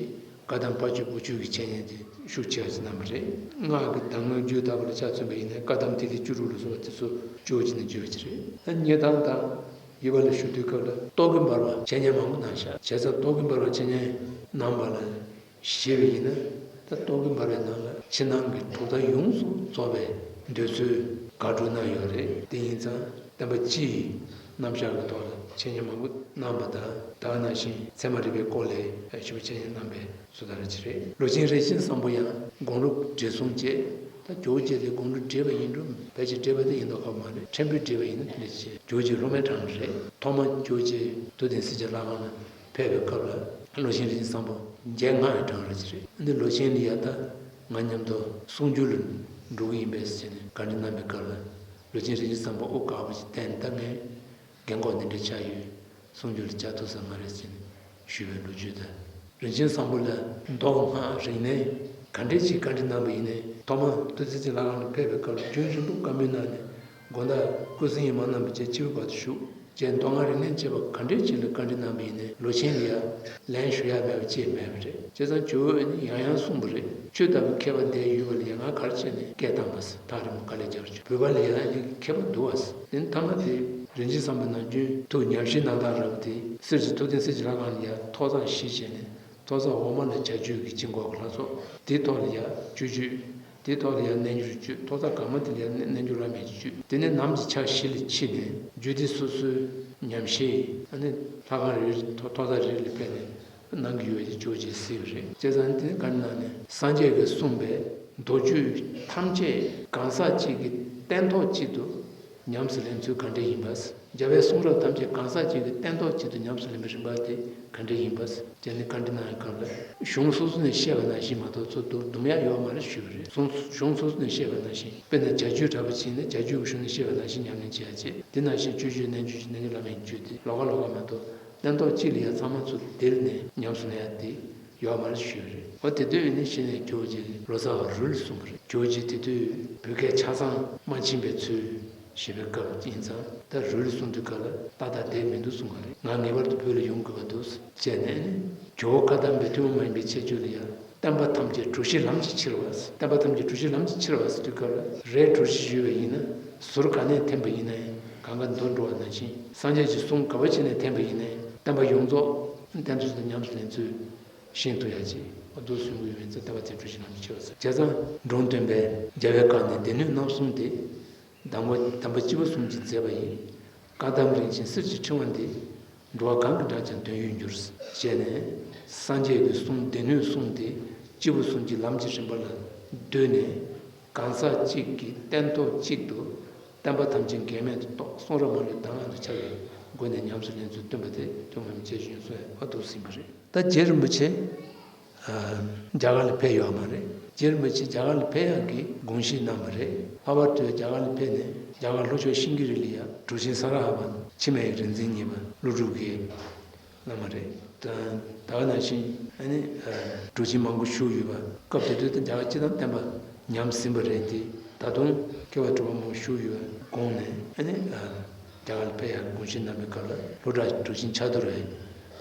བཀའ་གདམས་ཕ་ཆོས་བུ་ཆོས་ཀྱི་འཆད་ཉན་དེ་ཤུགས་ཆེ་བ་ཞིག་གནང་བ་རེད། སྔགས་ཀྱི་གདམས་ངག་བརྒྱུད་དག་པ་ལ་ཆ་མཚོན་པ་ཡིན་ན་བཀའ་གདམས་ཐིག་ལེ་བཅུ་དྲུག་ལ་སོགས་པ་དེ་ཚོ་ཇོ་བོ་རྗེ་ནས་བརྒྱུད་པ་ཅིག་རེད། ད་ཉེ་དང་དང་ཡིབ་པ་ལ་བཞུགས་དུས་སྐབས་ལ་རྟོག་གེ་འབར་བ་འཆད་ཉན་མང་པོ་གནང་ཤག་བྱས་ཙང་རྟོག་གེ་འབར་བ་འཆད་ཉན་གནང་བ་ལ་ཞེས་པ་ཡིན་ན། ད་རྟོག་གེ་འབར་བའི་ནང་ལ་ཕྱི་ནང་གི་གྲུབ་མཐའ་ཡོངས་སུ་རྫོགས་པའི་འདོད་ཚུལ་དགག་སྒྲུབ་གནང་ཡོད་རེད། དེ་ཡིན་ཙང་བསྟན་པ་སྤྱི་ཡི་རྣམ་གཞག་གི་ཐོག་ལ་འཆད་ཉན་མང་པོ་གནང་བ་དང་། ད་ག་ནང་བཞིན་ཚད་མ་རིག་པའི་སྐོར་ལ་ཞིབ་པོ་འཆད་ཉན་གནང་པའི་བཟོ་ལྟ་ར་ཅིག་རེད། ལོ་ཆེན་རིན་ཆེན་བཟང་པོ་ཡང་དགུང་ལོ་བགྲེས་སོང་བྱས། ད་ཇོ་བོ་རྗེ་དེ་དགུང་ལོ་བགྲེས་པ་ཡིན་འགྲོ། ཕལ་ཆེར་བགྲེས་པ་དེ་ཡིན་མདོག་ཁ་པོ་མ་རེད། ཕྲན་བུ་བགྲེས་པ་ཡིན་ན་དེ་འདྲ་བྱས། ཇོ་བོ་རྗེ་སློབ་མའི་གྲངས་རེད། ཐོག་མར་ཇོ་བོ་རྗེ་ཐུབ་བསྟན་གསལ་རྒྱལ་ལྷ་ཁང་ལ་ཕེབས་པའི་སྐབས་ལ་ལོ་ཆེན་རིན་ཆེན་བཟང་པོ་མཇལ་སྔ་བའི་གྲངས་རེད་ཅིག་རེད། འདི་ལོ་ཆེན་ལ་ཡ་ད་ང་མཉམ་དུ་གསུང་བརྒྱུད་ལ་འགྲོ་གི་ཡིན་པས་ཟེར་ནས་བཀའ་འདྲི་གནང་པའི་སྐབས་ལ། ལོ་ཆེན་རིན་ཆེན་བཟང་པོ་དབུ་དཀར་པོ་ཅིག་བསྟན། ད་ངས་རྒན་གོག་འདི་འདྲ་ཆགས་ཡོད། གསུང་བརྒྱུད་ལ་བཅར་ཐུབ་ས་མ་རེད་ཟེར་ནས་ཞུས་པའི་ལོ་རྒྱུས་དང་། རིན་ཆེན་བཟང་པོ་ལ་མདོ་སྔགས་རིག་གནས་ག་འདྲས་ཅིག་བཀའ་འདྲི་གནང་པ་ཡིན་ནའི། ཐོག་མར་ཐུབ་བསྟན་གསལ་རྒྱལ་ལྷ་ཁང་ལ་ཕེབས་པའི་སྐབས་ལ་རྒྱུན་རིང་པོ་བཀའ་མོལ་གནང་ནས། དགོང་དག་སྐུ་གཟིམ་ཡིན་མ་གནང་བ་བྱས་ཕྱི་པོའི་བར་དུ་བཞུགས། བྱས་མདོ་སྔགས་རིག་གནས་བཅས་པ་ག་འདྲས་ཅིག་ལ་བཀའ་འདྲི་གནང་པ་ཡིན་ནའི། ལོ་ཆེན་ལ་ཡ་ལན་ཞུ་ཡ་མེད་པ་ཅིག་མེད་པ་རེད། བྱས་ཙང་ཇོ་བོས་ནི་ཡང་ཡང་གསུངས་པ་རེད། ཁྱོད་ལྟ་བུ་མཁས་པ་འདིར་ཡོད་པ་ལ་ཡ་ང་ག་རེ་བྱས་ནས་སྐད་བཏང་བ་ཟེར། ཐག་རིང་པོ་དཀའ་ལས་རྒྱབ་བྱུང་། བོད་པ་ལ་ཡ་ནི་མཁས་པ་འདུག་བ་ཟེར། དེ་ནི་ཐ་མ་དེ་རིན་ཆེན་བཟང་པོ་ནམ་རྒྱུན་ཐུགས་ཉམས་ཞིབ་གནང་སྟངས་རབ་དེ། སེར་བྱེས་ཐུབ་བསྟན་གསལ་རྒྱལ་ལྷ་ཁང་ལ་ཡ་ཐོག་བརྩེགས་བཞི་བྱས་ནས། ཐོག་བརྩེགས་འོག་མ་ལ་བྱ་སྤྱོད་ཀྱི་དཀྱིལ་འཁོར་གྱི་ལྷ་ཚོགས། དེའི་ཐོག་ལ་ཡ་སྤྱོད་བརྒྱུད། དེའི་ཐོག་ལ་ཡ་རྣལ་འབྱོར་སྤྱོད། ཐོག་བརྩེགས་གང་མ་དེ་ལ་ཡ་རྣལ་འབྱོར་བླ་མེད་ཀྱི་སྤྱོད། དེ་ནས་ནམ་གྱི་ཕྱག་བཞི་ལ་ཕྱིན་ནས་རྒྱུད་སྡེ་སོ་སོའི་ཉམས་བཞེས། ཨ་ནི་ལྷ་ཁང་རེ་རེ་ཐོག་ཐོག་བརྩེགས་རེ་རེ་ལ་ཕེབས་ནས་གནང་གི་ཡོད་ཅེས་ཇོ་བོ་རྗེས་གསལ་བ་རེད། བྱས་ཙང་དེ་ནི་བཀའ་འདྲི་གནང་ནས། སངས་རྒྱས་ཀྱིས་གསུངས་པའི་མདོ་རྒྱུད་ཐམས་ཅད་གང་ཟག་གཅིག་གི་སྟན་ཐོག་གཅིག་ཏུ་ཉམས་སུ་ལེན་ཚུལ་ག་འདྲ་ཡིན་པ། རྒྱལ་བའི་གསུང་རབ་ཐམས་ཅད་གང་ཟག་གཅིག་གི་སྟན་ཐོག་གཅིག་ཏུ་ཉམས་སུ་ལེན་པའི་རིམ་པ་དེ་ག་འདྲ་ཡིན་པ། དེ་ནི་བཀའ་འདྲི་གནང་བའི་སྐབས་ལ་གཞུང་སོ་སོ་ནས་བཤད་པ་ནང་བཞིན་མ་གཏོགས་ཚུར་བསྡུ་བསྡུམ་ཡ་ཡོད་མ་རེད་ཞུས་པ་རེད། གཞུང་གཞུང་སོ་སོ་ནས་བཤད་པ་ནང་བཞིན། དཔེར་ན་བྱ་སྤྱོད་གྲགས་པ་ཅིག་ཡིན་ན་བྱ་སྤྱོད་ཀྱི་གཞུང་ནས་བཤད་པ་ནང་བཞིན་ཉམས་ལེན་བྱེད་ཡ་བྱེད། དེ་ནང་བཞིན་སྤྱོད་བརྒྱུད་རྣལ་འབྱོར་གྱི་རྣལ་འབྱོར་བླ་མའི་སྤྱོད་དེ་ལོགས་ཀ་ལོགས་ཀ་མ་གཏོགས། སྟན་ཐོག་གཅིག་ལ་ཡ་ཚང་མ་ཚུར་བསྡུས་ནས་ཉམས་སུ་ལེན་ཡ་དེ་ཡོད་མ་རེད་ཞུས་པ་རེད། འོ་དེ་དུས་ནི་གཞི་ནས་ཇོ་བོ་རྗེ་ལོ་ཙཱ་བ་རུལ་གསུངས་པ་རེད། ཇོ་བོ་རྗེ་དེ་དུས་བོད་སྐད་ཆ་ཚང་མ་ཕྱིན་པའི་ཚུལ་ཞེས་པའི་སྐབས་ཡིན་ཙང་། ད་རུལ་གསུངས་དུས་སྐབས་ལ་ཏག་ཏག་བསྡད་མི་འདུག་གསུངས་པ་རེད། ང་ངེས་པར་དུ་བོད་ལ་ཡོང་དགོས་པ་འདུག་བྱས་ནས་ནི། ཇོ་བོ་བཀའ་གདམས་པའི་ཐུན་མོང་མ་ཡིན་པའི་ཁྱད་ཆོས་ལ་ཡང་། བསྟན་པ་ཐམས་ཅད་གྲུ་བཞི་ལམ་གྱི་ཕྱིར་བ་ཟེར། བསྟན་པ་ཐམས་ཅད་གྲུ་བཞི་ལམ་གྱི་ཕྱིར་བ་ཟེར་དུས་སྐབས་ལ། རས་གྲུ་བཞི་ཞུས་པ་ཡིན་ན། ཟུར་ག་ནས་འཐེན་པ་ཡིན་ནའི་གང་ག་མདོར་འགྲོ་བ་ནང་བཞིན། སངས་རྒྱས་ཀྱི་གསུང་ག་བ་ཅིག་ནས་འཐེན་པ་ཡིན་ནའི་བསྟན་པ་ཡོངས་རྫོགས་བསྟན་དུ་ཉམས་སུ་ལེན་ཚུལ་ཤེས་ཐུབ་ཡ་ཅིག་འོ་འདུག་གསུང་གི་ཡོད་པས་ན། བསྟན་པ་ཐམས་ཅད་གྲུ་བཞི་ལམ་གྱི་ཕྱིར་བ་ཟེར། བྱས་ཙང་འབྲོམ་སྟོན་པས་རྒྱལ་བའི་བཀའ་ནི་སྡེ་སྣོད་རྣམ་གསུམ་སྟེ། གདམས་ངག་གདམས་པ་སྤྱི་བོ་གསུམ་གྱིས་མཛད་པ་ཡི། བཀའ་གདམས་རིན་ཆེན་གསེར་གྱི་ཕྲེང་བ་འདི། འགྲོ་བ་གང་གིས་བསྒྲགས་ཀྱང་དོན་ཡོད་འགྱུར། ཞེས་ནས། སངས་རྒྱས་ཀྱི་གསུང་སྡེ་སྣོད་གསུམ་སྟེ་སྤྱི་བོ་གསུམ་གྱི་ལམ་གྱི་རིམ་པ་ལ་བསྡུས་ནས། གང་ཟག་གཅིག་གི་སྟན་ཐོག་གཅིག་ཏུ་བསྟན་པ་ཐམས་ཅད་འགལ་མེད་དུ་རྟོགས། གསུང་རབ་མ་ལུས་གདམས་ངག་ཏུ་འཆར་བའི་སྒོ་ནས་ཉམས་སུ་ལེན་ཚུལ་སྟོན་པ་དེ་ཐུན་མོང་མའི་ཁྱད་ཆོས་ཡིན་གསུངས་པ་འདུག་ཟིན་པ་རེད། ད་རྗེ་རིན་པོ་ཆེ། རྒྱ་གར་ལ་ཕེབས་ཡོད་མ་རེད། རྗེ་རིན་པོ་ཆེ་རྒྱ་གར་ལ་ཕེབས་ཡག་གི་དགོངས་བཞེས་གནང་བ་རེད། ལྷག་པར་དུ་རྒྱ་གར་ལ་ཕེབས་ནས་རྒྱ་གར་ལྷོ་ཕྱོགས་ཤིང་ཀི་རི་ལ་ཡ་གྲུབ་ཆེན་ས་ར་ཧ་པ་ཕྱི་མའི་རིག་འཛིན་གཉིས་པ་ཀླུ་སྒྲུབ་ཀྱི་བླ་མ་རེད། ད་ད་ག་ནང་བཞིན་ཨ་ནི་གྲུབ་ཆེན་མང་པོ་བཞུགས་ཡོད་པ། སྐབས་དེ་དུས་ད་རྒྱ་གར་སྤྱི་དང་བསྟན་པ་ཉམས་ཟིན་པ་རེད་དེ། ད་དུང་མཁས་པ་གྲུབ་པ་མང་པོ་བཞུགས་ཡོད་པའི་དགོངས་ནས་ཨ་ནི། རྒྱ་གར་ལ་ཕེབས་ཡག་དགོངས་བཞེས་གནང་བའི་སྐབས་ལ་ལྷོ་བྲག་གྲུབ་ཆེན་ཕྱག་རྡོར་རེད།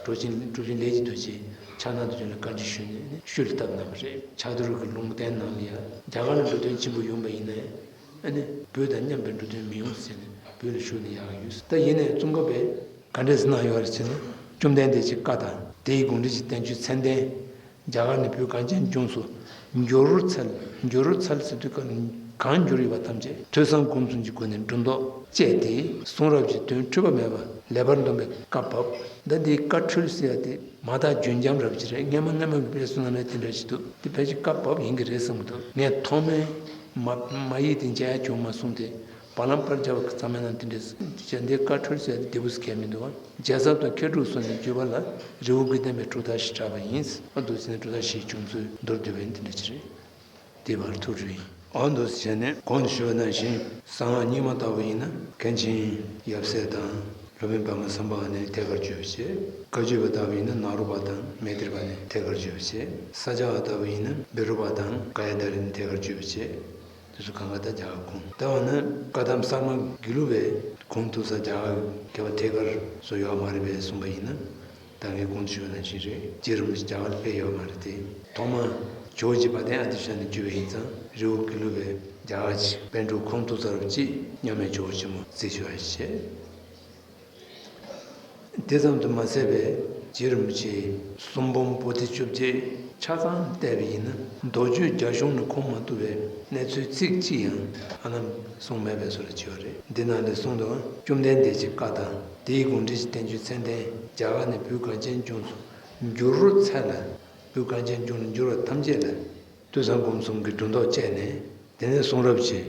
གྲུབ་ཆེན་གྲུབ་ཆེན་ལས་ཀྱི་རྡོ་རྗེ་ཕྱག་ན་རྡོ་རྗེ་ལ་བཀའ་འདྲི་ཞུས་ནས་ནི་ཤུལ་བཏབ་གནང་བ་རེད། ཕྱག་རྡོར་གྱི་ལུང་བསྟན་ནང་ལ་ཡ། རྒྱ་གར་ལ་འགྲོ་དོན་ཆེན་པོ་ཡོང་བ་ཡིན་ནའི་ཨ་ནི་བོད་དང་མཉམ་པའི་འགྲོ་དོན་མི་ཡོང་ཟེར་ནས་བོད་ལ་བཞུགས་ན་ཡག་ཡོད། ད་ཡིན་ནའི་ཙོང་ཁ་པས་ག་འདྲས་གནང་ཡོད་རེད་ཟེར་ན། བཅོམ་ལྡན་འདས་ཀྱི་བཀའ་དང་དེའི་དགོངས་འགྲེལ་གྱི་བསྟན་བཅོས་མཚན་ལྡན། རྒྱ་གར་ནས་བོད་གངས་ཅན་ལྗོངས་སུ་འགྱུར་རོ་འཚལ། འགྱུར་རོ་འཚལ་ཟེར་དུས་གང་གང་འགྱུར་ཡོད་པ་ཐམས་ཅད་ཐོས་བསམ་སྒོམ་གསུམ་གྱི་སྒོ་ནས་སྒྲོ་འདོགས་བཅད་དེ། གསུང་རབ་ཀྱི་དོན་འཁྲུལ་པ་མེད་པ་ལེགས་པར་འདོམས་པའི་བཀའ་བབས། ད་འདིའི་བཀའ་འཁྲོལ་ཟེར་ཡ་དེ་མ་དག་རྒྱུན་འབྱམས་རབ་ཅིག་རེད། སྔས་མ་སྔས་མ་གི་དཔེ་སུ་ན་ནས་དེ་འདྲ་ཞིག་འདུག་དེ་ཕལ་ཆེར་བཀའ་བབས་ཡིན་གྱི་རེད་བསམ་གྱི་འདུག་ངས་ཐོག་མའི་མ་མ་ཡིག་དེ་མཇལ་ཡ་བྱུང་མ་སོང་སྟེ། བར་ལམ་པར་བྱ་བ་གི་རྩ་མེད་ན་དེ་འདྲས་ཟེར་འདི་བཀའ་འཁྲོལ་ཟེར་བདེ་བུ་ཟེར་མཁན་མི་འདུག་བ། རྒྱལ་ཚབ་དང་མཁས་གྲུབ་སོགས་ནས་བརྒྱུད་པ་ལ་རི་བོ་དགེ་ལྡན་པའི་གྲུབ་མཐའ་ཞེས་གྲགས་པ་ཡིན། ཨ་འདུག་ཟེར་ནས་གྲུབ་མཐའ་ཞེས་བྱུང་ཚུལ་མདོར་བསྡུས་པ་ཡིན་དེ་འདྲ་ཅི་རེད། དེ་བར་ཐུགས་རེ་ཡིན། ཨ་འདུག་ཟེར་ནས་གོང་དུ་ཞུས་པ་ནང་བཞིན་གསང་སྔགས་རྙིང་མ་ལྟ་བུ་ཡིན་ན་མཁན་ཆེན་ཡབ་སྲས་དང་སློབ་དཔོན་པདྨ་སམ་བྷ་ཝ་ནས་ཐད་ཀར་བརྗོད་པ་བྱེད། བཀའ་བརྒྱུད་པ་ལྟ་བུ་ཡིན་ན་ནཱ་རོ་པ་དང་མཻ་ཏྲི་པ་ནས་ཐད་ཀར་བརྗོད་པ་བྱེད། ས་སྐྱ་པ་ལྟ་བུ་ཡིན་ན་བཻ་རོ་པ་དང་ཀ་ཡ་དྷ་རི་ནས་ཐད་ཀར་བརྗོད་པ་བྱེད། དེ་ཚོ་གང་ག་ད་རྒྱ་གར་ཁོངས། ད་འོ་ན་བཀའ་གདམས་གསར་མ་དགེ་ལུགས་པའི་ཁོངས་གཏུགས་ས་རྒྱ་གར་མཁས་པ་ཐད་ཀར་སུ་ཡོད་མ་རེད་པས་གསུངས་པ་ཡིན་ན། ད་ངས་གོང་དུ་ཞུས་པ་ནང་བཞིན་རེད། རྗེ་རིན་པོ་ཆེ་རྒྱ་གར་ལ་ཕེབས་ཡོད་མ་རེད་དེ། ཐོག་མར་ཇོ་བོ་རྗེ་དཔལ་ལྡན་ཨ་ཏི་ཤ་ནས་བརྒྱུད་པ་ཡིན་ཙང་རི་བོ་དགེ་ལུགས་པའི་རྒྱ་གར་གྱི་པཎ་གྲུབ་ཁོངས་གཏུགས་ས་རུ་ཅིག་མཉམ་མེད་ཇོ་བོ་ཆེན་མོ་རྩིས་ཆོད་པ་ཞིག་བྱས། དེ་ཙམ་དུ་མ་ཟད་པའི་རྗེ་རིན་པོ་ཆེའི་གསུང་འབུམ་པོ་ཏི་བཅོ་བརྒྱད་ཆ་ཚང་བལྟས་པ་ཡིན་ན་མདོ་རྒྱུད་རྒྱ་གཞུང་ནས་ཁུངས་མ་ཐུབ་པའི་གནས་ཚུལ་ཚིག་གཅིག་ཡང་ཧ་ལམ་གསུངས་མེད་པའི་བཟོ་འདྲ་ཅིག་ཡོད་རེད། འདི་ནང་ལས་གསུངས་འདུག་བཅོམ་ལྡན་འདས་ཀྱི་བཀའ་དང་དེའི་དགོངས་འགྲེལ་གྱི་བསྟན་བཅོས་ཚད་ལྡན་རྒྱ་གར་ནས་བོད་གངས་ཅན་ལྗོངས་སུ་འགྱུར་རོ་འཚལ་ལ། བོད་གངས་ཅན་ལྗོངས་ལ་འགྱུར་བ་ཐམས་ཅད་ལ་ཐོས་བསམ་སྒོམ་གསུམ་གྱི་སྒྲོ་འདོགས་བཅད་ནས། དེ་ནས་གསུང་རབ་ཀྱི་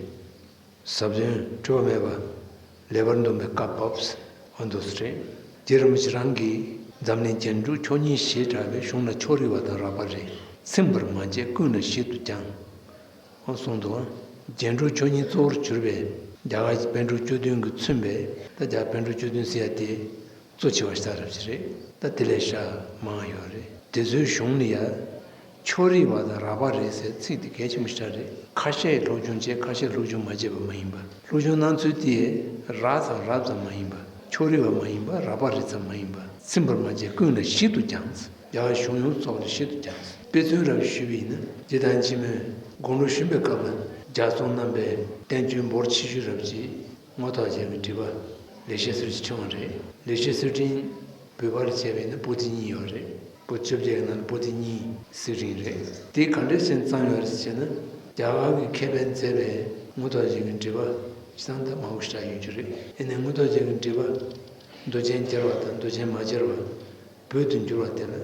ཟབ་དོན་འཁྲུལ་པ་མེད་པ་ལེགས་པར་འདོམས་པའི་བཀའ་བབས། ཨ་འདུག་སེ་རེད། རྗེ་རིན་པོ་ཆེ་རང་གིས་འཛམ་གླིང་རྒྱན་དྲུག་མཆོག་གཉིས་ཞེས་གྲགས་པའི་གཞུང་ལ་ཕྱོགས་རིས་པ་དང་རགས་པ་རེ་ཚིམ་པར་མ་བྱས་ཀུན་ལ་ཞིབ་ཏུ་སྦྱངས། ཨ་གསུངས་འདུག་རྒྱན་དྲུག་མཆོག་གཉིས་གཙོ་བོར་གྱུར་པའི་རྒྱ་གར་གྱི་པཎ་གྲུབ་བཅུ་བདུན་གྱིས་མཚོན་པའི་ད་རྒྱ་པཎ་གྲུབ་བཅུ་བདུན་ཟེར་ཡ་དེ། གཙོ་ཆེ་བ་ཞིག་རབ་ཅིག་རེད། ད་དེ་ལས་ཤ་མང་ཡོད་རེད། དེ་ཚོའི་གཞུང་ལ་ཡ། ཕྱོགས་རིས་པ་དང་རགས་པ་རེད་ཟེར་ཚིག་དེ་གལ་ཆེན་པོ་ཞིག་རེད། ཁ་ཤས་སློབ་སྦྱོང་བྱས་ཁ་ཤས་སློབ་སྦྱོང་མ་བྱས་པ་མ་ཡིན་པ། སློབ་སྦྱོང་གནང་ཚུལ་དེ་རགས་ཙམ་རགས་ཙམ་མ་ཡིན་པ། ཕྱོགས་རིས་པ་མ་ཡིན་པ་རགས་པ་རེད་ཙམ་མ་ཡིན་པ། ཚིམ་པར་མ་བྱས་ཀུན་ལ་ཞིབ་ཏུ་སྦྱངས། རྒྱ་གར་གཞུང་ཡོངས་རྫོགས་ལ་ཞིབ་ཏུ་སྦྱངས། དཔེ་མཚོན་རབ་ཞུས་པ་ཡིན་ན་རྗེ་བདག་ཉིད་ཕྱི་མོན་དགུང་ལོ་གཞོན་པའི་སྐབས་ལ་ལྗགས་རྩོམ་གནང་བའི་བསྟན་བཅོས་འབོར་ཆེ་ཤོས་རབ་ཅིག་དངོས་ཐོག་ཅན་གྱི་འབྲི་པ་ལེགས་བཤད་གསེར་གྱི་ཕྲེང་བ་རེད། ལེགས་བཤད་གསེར་ཕྲེང་བོད་པ་ལ་བྱས་པ་ཡིན་ན་པོ་ཏི་གཉིས་ཡོད་རེད། པོ་ཏི་བཅོ་བརྒྱད་ཀྱི་ནང་ལ་པོ་ཏི་གཉིས་གཟིགས་རིང་རེད། དེ་ག་འདྲས་བྱས་ནས་བརྩམས་ཡོད་རེད་ཟེར་ན། རྒྱ་གར་གྱི་མཁས་པས་མཛད་པའི་དངོས་ཐོག་ཅན་གྱི་འབྲི་པ་སྤྱིར་བཏང་ད་མང་པོ་ཞིག་ཡོད་རྒྱུ་རེད། ཡིན་ནའི་དངོས་ཐོག་ཅན་གྱི་འབྲི་པ་མདོ་ཆེན་རྒྱལ་བ་དང་མདོ་ཆེན་མ་རྒྱལ་བ། བོད་དུ་འགྱུར་བ་དེ་ལ་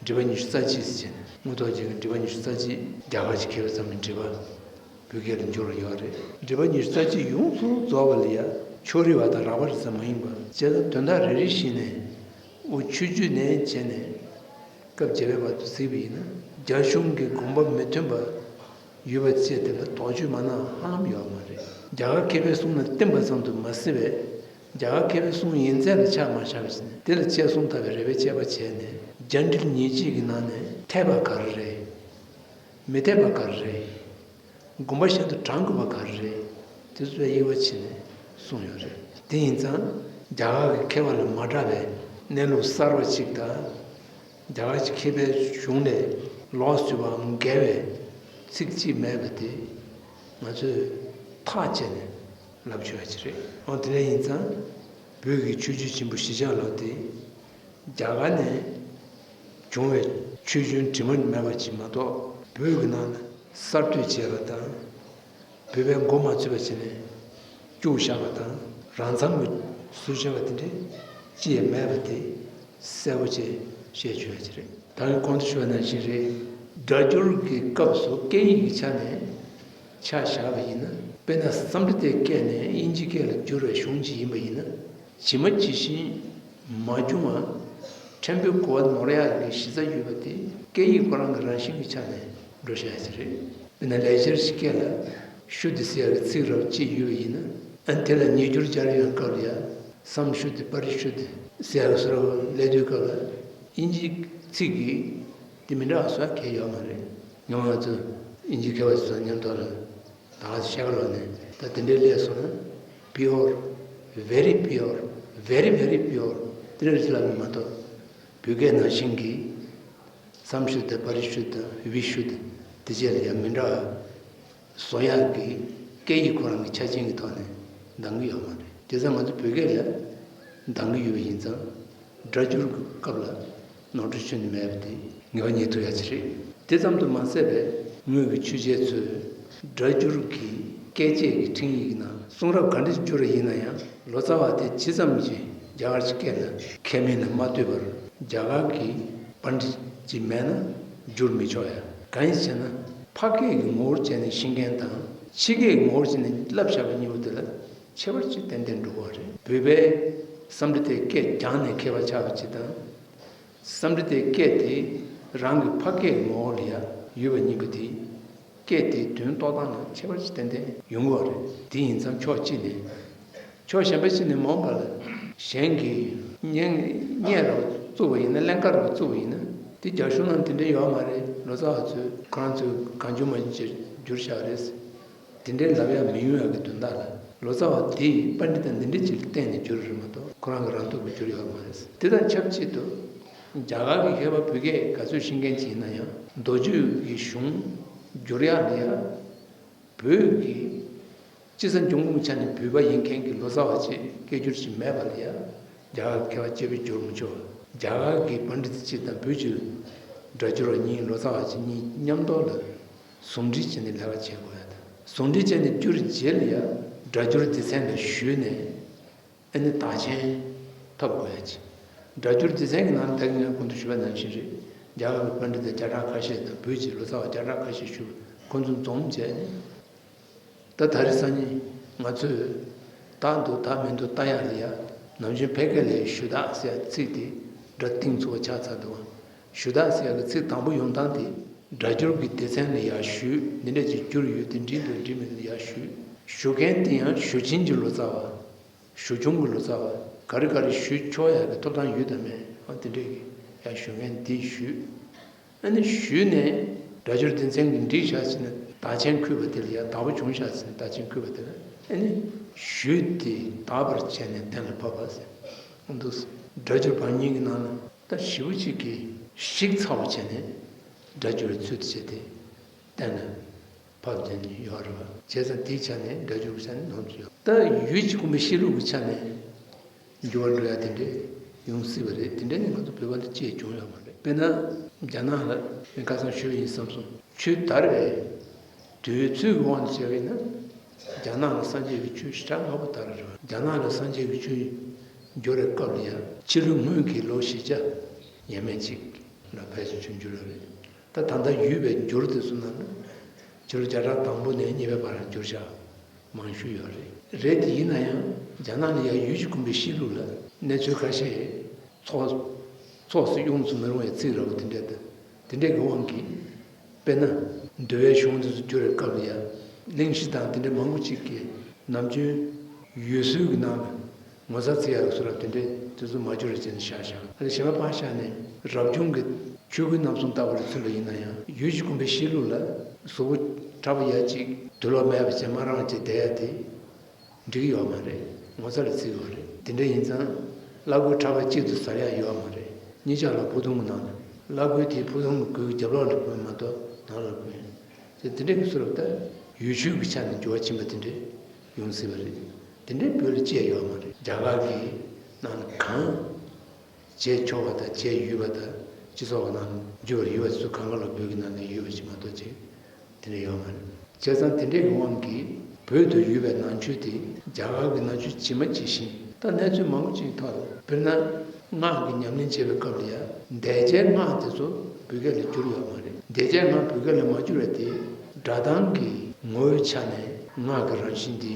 འབྲི་པ་ཉི་ཤུ་རྩ་གཅིག་ཟེར་བྱས་ནས་དངོས་ཐོག་ཅན་གྱི་འབྲི་པ་ཉི་ཤུ་རྩ་གཅིག་རྒྱ་གར་གྱི་མཁས་པས་བརྩམས་པའི་འབྲི་པ་བོད་སྐད་ལ་འགྱུར་བ་ཡོད་རེད། འབྲི་པ་ཉི་ཤུ་རྩ་གཅིག་ཡོངས་སུ་རྫོགས་པ་ལ་ཡང་ཕྱོགས་རིས་པ་དང་རགས་པ་རེད་ཙམ་མ་ཡིན་པ། བྱས་ཙང་དོན་དག་རེ་རེ་བཞིན་ནས་འུ་ཆོས་བརྒྱུད་ནས་བྱས་ནས་སྐབས་བརྒྱད་པའི་བར་དུ་གཟིགས་པ་ཡིན་ན་རྒྱ་གཞུང་གི་དགོངས་པ་མི་མཐུན་པ་ཡོད་པ་བཅས་དེ་ལ་དོགས་གཅོད་མ་གནང་ཧ་ལམ་ཡོད་མ་རེད། རྒྱ་གར་མཁས་པའི་གསུང་ལ་བསྟིམ་པ་ཙམ་དུ་མ་ཟད་པས། རྒྱ་གར་མཁས་པའི་གསུང་ཡིན་ཚད་ལ་ཆ་མ་བཞག་པ་བྱས་ནས་དེ་ལ་དཔྱད་གསུམ་ལྟ་བའི་རེ་བའི་དཔྱད་པ་བྱས་ནས་རྒྱ་འགྲེལ་ཉེར་གཅིག་གི་ནང་ནས་འཐད་པ་ག་རེ་རེད། མི་འཐད་པ་ག་རེ་རེད། དགོངས་པ་གཞན་དུ་དྲང་དགོས་པ་ག་རེ་རེད། དེ་ཚོ་དབྱེ་བ་ཕྱེ་ནས་གསུངས་ཡོད་རེད། དེ་ཡིན་ཙང་རྒྱ་གར་གྱི་མཁས་པ་ལས་མ་འདྲ་བའི་གནས་ལུགས་གསར་བ་ཅིག་དང་། རྒྱ་གར་གྱི་མཁས་པའི་གཞུང་ལས་ལོགས་སུ་བའམ་འགལ་བའི་ཚིག་གཅིག་མེད་པ་དེ་ང་ཚོས་ཐག་བཅད་ནས་ལབ་ཆོག་ཡ་ཅིག་རེད། འོ་དེ་འདྲ་ཡིན་ཙང་བོད་ཀྱི་ཆོས་བརྒྱུད་ཆེན་པོ་བཞི་ཆ་ལབ་དེ། རྒྱ་གར་ནས་བྱུང་བའི་ཆོས་བརྒྱུད་དྲི་མ་མེད་པ་ཅིག་མ་གཏོགས་བོད་ཀྱི་ནང་ལ་གསར་གཏོད་བྱས་པ་དང་། བོད་པའི་མགོ་མ་ཚོས་པ་བྱས་ནས་བཅུག་བཞག་པ་དང་རང་མཚང་གི་ཟུར་བྱས་པ་དེ་འདྲ་ཅི་ཡང་མེད་པ་དེ་གསལ་པོ་བྱས་བཤད་ཆོག་ཡ་ཅིག་རེད། ད་གིན་གོང་དུ་ཞུས་པ་ནང་བཞིན་རེད། སྒྲ་སྒྱུར་གྱི་སྐབས་སུ་སྐད་ཡིག་གི་ཆ་ནས་ཆ་བཞག་པ་ཡིན་ན། དཔེར་ན་སཾ་སྐྲྀ་ཏའི་སྐད་ནས་དབྱིན་ཇིའི་སྐད་ལ་བསྒྱུར་བའི་གཞུང་ཅིག་ཡིན་པ་ཡིན་ན། ཇི་མ་ཇི་བཞིན་མ་བྱུང་བ། ཕྲན་བུའི་གོ་བ་ནོར་ཡག་གི་གཞི་རྩ་ཡོད་པ་དེ་སྐད་ཡིག་ཁོ་རང་གི་རང་བཞིན་གྱི་ཆ་ནས་འགྲོ་བཞག་ཡ་ཅིག་རེད། དཔེར་ན་ལེགས་སྦྱར་གྱི་སྐད་ལ་ཤུ་ཏི་ཟེར་ཡག་གི་ཚིག་རབ་ཅིག་ཡོད་པ་ཡིན་ན། ཨ་ནི་དེ་ལ་ཉེ་སྦྱོར་སྦྱར་ཡོང་སྐབས་ལ་ཡང་སཾ་ཤུ་ཏི་པ་རི་ཤུ་ཏི་ཟེར་ཡག་གི་བཟོ་འདྲ་སླེབས་དུས་སྐབས་ལ་དབྱིན་ཇིའི་ཚིག་གིས་དེ་མི་འདྲ་བ་བཟོ་ཡག་གང་ཡང་ཡོད་མ་རེད། སྔོན་མ་ང་ཚོ་དབྱིན་ཇིའི་མཁས་པ་ཚོ་དང་མཉམ་དུ་ལ། ད་ཤ་ག་ལོ་ནས་ད་དེ་འདྲའི་ལས་སོང་ན། pure, very pure, very very pure དེ་འདྲ་ཞིག་ལབ་ནས་མ་གཏོགས། བོད་སྐད་ནང་བཞིན་གྱི་སཾ་ཤུ་ཏི་པ་རི་ཤུ་ཏི་བི་ཤུ་ཏི་དེ་བཅས་ལ་ཡང་མི་འདྲ་བ་བཟོ་ཡག་གི་སྐད་ཡིག་ཁོ་རང་གི་ཆ་རྐྱེན་གྱི་ཐོག་ནས་འདང་གི་ཡོད་མ་རེད། དེ་ཙང་ང་ཚོ་བོད་སྐད་ལ་འདང་གི་ཡོད་པ་ཡིན་ཙང་སྒྲ་སྒྱུར་གྱི་སྐབས་ལ་ནོར་འཁྲུལ་ཁྱོན་ནས་མེད་པ་དེ། ངེས་པ་རྙེད་ཐུབ་ཡ་ཅིག་རེད། དེ་ཙམ་དུ་མ་ཟད་པའི་ངོས་ཀྱི་ཆོས་བྱེད་ཚོས་སྒྲ་སྒྱུར་གྱི་བཀས་བཅད་ཀྱི་འཕྲིན་ཡིག་ནང་གསུང་རབ་ག་འདྲ་བསྒྱུར་བ་ཡིན་ན་ཡང་ལོ་ཙཱ་བ་དེ་ཇི་ཙམ་གྱིས་རྒྱ་གར་གྱི་སྐད་ལ་མཁས་མིན་ལ་མ་ལྟོས་པར་རྒྱ་གར་གྱི་པཎྜི་ཏ་ཅིག་མེད་ན་བསྒྱུར་མི་ཆོག་ཡ། གང་ཡིན་ཟེར་ན་ཕ་སྐད་ཀྱི་ངོ་བོར་བྱས་ནས་ཤེས་མཁན་དང་ཕྱི་སྐད་ཀྱི་ངོ་བོར་བྱས་ནས་བསླབ་བཞག་པ་གཉིས་པོ་དེ་ལ་ཁྱད་པར་ཅིག་ཏན་ཏན་འགྲོ་གི་རེད། བོད་པས་སཾ་སྐྲྀ་ཏའི་སྐད་སྦྱངས་ནས་མཁས་པ་ཆགས་པ་ཅིག་དང་། སཾ་སྐྲྀ་ཏའི་སྐད་དེ་རང་གི་ཕ་སྐད་ངོ་བོ་ལ་ཡ་ཡོད་པ་གཉིས་པོ་དེ་སྐད་དེའི་དོན་རྟོགས་སྟངས་ལ་ཁྱད་པར་ཅིག་ཏན་ཏན་ཡོང་གི་རེད། དེ་ཡིན་ཙང་ཕྱོགས་གཅིག་ནས་ཕྱོགས་གཞན་པ་ཅིག་ནས་མ་འོངས་པ་ལ་གཞན་གྱིས་བརྙན་བརྙན་རེ་བཙུགས་པ་ཡིན་ན་ཀླན་ཀ་རེ་བཙུགས་པ་ཡིན་ན་དེ་རྒྱ་གཞུང་ནང་དེ་འདྲ་ཡོད་མ་རེད། ལོ་ཙཱ་བ་ཚོས་ཁོ་རང་ཚོས་གང་བྱུང་མང་བྱུང་བསྒྱུར་བཞག་རེད། དེ་འདྲའི་ལབ་ཡ་མི་ཡོང་ཡ་གི་དོན་དག་ལ་ལོ་ཙཱ་བ་དེས་པཎྜི་ཏ་འདི་འདྲ་ཅིག་ལ་བརྟེན་ནས་བསྒྱུར་རེད་མ་གཏོགས་ཁོ་རང་གི་རང་ཐོག་གི་བསྒྱུར་ཡོད་མ་རེད། དེ་དང་ཆབས་ཅིག་ཏུ་རྒྱ་གར་གྱི་མཁས་པ་བོད་སྐད་ག་ཚོད་ཤེས་མཁན་ཅིག་ཡིན་ན་ཡང་མདོ་རྒྱུད་ཀྱི་གཞུང་བསྒྱུར་ཡག་ལ་ཡ་བོད་ཀྱི་སྤྱི་ཚན་འབྱུང་ཁུངས་ཆ་ནས་བོད་པ་ཡིན་མཁན་གྱི་ལོ་ཙཱ་བ་ཅིག་སྐད་སྒྱུར་ཅིག་མེད་པ་ལ་ཡ་རྒྱ་གར་གྱི་མཁས་པ་གཅིག་པུས་བསྒྱུར་མི་ཆོག་རྒྱ་གར་གྱི་པཎྜི་ཏ་གཅིག་དང་བོད་ཀྱི་སྒྲ་སྒྱུར་བ་གཉིས་ལོ་ཙཱ་བ་གཅིག་གཉིས་མཉམ་དུ་ལ་ཟུང་འབྲེལ་བྱས་ནས་ལས་ཀ་བྱེད་དགོས་ཡ་དང་། ཟུང་འབྲེལ་བྱས་ནས་བསྒྱུར་རྗེས་ལ་ཡ་སྒྲ་སྒྱུར་སྡེ་ཚན་ལ་ཞུས་ནས་ཨ་ནི་དག་མཆན་ཐོབ་དགོས་ཡ་ཅིག་སྒྲ་སྒྱུར་སྡེ་ཚན་གྱི་ནང་ལ་ད་གིན་ངས་གོང་དུ་ཞུས་པ་ནང་བཞིན་རེད། རྒྱ་གར་གྱི་པཎྜི་ཏ་བརྒྱ་ཕྲག་ཁ་ཤས་དང་བོད་ཀྱི་ལོ་ཙཱ་བ་བརྒྱ་ཕྲག་ཁ་ཤས་ཞུས་པ་ཁོང་ཚོ་འཛོམས་བྱས་ནས། ད་ད་རེས་སང་ཉིན་ང་ཚོས་དག་འདུག་དག་མི་འདུག་ལྟ་ཡག་ལ་ཡ་ནམ་རྒྱུན་ཕལ་སྐད་ལ་ཞུ་དག་ཟེར་ཡ་ཚིག་དེ་སྒྲ་གཏིང་ཚུགས་པ་ཆགས་ཚར་འདུག་ཞུ་དག་ཟེར་ཡ་གི་ཚིག་དང་པོ་ཡོང་སྟངས་དེ་སྒྲ་སྒྱུར་གྱི་སྡེ་ཚན་ལ་ཡ་ཞུས། འདི་འདྲ་ཅིག་བསྒྱུར་ཡོད། དེ་འགྲིག་འདུག་འགྲིག་མི་འདུག་ཡ་ཞུས། ཞུ་མཁན་དེ་ཡང་ཞུ་ཆེན་གྱི་ལོ་ཙཱ་བ། ཞུ་ཆུང་གི་ལོ་ཙཱ་བ། ག་རེ་ག་རེ་ཞུ་ཆོག་ཡག་གི་ཐོབ་ཐང་ཡོད་དམ་མེད་ཨ་དེ་འདྲས་ཀྱི་ཡང་ཞུ་མཁན་དེ་ཞུས། ཨ་ནི་ཞུས་ནས་སྒྲ་སྒྱུར་སྡེ་ཚན་གྱིས་འགྲིག་བཞག་ཟེར་ནས་དག་མཆན་འཁོད་པ་དེ་ལ་ཡང་བདག་པོ་བྱུང་བཞག་ཟེར་ནས་དག་མཆན་འཁོད་པ་དེ་ལ་ཨ་ནི་ཞུས་ཏེ་དག་པར་བྱས་ནས་གཏན་ལ་ཕབ་པ་ཟེར་འདུག་སྒྲ་སྒྱུར་བ་གཉིས་ཀྱི་ནང་ལ་ད་ཞེ་པོ་ཅིག་གིས་ཞིབ་ཚགས་པོ་བྱས་ནས་སྒྲ་སྒྱུར་ཚུལ་དུ་བྱས་ཏེ་གཏན་ལ། ཕབ་དེ་ནི་ཡོད་རེད་བ། བྱས་ཙང་དེའི་ཆ་ནས་སྒྲ་སྒྱུར་གྱི་ཆ་ནས་ནོར་གྱི་ཡོད། ད་ཡུལ་གྱི་ཁོམ་པའི་གཤིས་ལུགས་ཀྱི་ཆ་ནས་འགྱུར་བ་འགྲོ་ཡ་དེ་འདྲས་ཡོང་སྲིད་པ་རེད། དེ་འདྲས་ནི་ང་ཚོ་བོད་པ་ལ་ཅིག་བྱུང་ཡོད་མ་རེད། དཔེར་ན་རྒྱ་ནག་ལ་ངས་ཁ་སང་ཞུས་ཡིན་བསམ་སོང་། ཆོས་དར་བའི་དུས་ཚོད་ཀྱི་དབང་དུ་བྱས་པ་ཡིན་ན་རྒྱ་ནག་ལ་སངས་རྒྱས་ཀྱི་ཆོས་ཞེ་དྲག་མང་པོ་དར་རེད་བ། རྒྱ་ནག་ལ་སངས་རྒྱས་ཀྱི་ཆོས་འགྱུར་བའི་སྐབས་ལ་ཡང་ཕྱི་ལོ་སྔོན་གྱི་ལོ་བཞི་བརྒྱ་ཡས་མས་ཅིག་ལ་ཕལ་ཆེར་ཆོས་འགྱུར་ཡོད་རེད། ད་ད་ལྟ་ཡོད་པའི་འགྱུར་དེ་ཚོ་ནང་ལ་ཕྱི་ལོ་བརྒྱ་ཕྲག་དང་པོ་ནས་གཉིས་པའི་བར་འགྱུར་བྱ་མང་ཤོས་ཡོད་རེད། རེད་དེ་ཡིན་ན་ཡང་རྒྱ་ནག་ལ་ཡང་ཡུལ་གྱི་ཁོམ་པའི་གཤིས་ལུགས་ལ་གནས་ཚུལ་ཁ་ཤས་ཚོགས་ཚོགས་སུ་ཡོངས་སུ་མི་རུང་བའི་ཚིག་ར་བ་དེ་འདྲ་དང་དེ་འདྲའི་གི་དབང་གིས་དཔེར་ན་འདུལ་བའི་གཞུང་དེ་ཚོ་བསྒྱུར་བའི་སྐབས་ལ་ཡང་གླེང་གཞི་དང་དེ་འདྲ་མང་པོ་ཅིག་གིས་ནམ་རྒྱུན་ཡུལ་སྲོལ་གྱི་ནང་ལ། ངོ་མཚར་ཚིག་ཡག་གི་གསུང་རབ་དེ་འདྲའི་དེ་ཚོ་མ་འགྱུར་བ་བྱས་ནས་བཞག་བཞག་ཨ་ནི་གཞན་པ་ཕར་བཞག་ནས་རབ་བྱུང་གི་ཆོས་སྐུའི་རྣམ་གསུམ་ལྟ་བུ་ལ་མཚོན་པ་ཡིན་ན་ཡང་ཡུལ་གྱི་ཁོམ་པའི་གཤིས་ལུགས་ལ་གཟུགས་པོ་ཕྲ་བ་ཡ་གཅིག་དུག་ལོག་མེད་པ་བྱས་མ་རང་བྱས་བསྡད་ཡ་དེ་འགྲིག་གི་ཡོད་མ་རེད། ངོ་མཚར་ལ་བརྩི་གི་ཡོད་རེད། དེ་འདྲ་ཡིན་ཙང་བླ་གོས་ཕྲ་བ་གཅིག་ཏུ་ཟ་ཡ་ཡོད་མ་རེད། གཉིས་ཆ་ལ་ཕུ་ཐུང་གི་ནང་ལ་བླ་གོས་དེའི་ཕུ་ཐུང་གི་གོས་རྒྱབ་ལོགས་ལ་གོན་མ་གཏོགས་ནང་ལ་གོན། དེ་དེ་འདྲའི་གི་ཚུལ་ལ་ད་ཡུལ་ཆོས་ཀྱི་ཆ་ནས་འགྱུར་བ་ཕྱིན་པ་དེ་འདྲས་ཡོང་སྲིད་པ་རེད། དེ་འདྲའི་བོད་ལ་ཅི་ཡང་ཡོད་མ་རེད། རྒྱ་གར་གྱི་ནང་ལ་གང་བྱས་ཆོག་པ་དང་བྱས་ཡོད་པ་དང་སྤྱི་ཚོགས་ཀྱི་ནང་ལ་འགྱུར་བ་ཡོད་པ་དེ་ཚོ་གང་ག་ལ་བོད་ཀྱི་ནང་ལ་ཡོད་པ་ཞིག་མ་གཏོགས་ཅིག་དེ་འདྲ་ཡོད་མ་རེད། བྱས་ཙང་དེ་འདྲའི་གི་དབང་གིས་བོད་དུ་ཡོད་པའི་ནང་ཆོས་དེ་རྒྱ་གར་གྱི་ནང་ཆོས་ཇི་མ་ཇི་བཞིན། ད་གནས་ཚུལ་མང་པོ་ཅིག་ཐོག་ལ་དཔེར་ན་སྔགས་ཀྱི་ཉམས་ལེན་བྱེད་པའི་སྐབས་ལ་ཡང་འདས་རྒྱའི་སྔགས་དེ་ཚོ་བོད་སྐད་ལ་བསྒྱུར་ཡོད་མ་རེད། འདས་རྒྱའི་སྔགས་བོད་སྐད་ལ་མ་བསྒྱུར་བ་དེ་སྒྲ་གདངས་ཀྱི་ངོ་བོའི་ཆ་ནས་སྔགས་ཀྱི་རང་བཞིན་དེ་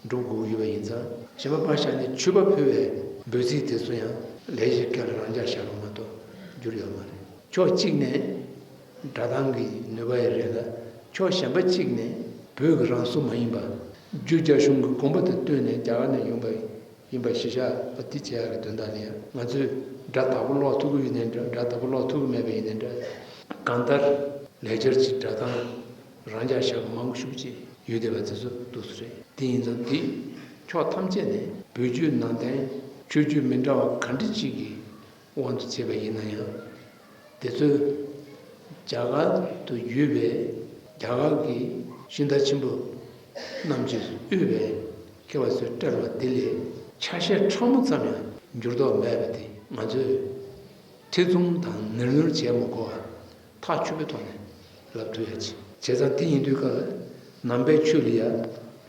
འགྲུབ་དགོས་ཀྱི་ཡོད་པ་ཡིན་ཙང་གཞན་པ་ཕར་བཞག་ནས་མཆོད་པ་ཕུལ་བའི་འབོད་ཚིག་དེ་ཚོ་ཡང་ལས་ཀྱི་སྐད་ལ་རང་འཇགས་བཞག་པ་མ་གཏོགས་བསྒྱུར་ཡོད་མ་རེད། ཕྱོགས་གཅིག་ནས་སྒྲ་གདངས་ཀྱི་ནུས་པ་ཡང་རེད་ལ་ཕྱོགས་གཞན་པ་གཅིག་ནས་བོད་ཀྱི་རང་བཟོ་མ་ཡིན་པ་རྒྱུ་རྒྱ་གཞུང་གི་དགོངས་པ་དང་བསྟུན་ནས་རྒྱ་གར་ནས་ཡོང་པ་ཡིན་པ་གཞི་བཞག་པ་འདི་བྱེད་ཡག་གི་དོན་དག་ལ་ཡང་ང་ཚོས་སྒྲ་དག་པོ་ཀློག་ཐུབ་ཀྱི་ཡོད་ནའི་འདྲ། སྒྲ་དག་པོ་ཀློག་ཐུབ་ཀྱི་མེད་པ་ཡིན་ནའི་འདྲ། གང་ལྟར་ལེགས་སྦྱར་གྱི་སྒྲ་གདངས་རང་འཇགས་བཞག་པ་མང་པོ་ཞེ་པོ་ཅིག་ཡོད་བསྡད་པ་དེ་ཚོ་འདུག་སེ་རེད། དེ་ཡིན་ཙང་འདི་ཕྱོགས་ཐམས་ཅད་ནས་བོད་བརྒྱུད་ནང་བསྟན་ཆོས་བརྒྱུད་མི་འདྲ་བ་ག་འདྲ་ཅིག་གི་དབང་དུ་བྱས་པ་ཡིན་ན་ཡང་། དེ་ཚོས་རྒྱ་གར་དུ་ཡོད་པའི་རྒྱ་གར་གྱི་ཤིང་རྟ་ཆེན་པོ་རྣམས་ཀྱིས་དབུས་པའི་མཁས་པ་ཚོས་བཀྲལ་བ་དེ་ལས་ཆ་ཤས་ཕྲ་མོ་ཙམ་ཡང་འགྱུར་ལྡོག་མེད་པ་དེ་ང་ཚོས་ཐེ་ཚོམ་དང་ནིར་ནུར་བྱེད་མི་དགོས་པ། ཐག་ཆོད་པོའི་ཐོག་ནས་ལབ་ཐུབ་ཡ་ཅིག་བྱས་ཙང་དེ་ཡིན་དུས་སྐབས་ལ་ནང་པའི་ཆོས་ལ་ཡ་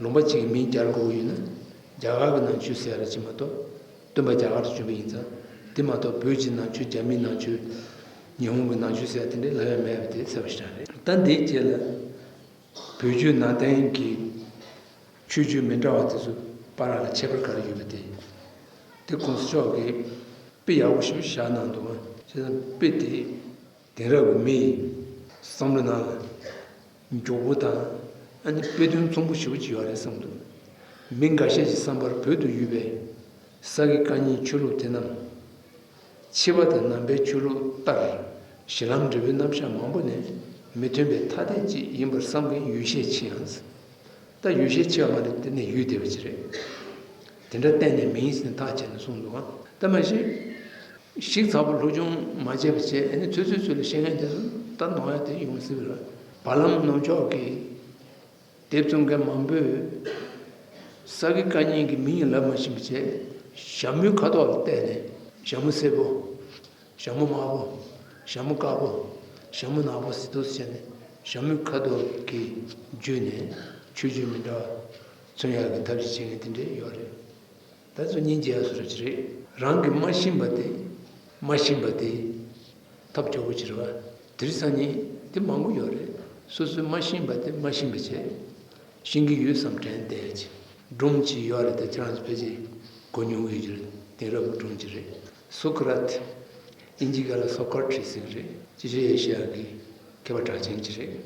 ལུང་པ་གཅིག་གི་མིང་སྦྱར་དགོས་ཀྱི་ཡོད་ན་རྒྱ་གར་གྱི་ནང་ཆོས་ཟེར་ཡ་ར་ཅིག་མ་གཏོགས་སྟོན་པ་རྒྱ་གར་དུ་བྱོན་པ་ཡིན་ཙང་དེ་མ་གཏོགས་བོད་ཀྱི་ནང་ཆོས་རྒྱ་མིའི་ནང་ཆོས་ཉི་ཧོང་གི་ནང་ཆོས་ཟེར་ཡ་དེ་འདྲའི་ལབ་ཡ་མེད་པ་དེ་གསལ་པོ་ཞིག་རང་རེད། ད་འདིའི་རྗེས་ལ། བོད་བརྒྱུད་ནང་བསྟན་གྱི་ཆོས་བརྒྱུད་མི་འདྲ་བ་དེ་ཚོ་བར་ལ་ཁྱད་པར་ག་རེ་ཡོད་པ་དེ། དེ་གོང་ས་མཆོག་གིས་དཔེ་ཡག་པོ་ཞིག་བཞག་གནང་འདུག་བ། བྱས་ཙང་དཔེ་དེ་དེང་རབས་ཀྱི་མི་ཡི་བསམ་བློ་ནང་ལ་མགྱོགས་པོ་དང་ཨ་ནི་དཔེ་དོན་མཚུངས་པོ་ཞེ་པོ་ཅིག་ཡོད་རེད་བསམ་འདུག་མི་འགའ་ཤས་ཀྱི་བསམ་པར་བོད་དུ་ཡོད་པའི་ས་དགེ་བཀའ་རྙིང་ཆོས་ལུགས་དེ་རྣམས། ཕྱི་པ་དང་ནང་པའི་ཆོས་ལུགས་ལྟར་གཞི་ལམ་འབྲས་བུའི་རྣམ་གཞག་མང་པོ་ནས་མི་མཐུན་པའི་ཐ་དད་ཅིག་ཡིན་པར་བསམ་མཁན་ཡོད་ཤས་ཆེ་ཡང་། ད་ཡོད་ཤས་ཆེ་བ་མ་རེད་དེ་ནས་ཡོད་བསྡད་པ་ཅིག་རེད། དེ་འདྲ་གཏན་ནས་མིན་ཟེར་ཐག་བཅད་ནས་གསུངས་འདུག་ཨ། ད་མ་གཞི། ཞིབ་ཚགས་པོ་སློབ་སྦྱོང་མ་བྱས་པ་བྱས་ཨ་ནི་ཚོད་ཚོད་ཚོད་ལ་བཤད་མཁན་དེ་ཚོ་ད་ནོར་ཡ་དེ་ཡོང་སྲིད་པ་རེད། བར་ལམ་ནོར་འཇོག་གིས། དེབ་རྩོམ་མཁན་མང་པོས་ས་དགེ་བཀའ་རྙིང་གི་མིང་ཡང་ལབ་མ་ཤེས་པ་བྱས་ཞྭ་མོའི་ཁ་དོག་ལ་བལྟས་ནས་ཞྭ་མོ་སེར་པོ། ཞྭ་མོ་དམར་པོ། ཞྭ་མོ་དཀར་པོ། ཞྭ་མོ་ནག་པོ་ཟེར་འདུག་ཟེར་ནས་ཞྭ་མོའི་ཁ་དོག་གི་བརྒྱུད་ནས་ཆོས་བརྒྱུད་མི་འདྲ་བ་མཚོན་ཡག་གི་ཐབས་ཤེས་བྱེད་མཁན་དེ་འདྲས་ཡོད་རེད། ད་ཚོ་སྙིང་རྗེ་ཡ་བཟོ་འདྲ་ཅིག་རེད། རང་གིས་མ་ཤེས་པ་དེ། མ་ཤེས་པ་དེ། ཐབས་སྐྱོ་པོ་ཅིག་རེད་བ། དེ་རིང་སང་ཉིན་དེ་མང་པོ་ཡོད་རེད། སོ་སོས་མ་ཤེས་པ་དེ་མ་ཤེས་པ་བྱས། ཤེས་ཀྱི་ཡོད་བསམ་དྲན་བསྡད་ཅིག་སྒྲུང་ཅིག་ཡོད་རེད་དེ་ཁྱེད་རང་ཚོ་ཕལ་ཆེར་གོ་མྱོང་གི་ཡོད་རེད། དེང་རབས་ཀྱི་སྒྲུང་ཅིག་རེད། སོ་ཀ་ར་ཏི། དབྱིན་ཇི་སྐད་ལ་སོ་ཀ་ཊི་སི་ཟེར་གྱི་རེད། ཅི་ཆོས་ཨེ་ཤེ་ཡ་གི་མཁས་པ་གྲགས་ཅན་ཅིག་རེད།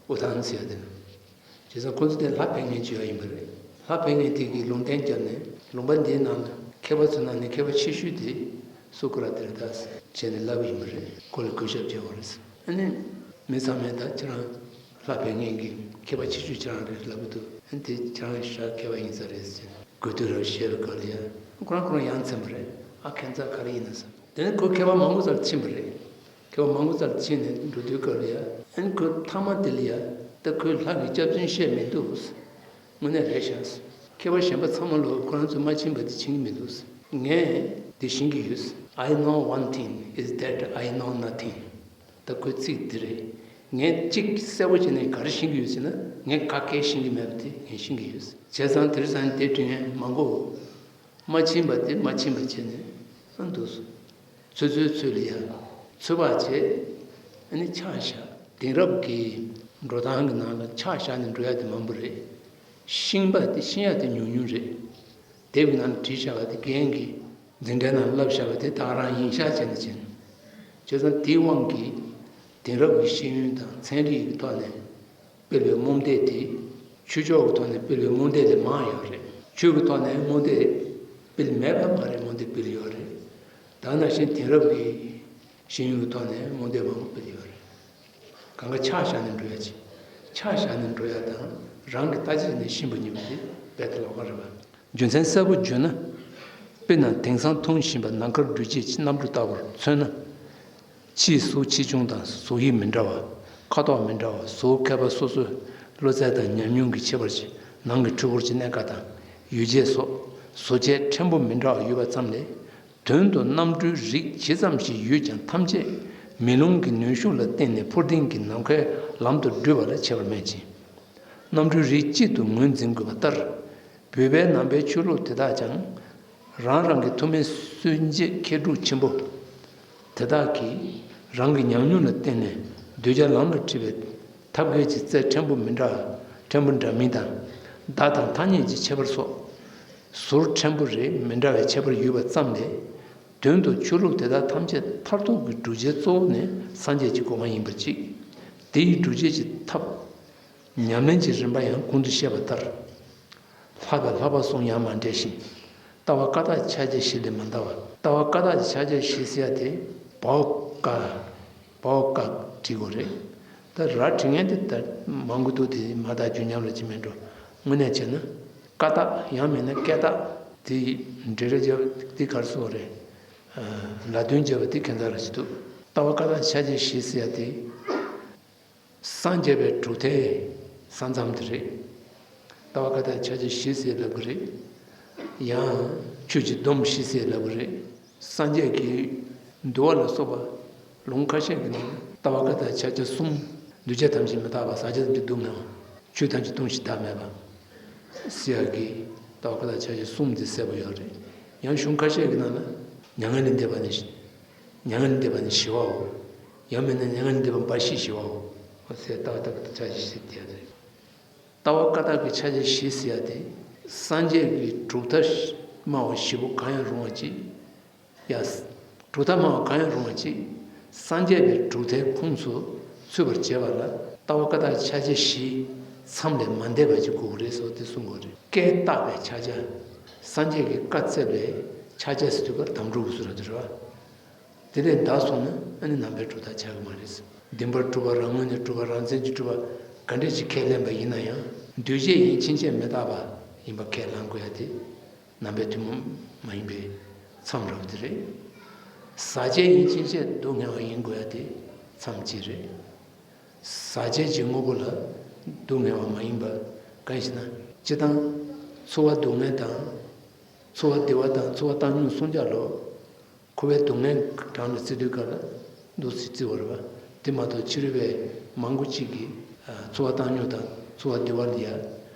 ཨོ་ཐང་ཟེར་ཡ་དེ་ནི། བྱས་ཙང་ཁོ་ཚོ་དེ་ལྷ་ཕན་ངེས་བྱོས་ཡ་ཡིན་པ་རེད། ལྷ་ཕན་ངེས་དེ་གིས་ལུང་བསྟན་བརྒྱབ་ནས་ལུང་པ་འདིའི་ནང་ལ་མཁས་པ་ཚོའི་ནང་ནས་མཁས་པ་ཆེ་ཤོས་དེ་སོ་ཀ་ར་ཏི་རེད་ད་བྱས་ནས་ལབ་ཡིན་པ་རེད། ཁོ་ལ་གུས་ཞབས་བྱེད་དགོས་རེད། ཨ་ནི་མི་ཚང་མས་ད་ཁྱེད་རང་ལྷ་ཕན་ངེས་ཀྱི་མཁས་པ་ཆེ་ཤོས་ཁྱེད་རང་རེད་ལབ་ཀྱི་འདུག་ཨ་ནི་དེ་ཁྱེད་རང་ཤ་མཁས་པ་ཡིན་ས་རེད་ཟེར་གུས་བཏུད་རབ་བྱས་པའི་སྐབས་ལ་ཡ་ཁོ་རང་ཁོ་རང་ཡ་མཚན་པ་རེད། ཨ་ཁྱད་མཚར་ག་རེ་ཡིན་ན་ཟེར། དེ་ནས་ཁོ་མཁས་པ་མང་པོ་ཚོར་ཕྱིན་པ་རེད། མཁས་པ་མང་པོ་ཚོར་ཕྱིན་ནས་འགྲོ་དུས་སྐབས་ལ་ཡ། ཨན་ཁོས་མཐའ་མ་དེ་ལ་ཡ། ད་ཁོས་ལྷ་གི་སྐྱབས་བཅོལ་བཤད་མི་འདུག་དངོས་གནས་རེད་ཤག་མཁས་པ་གཞན་པ་ཚང་མ་ལོ་ཁོ་རང་ཚོས་མ་ཕྱིན་པ་དེ་ཕྱིན་གྱི་མི་འདུག་ངས་དེ་ཤེས་ཀྱི་ཡོད། I know one thing is that I know nothing. ད་ཁོའི་ཚིག་འདི་རེད། ངས་གཅིག་གསལ་པོ་བྱས་ནས་ག་རེ་ཤེས་ཀྱི་ཡོད་ཟེར་ན་ངས་ག་གེ་ཤེས་ཀྱི་མེད་པ་དེ་ངས་ཤེས་ཀྱི་ཡོད། བྱས་ཙང་དེ་རིང་སང་ཉིན་དེབ་འབྲི་མཁན་མང་པོ། མ་ཕྱིན་པ་དེ་མ་ཕྱིན་པ་བྱས་ནས་ཨ་འདུག་སོ། ཚོད་ཚོད་ཚོད་ལ་ཡ། ཚོད་དཔག་བྱས། ཨ་ནི་ཆ་བཞག་དེང་རབས་ཀྱི་འགྲོ་སྟངས་ཀྱི་ནང་ལ་ཆ་བཞག་ནས་འགྲོ་ཡ་དེ་མང་པོ་རེད། ཤེས་པ་དེ་ཤེས་ཡ་དེ་ཉུང་ཉུང་རེད། དེབ་ཀྱི་ནང་ལ་བྲིས་བཞག་པ་དེ་རྒན་གྱིས་འཛིན་གྲྭའི་ནང་ལ་བསླབ་བཞག་པ་དེ་ད་ག་རང་ཡིན་ཤག་བྱས་ནས་བྱས་ནས། བྱས་ཙང་དེའི་དབང་གིས་དེང་རབས་ཀྱི་ཤེས་ཡོན་དང་ཚན་རིག་གི་ཐོག་ནས། སྤེལ་བའི་རྨོངས་དད་དེ། ཆོས་ཕྱོགས་ཀྱི་ཐོག་ནས་སྤེལ་བའི་རྨོངས་དད་ལས་མང་ཡོད་རེད། ཆོས་ཀྱི་ཐོག་ནས་རྨོངས་དད་སྤེལ་མེད་པ་མ་རེད། རྨོངས་དད་སྤེལ་ཡོད་རེད། ད་ནང་བཞིན་དེང་རབས་ཀྱི་ཤེས་ཡོན་གྱི་ཐོག་ནས་རྨོངས་དད་མང་པོ་སྤེལ་ཡོད་རེད། གང་ག་ཆ་བཞག་ནས་འགྲོ་ཡ་ཅིག་ཆ་བཞག་ནས་འགྲོ་ཡ་དང་རང་གི་ལྟ་ཅི་ནས་ཤེས་པ་གཉིས་པོ་དེ་རྦད་དེ་ལོགས་ཀ་རེད་པ། རྒྱུ་མཚན་གསལ་པོ་བརྗོད་ན། དཔེར་ན་དེང་སང་མཐོང་བཞིན་པ་ནམ་མཁར་སྦྲུལ་སྐྱེས་ཀྱི་གནམ་གྲུ་ལྟ་བུར་མཚོན་ན། ཕྱིའི་གཟུགས་ཆེ་ཆུང་དང་གཟུགས་དབྱིབས་མི་འདྲ་བ། ཁ་དོག་མི་འདྲ་བ། གཟུགས་མཁས་པ་སོ་སོའི་བློ་རྩལ་དང་ཉམས་མྱོང་གི་ཁྱད་པར་གྱིས་ནང་གི་འཕྲུལ་འཁོར་གྱི་གནས་ཀ་དང་ཡོ་བྱད་སོགས་བཟོ་བྱེད་ཕྲན་བུ་མི་འདྲ་བ་ཡོད་པ་ཙམ་ལས། དོན་དུ་གནམ་གྲུའི་རིགས་ཇི་ཙམ་ཞིག་ཡོད་ཀྱང་ཐམས་ཅད་མེ་རླུང་གི་ནུས་ཤུགས་ལ་བརྟེན་ནས་འཕུར་ལྡིང་གི་ནམ་མཁའི་ལམ་དུ་བགྲོད་པ་ལ་ཁྱད་པར་མེད་ཅིང་། གནམ་གྲུའི་རིགས་གཅིག་ཏུ་ངོས་འཛིན་དགོས་པ་ལྟར། བོད་པའི་ནང་པའི་ཆོས་ལུགས་དེ་དག་ཀྱང་། རང་རང་གི་ཐུགས་སྨོན་གསོལ་འདེབས་མཁས་གྲུབ་ཆེན་པོ། དེ་དག་གིས་རང་གི་ཉམས་མྱོང་ལ་བརྟེན་ནས་གདུལ་བྱ་ལམ་ལ་ཁྲིད་པའི་ཐབས་མཁས་ཀྱི་རྩལ་ཕྲན་བུ་མི་འདྲ། ཕྲན་བུ་འདྲ་མིན་དང་། བརྡ་དང་ཐ་སྙད་ཀྱི་ཁྱད་པར་སོགས། ཟུར་ཕྲན་བུ་རེ་མི་འདྲ་བའི་ཁྱད་པར་ཡོད་པ་ཙམ་ལས། དོན་དུ་ཆོས་ལུགས་དེ་དག་ཐམས་ཅད་མཐར་ཐུག་གི་སྒྲུབ་བྱེད་གཙོ་བོ་ནི་སངས་རྒྱས་ཀྱི་གོ་འཕང་ཡིན་པར་གཅིག་དེ་ཡི་སྒྲུབ་བྱེད་ཀྱི་ཐབས། ཉམས་ལེན་གྱི་རིམ་པ་ཡང་གོང་དུ་བཤད་པ་ལྟར། ལྷ་དང་ལྷག་པར་གསུང་ཡང་མ་འདྲེས་ཤིང་། ལྟ་བ་ཀ་དག་ཕྱག་རྒྱ་བཞི་ལས་མ་འདའ་བ། ལྟ་བ་ཀ་དག་ཕྱག་རྒྱ་བཞི་ཟེར་ཡ་དེ་བའོ་ཀ། བའོ་ཀ་བྲིས་དགོས་རེད། ད་ར་བྲིས་མཁན་དེ་ད་མང་པོ་འདུག་དེ་མ་དག་རྒྱུན་ཉམས་ལ་ཅི་མེད་འགྲོ། དངོས་གནས་བྱས་ན་ཀ་དག་ཡང་མིན་ན་ཀེ་དག་དེ་འབྲི་ར་རྒྱབ་དེ་གར་སོང་རེད། ལ་དོན་བརྒྱབ་པ་དེ་ཁྱད་མཚར་ར་ཞིག་འདུག་ལྟ་བ་ཀ་དག་ཕྱག་རྒྱ་བཞི་ཟེར་ཡ་དེ། སངས་རྒྱས་པའི་གྲུབ་མཐའི་ས་མཚམས་དེ་རེད། ལྟ་བ་ཀ་དག་ཕྱག་རྒྱ་བཞི་ཟེར་ལབ་ཀྱི་རེད། ཡང་ཆོས་ཀྱི་སྡོམ་བཞི་ཟེར་ལབ་ཀྱི་རེད། སངས་རྒྱས་ཀྱི་འདུལ་བ་ལ་སོགས་པ་ལུང་ཁ་ཤས་ཀྱི་ནང་ ལྟ་བ་ཀ་དག་ཕྱག་རྒྱ་གསུམ། འདུས་བྱས་ཐམས་ཅད་མི་རྟག་པ། ཟག་བཅས་ཐམས་ཅད་སྡུག་བསྔལ་བ། ཆོས་ཐམས་ཅད་སྟོང་ཞིང་བདག་མེད་པ། ཟེར་ཡག་གི་ལྟ་བ་ཀ་དག་ཕྱག་རྒྱ་གསུམ་འདི་གསལ་པོ་ཡོད་རེད། ཡང་གཞུང་ཁ་ཤས་ཀྱི་ནང་ན་མྱ་ངན་ལས་འདས་པ་ནི་མྱ་ངན་ལས་འདས་པ་ནི་ཞི་བའོ། ཡང་མིན་ན་མྱ་ངན་ལས་འདས་པ་འབའ་ཞིག་ཞི་བའོ། ཟེར་ལྟ་བ་ཀ་དག་ཕྱག་རྒྱ་བཞི་དེ་ཡང་རེད། ལྟ་བ་ཀ་དག་གི་ཕྱག་རྒྱ་བཞི་ཟེར་ཡ་དེ། སངས་རྒྱས་ཀྱི་གྲུབ་མཐའ་སྨྲ་བ་བཞི་པོ་གང་ཡང་རུང་བ་ཅིག། ཡ། གྲུབ་མཐའ་སྨྲ་བ་གང་ཡང་རུང་བ་ཅིག། སངས་རྒྱས་པའི་གྲུབ་མཐའི་ཁོངས་སུ་ཚུད་པར་བྱེད་པ་ལ་ལྟ་བ་ཀ་དག་ཕྱག་རྒྱ་བཞི་མཚམས་ལས་མ་འདས་པ་ཅིག་དགོས་ཀྱི་རེད་ཟེར་དེ་གསུང་དགོས་རེད། བཀའི་བརྟག་པའི་ཕྱག་རྒྱ། སངས་རྒྱས་ཀྱིས་བཀའ་སྩལ་བའི་ཕྱག་རྒྱ་ཟེར་དུས་ཀ་དམ་བསྒྲུབ་ཀྱི་ཚུལ་ར་དེ་རེད་བ། དེ་ལས་འདའ་སོང་ན་ཨ་ནི་ནང་པའི་གྲུབ་མཐའ་ཆགས་ཀྱི་མ་རེད། བདེན་པར་གྲུབ་པ་རང་ངོས་ནས་གྲུབ་པ་རང་མཚན་གྱིས་གྲུབ་པ་ག་འདྲས་ཅིག་ཁས་ལེན་པ་ཡིན་ན་ཡང་འདུས་བྱས་ཡིན་ཕྱིན་ཆད་མི་རྟག་པ་ཡིན་པ་ཁས་བླང་དགོས་ཡ་དེ་ནང་པའི་ཐུན་མོང་མ་ཡིན་པའི་མཚམས་རེད་པ་དེ་རེད། ཟག་བཅས་ཡིན་ཕྱིན་ཆད་སྡུག་བསྔལ་བ་ཡིན་དགོས་ཡ་དེ་མཚམས་གཅིག་རེད། ཟག་བཅས་ཀྱི་དངོས་པོ་ལ་སྡུག་བསྔལ་བ་མ་ཡིན་པ་གང་ཞེ་ན། སྤྱིར་བཏང་ཚོར་བ་སྡུག་བསྔལ་དང་། ཚོར་བ་བདེ་བ་དང་ཚོར་བ་བཏང་སྙོམས་གསུམ་ཆར་ལོ། འཁོར་བའི་སྡུག་བསྔལ་གྲངས་ལ་བརྩི་དུས་སྐབས་ལ་འདུག་སེ་བརྩི་བ་རེད་པ། དེ་མ་གཏོགས་ཕྱི་རོལ་པའི་མང་པོ་གཅིག་གིས་ཚོར་བ་བཏང་སྙོམས་དང་ཚོར་བ་བདེ་བ་ལ་ཡ།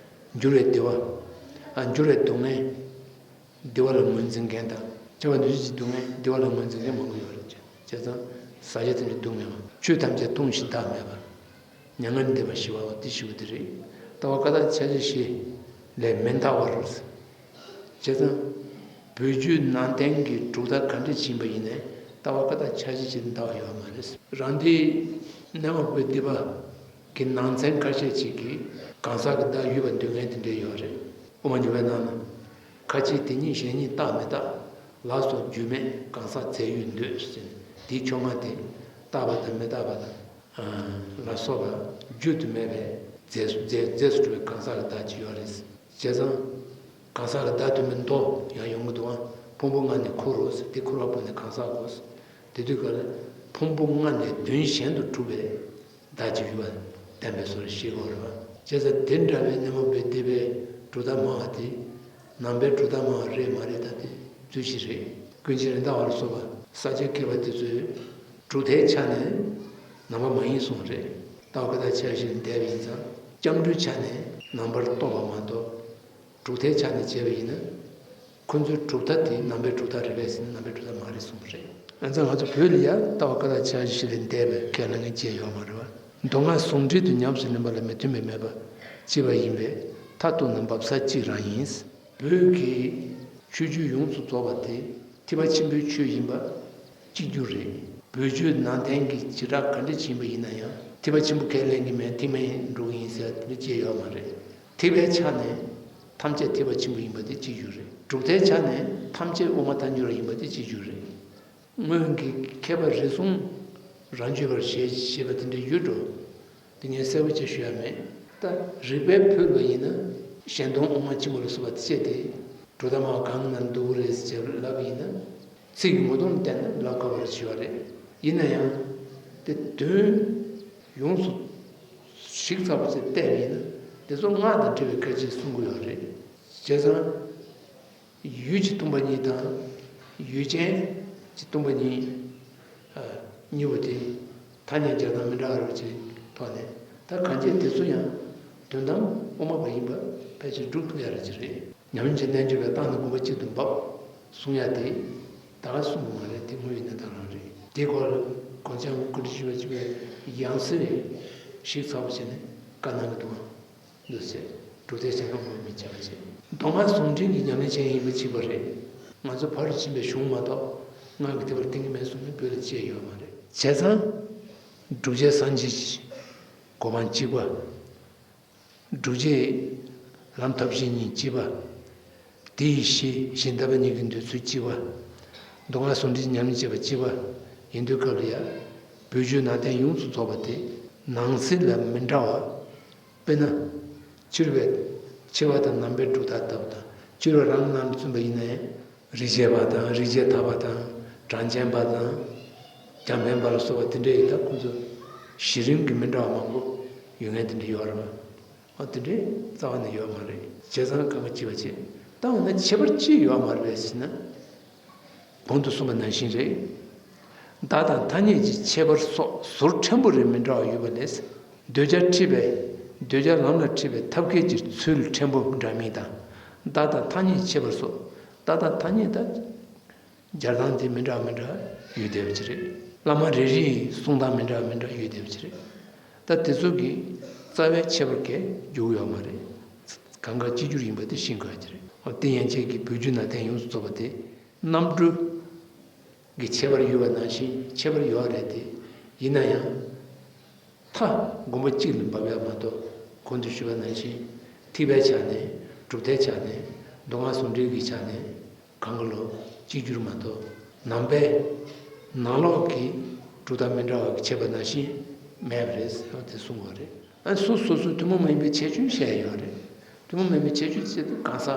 འགྱུར་བའི་བདེ་བ། འགྱུར་བའི་སྡུག་བསྔལ། བདེ་བ་ལ་ངོས་འཛིན་མཁན་དང་། ཁྱབ་པ་འདུས་བྱས་ཀྱི་སྡུག་བསྔལ་བདེ་བ་ལ་ངོས་འཛིན་མཁན་མང་པོ་ཡོད་རེད། བྱས་ཙང་ཟག་བཅས་ཐམས་ཅད་སྡུག་བསྔལ་བ། ཆོས་ཐམས་ཅད་སྟོང་ཞིང་བདག་མེད་པ། མྱ་ངན་ལས་འདས་པ་ཞི་བའོ། དེ་ཞུ་བ་དེ་རེད། ལྟ་བ་ཀ་དག་ཕྱག་རྒྱ་བཞི་ལས་མི་འདའ་བར། བྱས་ཙང་། བོད་བརྒྱུད་ནང་བསྟན་གྱི་གྲུབ་མཐའ་ག་འདྲ་ཞིག་ཡིན་པ་ཡིན་ནའི་ལྟ་བ་ཀ་དག་ཕྱག་རྒྱ་བཞི་ལས་འདའ་བ་ཡོད་མ་རེད། རང་འདི་གནས་མ་བུའི་སྡེ་པ་གི་ནང་ཚན་ཁ་ཤས་ཅིག་གིས་གང་ཟག་གི་བདག་ཡོད་པར་འདོད་མཁན་དེ་འདྲ་ཡོད་རེད། དབུ་མ་འཇུག་པའི་ནང་ན། ཁ་ཅིག་དེ་ཉིད་གཞན་ཉིད་རྟག་མི་རྟག། ལ་སོགས་རྒྱུ་མེད་གང་ཟག་རྫས་ཡོད་འདོད་ཟེར་ནས་དེའི་ཕྱོགས་སྔ་དེ་རྟག་པ་དང་མི་རྟག་པ་དང་། ལ་སོགས་པ་རྒྱུ་དུ་མེད་པའི་རྫས་སུ་རྫས་རྫས་སུ་གྲུབ་པའི་གང་ཟག་གི་བདག་ཅིག་ཡོད་རེད། བྱས་ཙང་། གང་ཟག་གི་བདག་དུ་མའི་མདོ་ཡང་ཡོང་གི་འདུག་ཨང་། ཕུང་པོ་ལྔ་ནི་འཁོར་རོ་ཟེར། དེ་འཁོར་བ་པོ་ནི་གང་ཟག་གོ་ཟེར། དེ་དུས་ཀ་ལ་ཕུང་པོ་ལྔ་ནི་དོན་གཞན་དུ་གྲུབ་པའི་བདག་ཅིག་ཡོད་པ་བསྟན་པའི་བཟོ་འདྲ་ཞིག་གོ་རེད་པ། བྱས་ཙང་དེ་འདྲ་བའི་གནས་མ་བུའི་སྡེ་པའི་གྲུབ་མཐའ་སྨྲ་བ་དེ། ནང་པའི་གྲུབ་མཐའ་སྨྲ་བ་རེད་མ་རེད་ད་དེ་རྫུན་ཞིག་རེད། ཀུན་མཁྱེན་རེད་མདའ་བ་ལ་སོགས་པ་ས་སྐྱ་མཁས་པ་དེ་ཚོས་གྲུབ་མཐའི་ཆ་ནས་ནང་པ་མ་ཡིན་གསུངས་རེད། ལྟ་བ་ཀ་དག་ཕྱག་རྒྱ་བཞི་ལས་འདས་པ་ཡིན་ཙང་སྐྱབས་འགྲོའི་ཆ་ནས་ནང་པར་གཏོགས་པ་མ་གཏོགས། གྲུབ་མཐའི་ཆ་ནས་བྱས་པ་ཡིན་ན། ཁོ་ཚོའི་གྲུབ་མཐའ་དེ་ནང་པའི་གྲུབ་མཐའ་རེད་པས་ཟེར་ན་ནང་པའི་གྲུབ་མཐའ་མ་རེད་གསུངས་པ་རེད། ཨ་ཙང་ང་ཚོ་བོད་ལ་ཡང་ལྟ་བ་ཀ་དག་ཕྱག་རྒྱ་བཞི་ལས་འདས་པའི་ཁས་ལེན་མཁན་ཅིག་ཡོད་མ་རེད་པ། མདོ་སྔགས་ཟུང་འབྲེལ་དུ་ཉམས་སུ་ལེན་པ་ལ་མི་མཐུན་པའི་མེད་པ་ཅིག་པ་ཡིན་པས་མཐར་གཏུགས་ན་འབབ་ས་གཅིག་རང་ཡིན། བོད་ཀྱི་ཆོས་བརྒྱུད་ཡོངས་སུ་རྫོགས་པ་དེ་ཐེག་པ་ཆེན་པོའི་ཆོས་ཡིན་པ་གཅིག་གྱུར་རེད། བོད་བརྒྱུད་ནང་བསྟན་གྱི་བྱེ་བྲག་ག་འདྲ་ཅིག་ཡིན་པ་ཡིན་ན་ཡང་ཐེག་པ་ཆེན་པོ་ཁས་ལེན་གྱི་མེད། ཐེག་དམན་འགྲོ་གི་ཡིན་ཟེར་དེ་འདྲ་ཅིག་ཡོད་མ་རེད། ཐེག་པའི་ཆ་ནས་ཐམས་ཅད་ཐེག་པ་ཆེན་པོ་ཡིན་པ་དེ་གཅིག་གྱུར་རེད། གྲུབ་མཐའི་ཆ་ནས་ཐམས་ཅད་དབུ་མ་ཐལ་འགྱུར་ཡིན་པ་དེ་གཅིག་གྱུར་རེད། སྔོན་གྱི་མཁས་པ་རེ་ཟུང་རང་རྒྱུད་པར་བཞེད་ཅེས་པ་དེ་འདྲ་ཡོད་འགྲོ། དེ་ངས་གསལ་པོ་ཅིག་ཞུ་ཡ་མེད། ད་རིགས་པས་ཕུལ་བ་ཡིན་ན་གཞན་སྟོང་དབུ་མ་ཆེན་པོ་ལ་སོགས་པ་དེ་བཤད་དེ་གྲུབ་མཐའ་སྨྲ་བ་གང་ན་འདུག་རེད་ཅེས་ལབ་པ་ཡིན་ན། ཚིག་གི་ངོ་གདོང་བལྟས་ན་ལབ་དཀའ་བར་བྱས་པ་རེད། ཡིན་ན་ཡང་དེ་དོན་ཡོངས་སུ་ཞིབ་ཚགས་པོ་ཅིག་བལྟས་པ་ཡིན་ན་དེ་ཚོ་སྔགས་དང་འབྲེལ་བའི་སྐད་ཆ་གསུང་གི་ཡོད་རེད། བྱས་ཙང་། ཡུལ་གྱི་སྟོང་པ་ཉིད་དང་། ཡུལ་ཅན་གྱི་སྟོང་པ་ཉིད། ཨ། གཉིས་པོ་དེ་ཐ་སྙད་སྦྱར་སྟངས་མི་འདྲ་བ་རེད་ཅེས་ཐོག་ནས་ད་གང་ཅི་དེ་ཚོ་ཡང་དོན་དམ་དབུ་མ་པ་ཡིན་པ་ཕལ་ཆེར་སྒྲུབ་ཐུབ་ཡ་རེད་ཅེས་རེད། ཉམས་ལེན་གྱི་རྣལ་འབྱོར་པས་བརྟགས་ན་དགོངས་པ་གཅིག་ཏུ་འབབ་གསུང་ཡ་དེ་ད་ག་གསུང་གི་མ་རེད། དེ་དངོས་ཡོད་གནས་སྟངས་རང་རེད། དེའི་སྐོར་ལ་གོང་ཆེན་ཀུན་འདུས་ཆོས་འཕེལ་ཡང་སྲིད་ཞིབ་ཚགས་པོ་བྱས་ནས་བཀའ་གནང་གི་འདུག་ཨང་། འདུག་ཟེར། གྲུབ་མཐའི་ཆ་ནས་དབུ་མ་མི་འཆབ་པ་བྱས། མདོ་སྔགས་ཟུང་འབྲེལ་གྱི་ཉམས་ལེན་བྱེད་ཡིན་པ་གཅིག་པ་རེད། ང་ཚོ་ཕ་རོལ་ཕྱིན་པའི་གཞུང་མ་གཏོགས་སྔགས་ཀྱི་ཐེག་པར་བསྟན་གྱི་མེད་གསུངས་ནས་བོད་ལ་བཅད་ཡོད་མ་རེད། བྱས་ཙང་། བསྒྲུབ་བྱའི་སངས་རྒྱས་ཀྱི་གོ་འཕང་གཅིག་པ། བསྒྲུབ་བྱའི་ལམ་ཐབས་ཤེས་གཉིས་གཅིག་པ། དེ་ཡི་གཞི་གཞི་གདམས་པ་གཉིས་ཀྱི་འདོད་ཚུལ་གཅིག་པ། མདོ་སྔགས་ཟུང་འབྲེལ་གྱི་ཉམས་ལེན་བྱེད་པ་གཅིག་པ་ཡིན་དུས་སྐབས་ལ་ཡང་བོད་བརྒྱུད་ནང་བསྟན་ཡོངས་སུ་རྫོགས་པ་དེ་ནང་གསེས་ལ་མི་འདྲ་བ། དཔེར་ན། ཕྱི་རོལ་པའི་ཕྱི་པ་དང་ནང་པའི་གྲུབ་མཐའ་ལྟ་བུ་དང་ཕྱི་རོལ་རང་ནང་ལ་བཙུན་པ་ཡིན་ན་ཡང་རིགས་བྱེད་པ་དང་རིགས་བྱེད་ཐར་པ་དང་གྲངས་ཅན་པ་དང་རྒྱ་འཕེན་པ་ལ་སོགས་པ་དེ་འདྲ་ཡི་ད་ཁོང་ཚོ་གཞི་རིམ་གྱི་མི་འདྲ་བ་མང་པོ་ཡོད་མཁན་དེ་འདྲ་ཡོད་རེད་པ། ཨ་དེ་འདྲའི་རྩ་བ་ནས་ཡོད་མ་རེད། བྱས་ཙང་གང་ག་གཅིག་པ་བྱེད་ད་འོ་ན་ཁྱད་པར་ཅི་ཡོད་མ་རེད་ཟེར་ན། གོང་དུ་གསུངས་པ་ནང་བཞིན་རེད། བརྡ་དང་ཐ་སྙད་ཀྱི་ཁྱད་པར་སོགས་ཟུར་ཕྲན་བུ་རེ་མི་འདྲ་བ་ཡོད་པ་ལས། གདོད་བྱ་ཁྲིད་པའི་གདོད་བྱ་ལམ་ལ་ཁྲིད་པའི་ཐབས་མཁས་ཀྱི་ཚུལ་ཕྲན་བུ་འདྲ་མིན་དང་། བརྡ་དང་ཐ་སྙད་ཁྱད་པར་སོགས། བརྡ་དང་ཐ་སྙད་དང་། སྦྱར་སྟངས་དེ་མི་འདྲ་མི་འདྲ་ཡོད་བསྡད་པ་ཅིག་རེད། བླ་མ་རེ་རེ་ཡི་གསུང་སྟངས་མི་འདྲ་མི་འདྲ་ཡོད་བསྡད་པ་ཅིག་རེད། ད་དེ་ཚོ་གི་རྩ་བའི་ཁྱད་པར་གས་འཇུག་ཡོད་མ་རེད། གང་ག་གཅིག་གྱུར་ཡིན་པ་དེ་ཤེས་དགོས་ཀྱི་རེད། འོ་དེ་ཡན་ཆད་ཀྱི་བོད་བརྒྱུད་ནང་བསྟན་ཡོངས་སུ་རྫོགས་པ་དེ་རྣམ་འགྲོས་ཀྱི་ཁྱད་པར་ཡོད་པ་ནང་བཞིན་ཁྱད་པར་ཡོད་རེད་དེ། ཡིན་ན་ཡང་། མཐའ་དགོན་པ་གཅིག་ལ་འབབ་ཡག་མ་གཏོགས། གོང་དུ་ཞུས་པ་ནང་བཞིན་ཐེག་པའི་ཆ་ནས། གྲུབ་མཐའི་ཆ་ནས། མདོ་སྔགས་ཟུང་འབྲེལ་གྱི་ཆ་ནས་གང་ག་ལོ་གཅིག་གྱུར་མ་གཏོགས། ནང་པའི་ནང་ལོགས་ཀྱི་གྲུབ་མཐའ་མི་འདྲ་བ་གི་ཁྱད་པར་ནང་བཞིན་མེད་པ་རེད་ཟེར་བ་དེ་གསུང་དགོས་རེད། ཨ་སོ་སོ་སོའི་ཐུན་མོང་མ་ཡིན་པའི་ཁྱད་ཆོས་བཤད་ཡོད་རེད། ཐུན་མོང་མ་ཡིན་པའི་ཁྱད་ཆོས་ཟེར་དུས་གང་ཟག་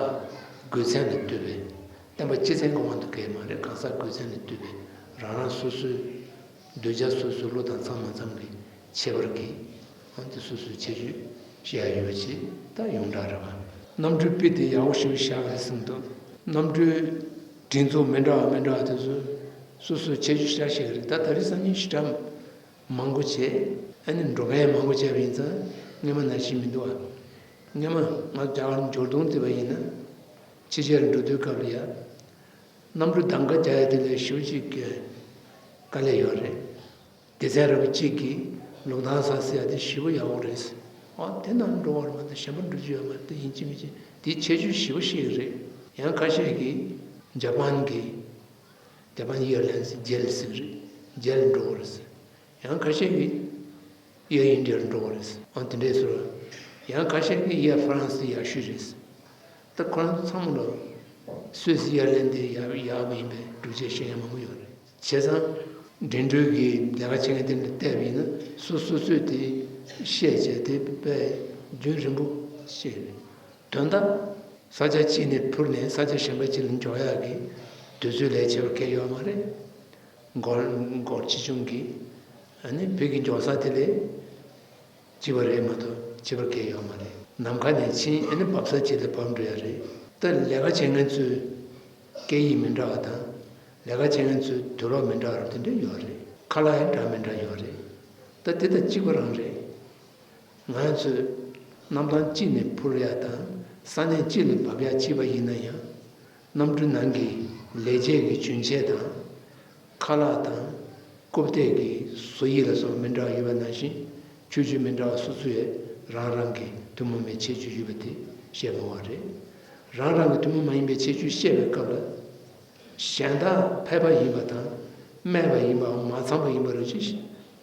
དགོས་མཚན་ལ་ལྟོས་པའི། བསྟན་པ་སྤྱི་མཚན་གྱི་དབང་དུ་གས་མ་རེད། གང་ཟག་དགོས་མཚན་ལ་ལྟོས་པའི་རང་རང་སོ་སོའི། གདོད་བྱ་སོ་སོའི་བློ་དང་འཚམ་མ་འཚམ་གྱི་ཁྱད་པར་གྱིས། འོན་ཏེ་སོ་སོའི་ཁྱད་ཆོས་བཤད་ཡ་ཡོད་པ་ཅིག་ད་ཡོངས་གྲགས་རེད་བ། རྣམ་འགྲོས་དཔེ་དེ་ཡག་པོ་ཞིག་བཞག་རེད་གསུངས་འདུག་རྣམ་འགྲོས་སྒྲིག་འཛུགས་མི་འདྲ་བ་མི་འདྲ་བ་དེ་ཚོ་སོ་སོའི་ཁྱད་ཆོས་བཞག་ཤེས་ཀྱི་རེད། ད་ད་རེས་སང་ཉིན་ཞེ་དྲག་མང་པོ་བྱས། ཨ་ནི་འགྲོ་མཁན་མང་པོ་བྱས་པ་ཡིན་ཙང་སྔོན་མ་ནང་བཞིན་མི་འདུག་བ། སྔོན་མ་ང་རྒྱ་གར་འབྱོར་སྟོང་བལྟས་པ་ཡིན་ན། ཕྱི་རྒྱལ་འགྲོ་དུས་སྐབས་ལ་ཡ། གནམ་གྲུ་གདམ་ཀ་རྒྱག་ཡ་དེ་ལས་ཞེ་པོ་ཅིག་གི་དཀའ་ལས་ཡོད་རེད། སྡེ་ཚན་རིམ་པ་གཅིག་གིས་ལུང་ཐང་ས་ཟེར་ཡ་དེ་ཞེ་པོ་ཡག་པོ་རེད། ཨ་དེ་ནང་འགྲོ་བར་མ་གཏོགས་གཞན་པ་འགྲོ་རྒྱུ་ཡོད་མ་རེད། དེ་ཡིན་གཅིག་མིན་གཅིག་དེའི་ཁྱད་ཆོས་ཞེ་པོ་ཞིག་རེད། ཡང་ཁ་ཤས་ཀྱིས་ཇ་པན་གྱི་ཇ་པན་ཨེར་ལའིན་སི་ཇལ་ཟེར་གི་རེད། ཇལ་འགྲོ་བ་རེད། ཡང་ཁ་ཤས་ཀྱིས་ཨེར་ཨིན་ཌི་ཡར་འགྲོ་བ་རེད། ཨང་དེ་འདྲས་སོ། ཡང་ཁ་ཤས་ཀྱིས་ཨེར་ཧྥ་རན་སི་ཡག་ཤོས་རེད། ད་ཁོ་རང་ཚོ་ཚང་མ་ལ་སུད་སི་ཨེར་ལའིན་དེ་ཡག་ཡག་པོ་ཡིན་པའི་སྒྲུབ་བྱེད་བཤད་མཁན་མང་པོ་ཡོད་རེད། བྱས་ཙང་འགྲིམ་འགྲུལ་གྱི་ལས་ཀ་བྱེད་མཁན་དེ་འདྲ་བལྟས་པ་ཡིན་ན་སོ་སོ་སོས་དེ་བཤད་བྱས་དེ་དཔེ་རྒྱུན་རིང་པོ་བཤད་རེད། དོན་དག་ས་ཆ་གཅིག་ནས་འཕུར་ནས་ས་ཆ་གཞན་པ་གཅིག་ལ་འབྱོར་ཡག་གི་དུས་ཚོད་ལས་བྱེད་པ་གལ་ཡོད་མ་རེད། འགོར་འགོར་ཆེ་ཆུང་གི། ཨ་ནི་བོད་ཀྱི་འབྱོར་ས་དེ་ལས་གཅིག་པ་རེད་མ་གཏོགས་གཅིག་པ་གལ་ཡོད་མ་རེད། ནམ་མཁའ་ནས་ཕྱིན་ཨ་ནི་འབབ་ས་གཅིག་ལ་བབས་འགྲོ་ཡ་རེད། ད་ལས་ཀ་བྱེད་མཁན་ཚོའི་སྐད་ཡིག་མི་འདྲ་བ་དང་། ལས་ཀ་བྱེད་མཁན་ཚོའི་དུས་རབས་མི་འདྲ་བ་དེ་འདྲ་ཡོད་རེད། ཁ་ལག་ཡང་འདྲ་མི་འདྲ་ཡོད་རེད། ད་དེ་དང་གཅིག་པ་རང་རེད། ང་ཚོས་གནམ་ཐང་གཅིག་ནས་འཕུར་ཡ་དང་ས་གནས་གཅིག་ལ་བབས་ཡ་གཅིག་པ་ཡིན་ན་ཡང་། གནམ་གྲུ་ནང་གི་ལས་བྱེད་ཀྱི་རྒྱུན་ཆད་དང་། ཁ་ལག་དང་། རྐུབ་སྟེགས་ཀྱི་བཟོ་དབྱིབས་ལ་སོགས་མི་འདྲ་བ་ཡོད་པ་ནང་བཞིན་ཁྱད་ཆོས་མི་འདྲ་བ་སོ་སོ་ཡས་རང་རང་གི་ཐུན་མོང་མའི་ཁྱད་ཆོས་ཡོད་པ་དེ་བཤད་དགོས་པ་རེད། རང་རང་གི་ཐུན་མོང་མ་ཡིན་པའི་ཁྱད་ཆོས་བཤད་པའི་སྐབས་ལ། གཞན་དག་ཕལ་པ་ཡིན་པ་དང་དམན་པ་ཡིན་པའམ་མ་ཚང་པ་ཡིན་པ་རེ་ཅིག་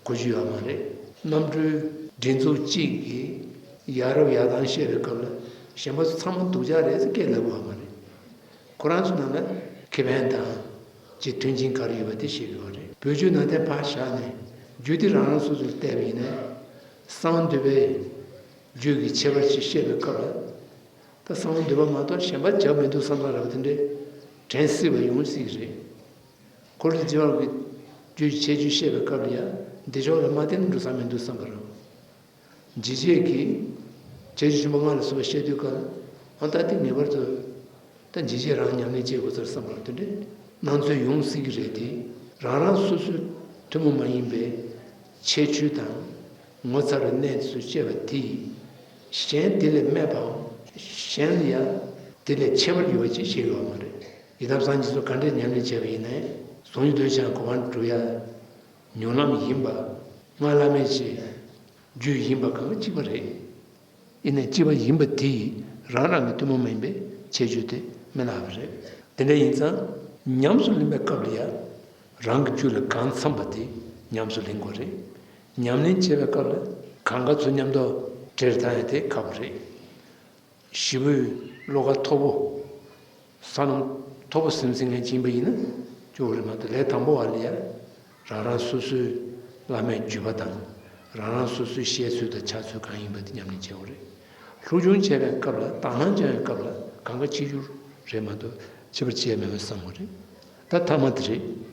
གོ་རྒྱུ་ཡོད་མ་རེད། གནམ་གྲུའི་སྒྲིག་འཛུགས་གཅིག་གི་ཡ་རབས་ཡར་ཐང་བཤད་པའི་སྐབས་ལ་གཞན་པ་ཚོ་ཚང་མ་སྡུག་ཅག་རེད་ཟེར་སྐད་ལབ་དགོས་པ་མ་རེད། ཁོ་རང་ཚོ་ནང་ལ་ཁེ་ཕན་དང་ཅིག་མཐུན་རྐྱེན་ག་རེ་ཡོད་པ་དེ་བཤད་དགོས་པ་རེད། བོད་བརྒྱུད་ནང་བསྟན་ཕར་བཞག་ནས་རྒྱུད་སྡེ་རང་རང་སོ་སོར་བལྟས་པ་ཡིན་ན་གསང་འདུས་པའི་རྒྱུད་ཀྱི་ཁྱད་པར་ཅིག་བཤད་པའི་སྐབས་ལ། ད་གསང་བ་འདུས་པ་མ་གཏོགས་གཞན་པ་བྱ་མི་འདུག་བསམ་པ་རེད་བ། དེ་འདྲའི་དྲན་སྲིད་པ་ཡོང་སྲིད་ཀྱི་རེད། འཁོར་ལོ་རྗེ་འབངས་ཀྱི་རྒྱུད་ཁྱད་ཆོས་བཤད་པའི་སྐབས་ལ་ཡང་འདི་ཕྱོགས་ལ་མ་བརྟེན་ན་འགྲོ་ས་མི་འདུག་བསམ་པ་རེད། འཇིགས་བྱེད་ཀྱི་ཁྱད་ཆོས་ཆེན་པོ་ལྔ་ལ་སོགས་པ་བཤད་དུས་སྐབས་ཨ་ད་དེ་ངེས་པར་དུ་ད་འཇིགས་བྱེད་རང་ཉམས་ལེན་བྱེད་དགོས་ཚར་བསམ་པ་རེད། དེ་འདྲའི་སྣང་ཚུལ་ཡོང་སྲིད་ཀྱི་རེད་དེ། རང་རང་སོ་སོའི་ཐུན་མོང་མ་ཡིན་པའི་ཁྱད་ཆོས་དང་། ངོ་མཚར་བའི་གནས་སུ་སྐྱེ་བ་དེ་ཡིས། གཞན་དེ་ལས་དམན་པའམ། གཞན་ལ་ཡང་དེ་ལས་ཁྱད་པར་ཡོད་པ་ཅིག་ཤེས་ཡོད་མ་རེད། ཡི་དམ་སངས་རྒྱས་ཚོ་ག་འདྲས་ཉམས་ལེན་བྱས་པ་ཡིན་ནའི་ཟུང་འཇུག་ཏུ་ཆགས་གོ་འཕང་སྒྲུབ་ཡ་མྱོང་ལམ་ཡིན་པ། སྔགས་བླ་མེད་ཀྱི་རྒྱུད་ཡིན་པ་གང་ག་གཅིག་པ་རེད། ཡིན་ནའི་གཅིག་པ་ཡིན་པ་དེ་ཡིས་རང་རང་གི་ཐུན་མོང་མ་ཡིན་པའི་ཁྱད་ཆོས་དེ་མི་བརླག་པ་རེད། དེ་འདྲ་ཡིན་ཙང་ཉམས་སུ་ལེན་པའི་སྐབས་ལ་ཡང་། རང་གི་རྒྱུད་ལ་གང་འཚམ་པ་དེ་ཉམས་སུ་ལེན་དགོས་རེད། ཉམས་ལེན་བྱེད་པའི་སྐབས་ལ་གང་ག་ཚོ་མཉམ་དུ་འདྲེས་བཏང་ཡ་དེ་ཁག་པོ་རེད། ཞེ་པོའི་བློ་ཁ་མཐོ་པོ། བསོད་ནམས་མཐོ་པོ་ཟིན་ཟིན་མཁན་ཅིག་ཡིན་པ་ཡིན་ན་སྐྱོ་བོ་རེད་མ་གཏོགས། ལས་དང་པོ་བ་ལ་ཡ་རང་རང་སོ་སོའི་བླ་མའི་བརྒྱུད་པ་དང་། རང་རང་སོ་སོའི་བཤད་ཚུལ་དང་བྱ་ཚུལ་གང་ཡིན་པ་དེ་ཉམས་ལེན་བྱེད་དགོས་རེད། སློབ་སྦྱོང་བྱེད་པའི་སྐབས་ལ་དག་སྣང་སྦྱང་བའི་སྐབས་ལ་གང་ག་གཅིག་གྱུར་རེད་མ་གཏོགས་ཁྱད་པར་ཅི་ཡང་མེད་པ་བསམ་དགོས་རེད། ད་ཐ་མ་དེ་རེད།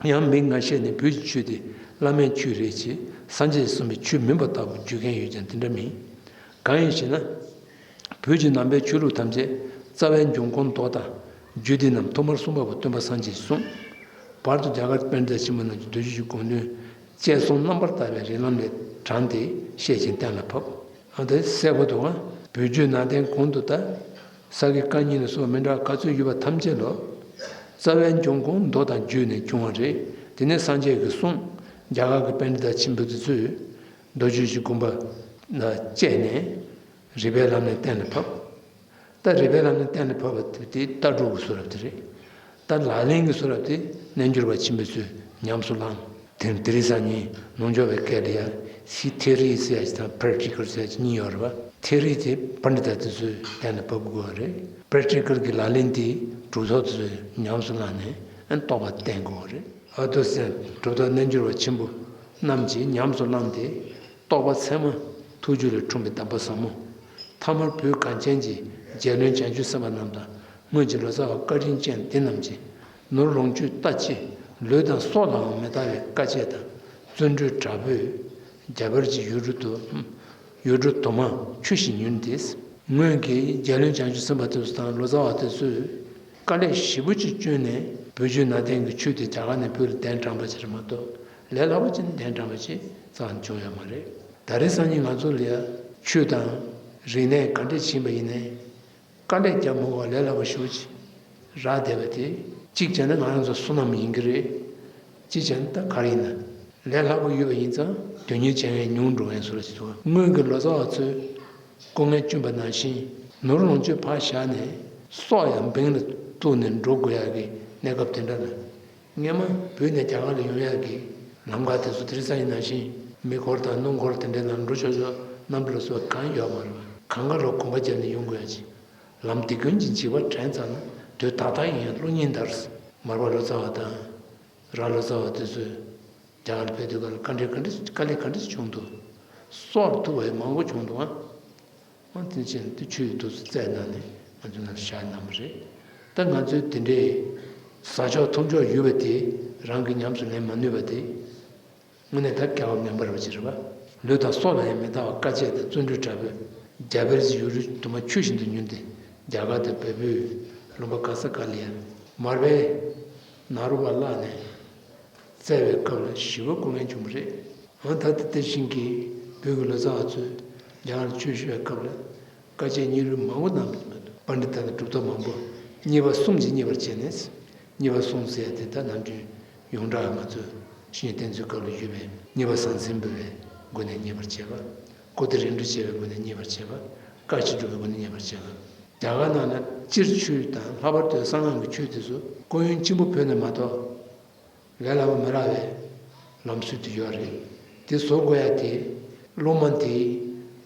ཡང་མི་འགའ་ཤས་ནི་བོད་ཀྱི་ཆོས་དེ་བླ་མའི་ཆོས་རེད་ཅེས་སངས་རྒྱས་ཀྱིས་གསུངས་པའི་ཆོས་མིན་པ་ལྟ་བུ་བརྗོད་མཁན་ཡོད་ཀྱང་དེ་འདྲ་མིན། གང་ཡིན་ཞེ་ན། བོད་ཀྱི་ནང་པའི་ཆོས་ལུགས་ཐམས་ཅད་རྩ་བའི་འབྱུང་ཁུངས་མདོ་དང་རྒྱུད་སྡེ་རྣམས་ཐོག་མར་གསུངས་པ་པོ་སྟོན་པ་སངས་རྒྱས་ཀྱིས་གསུངས། བར་དུ་རྒྱ་གར་པཎྜི་ཏ་ཆེན་པོ་རྣམས་ཀྱི་མདོ་རྒྱུད་ཀྱི་དགོངས་དོན་བཅས་གསུང་རྣམ་པར་དག་པའི་རིགས་ལམ་ལས་དྲངས་ཏེ་བཤད་ཅིང་གཏན་ལ་ཕབ། ཨ་ད་གསལ་པོ་འདུག་ག་བོད་བརྒྱུད་ནང་བསྟན་གོང་དུ་ད་ས་དགེ་བཀའ་རྙིང་ལ་སོགས་མི་འདྲ་ག་ཚོད་ཡོད་པ་ཐམས་ཅད་ལོ། རྩ་བའི་འབྱུང་ཁུངས་མདོ་དང་རྒྱུད་ནས་བྱུང་བ་རེད། དེ་ནས་སངས་རྒྱས་ཀྱི་གསུང་རྒྱ་གར་གྱི་པཎྜི་ཏ་ཆེན་པོ་དེ་ཚོས་མདོ་རྒྱུད་ཀྱི་དགོངས་པ་ལ་དཔྱད་ནས་རིགས་པའི་ལམ་ནས་གཏན་ལ་ཕབ། ད་རིགས་པའི་ལམ་ནས་གཏན་ལ་ཕབ་པ་དེ་ལྟ་གྲུབ་ཀྱི་གསུང་རབ་དེ་རེད། ད་ལག་ལེན་གྱི་གསུང་རབ་དེ་རྣལ་འབྱོར་པ་ཆེན་པོ་ཚོས་ཉམས་སུ་བླངས། དེ་དེ་རིང་སང་ཉིན་ནུབ་ཕྱོགས་པའི་སྐད་ལ་ཡ་ཤི་ཐེ་རི་ཟེར་ཡ་ཅིག་དང་པྲེག་ཊི་ཀལ་ཟེར་ཡ་ཅིག་གཉིས་ཡོད་རེད་པ། ཐེ་རི་དེ་པཎྜི་ཏ་དེ་ཚོས་གཏན་ལ་ཕབ་དགོས་པ་རེད། པྲེག་ཊི་ཀལ་གྱི་ལག་ལེན་དེ་གྲུབ་ཐོབ་དེ་ཚོས་ཉམས་སུ་བླངས་ནས་རྟོགས་པ་བསྟན་དགོས་པ་རེད། ཨ་ཏོ་སེན་གྲུབ་ཐོབ་རྣལ་འབྱོར་པ་ཆེན་པོ་རྣམས་ཀྱིས་ཉམས་སུ་བླངས་ཏེ། རྟོགས་པ་ཚད་མ་ཐུགས་རྒྱུད་ལས་འཁྲུངས་པའི་གདམས་པ་ཟབ་མོ། ཐ་མར་བོད་གངས་ཅན་གྱི་རྒྱལ་བློན་བྱང་ཆུབ་སེམས་དཔའ་རྣམས་དང་སྔོན་གྱི་ལོ་ཙཱ་བ་བཀའ་དྲིན་ཅན་དེ་རྣམས་ཀྱིས་ནོར་ལོངས་སྤྱོད་ལྟ་ཅི། ལུས་དང་སྲོག་ལའང་མི་ལྟ་བའི་དཀའ་སྤྱད་དང་བརྩོན་འགྲུས་དྲག་པོས་རྒྱ་བལ་གྱི་ཡུལ་གྲུ་དུ་ཡུལ་གྲུ་དུ་མ་ཆུ་བཞིན་ཉུལ་ཏེ། སྔོན་གྱི་རྒྱལ་བློན་བྱང་ཆུབ་སེམས་དཔའ་དེ་ཚོ་དང་ལོ་ཙཱ་བ་དེ་ཚོས་དཀའ་ལས་ཞེ་པོ་ཅིག་བསྐྱོན་ནས་བོད་བརྒྱུད་ནང་བསྟན་གྱི་ཆོས་དེ་རྒྱ་གར་ནས་བོད་ལ་གདན་དྲངས་པ་ཅིག་རེད་མ་གཏོགས། ལས་སླ་པོ་ཅིག་ནས་གདན་དྲངས་པ་ཅིག་ཙམ་བྱུང་ཡོད་མ་རེད། ད་རེས་སང་ཉིན་ང་ཚོ་ལ་ཡ་ཆོས་དང་རིག་གནས་ག་འདྲས་ཕྱིན་པ་ཡིན་ནའི་དཀའ་ལས་རྒྱབ་མ་དགོས་པ་ལས་སླ་པོ་ཞེ་པོ་ཅིག་རག་བསྡད་པ་དེ་གཅིག་བྱས་ན་ང་རང་ཚོ་བསོད་ནམས་ཡིན་གྱི་རེད། གཅིག་བྱས་ན་ད་ག་རེ་ཡིན་ན་ལས་སླ་པོ་ཡོད་པ་ཡིན་ཙང་དོན་གཉེར་བྱེད་མཁན་ཉུང་འགྲོ་མཁན་བཟོ་འདྲ་ཅིག་འདུག་སྔོན་གྱི་ལོ་ཙཱ་བ་ཚོས་སྐུ་ངལ་བསྐྱོན་པ་ནང་བཞིན་ནོར་ལོངས་སྤྱོད་ཕར་བཞག་ནས་སྲོག་ཡང་འབེན་ལ་གཏུགས་ནས་འགྲོ་དགོས་ཡག་གི་གནས་སྐབས་དེ་འདྲ་ལ། སྔོན་མ་བོད་ནས་རྒྱ་གར་ལ་ཡོང་ཡག་གི་ལམ་ཁ་དེ་ཚོ་དེང་སང་ཡིན་ནང་བཞིན་མེ་འཁོར་དང་སྣུམ་འཁོར་དེ་འདྲའི་ནང་འགྲོ་ཆོག་ཆོག་གནམ་གྲུ་ལ་སོགས་གང་ཡོད་མ་རེད་པ། གང་ག་ལོ་གོམ་པ་བརྒྱབ་ནས་ཡོང་དགོས་ཡག་ཅིག་ལམ་དེ་ཀུན་གྱི་འཇིགས་པ་དྲན་ཚར་ན་དུས་ད་ལྟ་ཡིན་ཡང་བློ་སྙིང་འདར། མར་པ་ལོ་ཙཱ་བ་དང་། ར་ལོ་ཙཱ་བ་དེ་ཚོས་རྒྱ་གར་ཕེབས་དུས་སྐབས་ལ་དཀའ་འགྲེལ་ག་འདྲ་དཀའ་ལས་ག་འདྲ་བྱུང་འདུག་སྲོག་ཐུག་པ་ཡང་མང་པོ་བྱུང་འདུག་ཨ། ཨ་དེ་ཕྱིན་དེ་ཆོས་ཡི་ཐོག་ཏུ་བཙལ་གནང་ནས་ང་ཚོ་ནང་བཞག་གནང་བ་རེད། ད་ང་ཚོའི་དེ་འདྲའི་ཟ་ཆོག་འཐུང་ཆོག་ཡོད་པ་དེ་རང་གིས་ཉམས་སུ་ལེན་མ་ནུས་པ་དེ། དངོས་གནས་ད་སྐལ་བ་ངན་པ་རེད་པ་ཅིག་རེད་པ། ལུས་དང་སྲོག་ལ་ཡང་མི་ལྟ་བར་དཀའ་སྤྱད་དང་བརྩོན་འགྲུས་དྲག་པོས་རྒྱ་བལ་གྱི་ཡུལ་གྲུ་དུ་མ་ཆུ་བཞིན་དུ་ཉུལ་ཏེ་རྒྱ་གར་དང་བལ་པོའི་ལུང་པ་ག་ས་ག་ལ་ཡང་མར་པའི་ནཱ་རོ་པ་བརླགས་ནས་བཙལ་བའི་སྐབས་ལ་ཞེ་པོ་སྐུ་ངལ་བྱུང་བ་རེད། འོན་ད་ལྟ་དེ་བཞིན་གྱི་བོད་ཀྱི་ལོ་ཙཱ་བ་ཚོས་རྒྱ་གར་ཆོས་ཞུ་བའི་སྐབས་ལ་དཀའ་སྤྱད་སྙིང་རུས་མང་པོ་གནང་བ་མ་གཏོགས་པཎྜི་ཏ་དང་གྲུབ་ཐོབ་མང་པོ་མཉེས་པ་གསུམ་གྱིས་མཉེས་པར་བྱས་ནས། མཉེས་པ་གསུམ་ཟེར་ཡ་དེ་ད་ནམ་རྒྱུན་ཡོངས་གྲགས་ང་ཚོས་བཤེས་གཉེན་བསྟེན་ཚུལ་སྐབས་ལ་ཡོད་པའི་མཉེས་པ་ཟང་ཟིང་འབུལ་བའི་སྒོ་ནས་མཉེས་པར་བྱས་པ། ཀོ་ཏི་རིམ་གྲོ་བྱས་པའི་སྒོ་ནས་མཉེས་པར་བྱས་པ། བཀའ་ཆོས་སྒྲུབ་པའི་སྒོ་ནས་མཉེས་པར་བྱས་པ། རྒྱ་གར་ནང་ལ་སྤྱིར་ཆོས་དང་ལྷག་པར་དུ་གསང་སྔགས་ཀྱི་ཆོས་དེ་ཚོ་སྐུ་ཡོན་ཆེན་པོ་ཕུལ་ནས་མ་གཏོགས། ལས་སླ་པོ་མི་རག་པའི་ལམ་སྲོལ་དེ་ཡོད་རེད། དེ་བཟོ་དགོས་ཡ་དེ་སློབ་མ་དེ་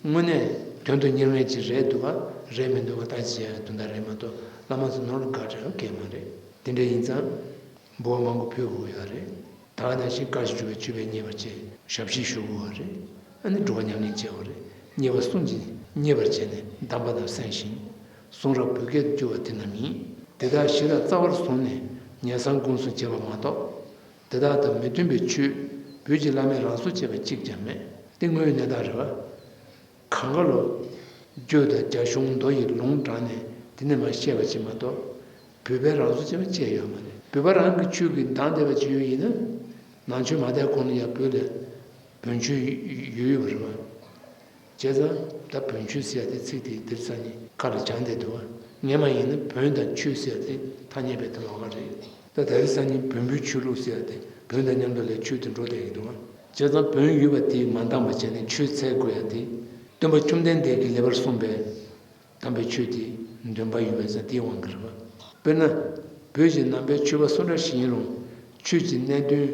དངོས་གནས་དོན་དུ་གཉེར་མཁན་ཅིག་རེད་འདུག་ག་རེད་མི་འདུག་ག་ལྟ་ཅི་བྱས་ཡ་དོན་དག་རེད་མ་གཏོགས་བླ་མ་ཚོ་ནོར་ལ་དགའ་བྲལ་གང་ཡང་མ་རེད། དེ་འདྲ་ཡིན་ཙང་འབུལ་བ་མང་པོ་ཕུལ་དགོས་ཡོད་རེད། ད་ག་ནང་བཞིན་བཀའ་བཞིན་སྒྲུབ་པའི་སྤྱོད་པས་མཉེས་པར་བྱས་ཞབས་ཕྱི་ཞུ་དགོས་པ་རེད། ཨ་ནི་སྒྲུབ་པ་ཉམས་ལེན་བྱེད་དགོས་རེད། མཉེས་པ་གསུམ་གྱིས་མཉེས་པར་བྱས་ནས་གདམས་པ་རྣམས་གསན་ཞིང་། གསུང་རབ་བོད་སྐད་དུ་བསྒྱུར་བ་དེ་རྣམས་ཡིན། དེ་དག་གཞི་ལ་རྩ་བར་བཟུང་ནས་ཉན་བསམ་སྒོམ་གསུམ་བྱེད་པ་མ་གཏོགས། དེ་དག་དང་མི་མཐུན་པའི་ཆོས་བོད་ཀྱི་བླ་མས་རང་སྲོག་བཅད་པ་གཅིག་ཀྱང་མེད། དེ་དངོས་ཡོད་གནས་སྟངས་རེད་བ། གང་ག་ལོ། རྒྱུ་དང་རྒྱ་གཞུང་མདོ་ཡི་ལུང་དྲངས་ནས་དེ་ནས་མར་བཤད་པ་ཅིག་མ་གཏོགས། བོད་པས་རང་སྲོག་བཅད་པ་བཅད་ཡོད་མ་རེད། བོད་པ་རང་གི་ཆོས་ཀྱིས་འདང་བསྡད་པ་ཅིག་ཡོད་ཡིན་ན། ནང་ཆོས་མ་དར་གོང་ལ་ཡང་བོད་ལ་བོན་ཆོས་ཡོད་ཡོད་པ་རེད་བ། བྱས་ཙང་ད་བོན་ཆོས་ཟེར་ཡ་དེ་ཚིག་དེ་དེང་སང་ཉིན་ཁ་ལ་སྦྱངས་བསྡད་འདུག་བ། སྔོན་མ་ཡིན་ན་བོན་དང་ཆོས་ཟེར་ཡ་དེ་ཐ་སྙད་དཔེ་དེ་ལོགས་ཀ་རེད། ད་དེང་སང་ཉིན་བོན་པོའི་ཆོས་ལུགས་ཟེར་ཡ་དེ་བོན་དང་མཉམ་དུ་ལས་ཆོས་དེ་འགྲོ་བསྡད་ཀྱི་འདུག་བ། བྱས་ཙང་བོན་ཡོད་པ་དེས་མ་འདང་བ་བྱས་ནས་ཆོས་འཚོལ་དགོས་ཡ་དེ་སྟོན་པ་བཅོམ་ལྡན་འདས་ཀྱིས་ལེགས་པར་གསུངས་པའི་དམ་པའི་ཆོས་དེ་འདོན་པ་ཡོད་པས་ཙང་དེའི་དབང་གིས་རེད་བ། དཔེར་ན། བོད་ཀྱི་ནང་པའི་ཆོས་པ་སུ་འདྲ་ཞིག་ཡིན་རུང་ཆོས་ཀྱི་གནད་དོན་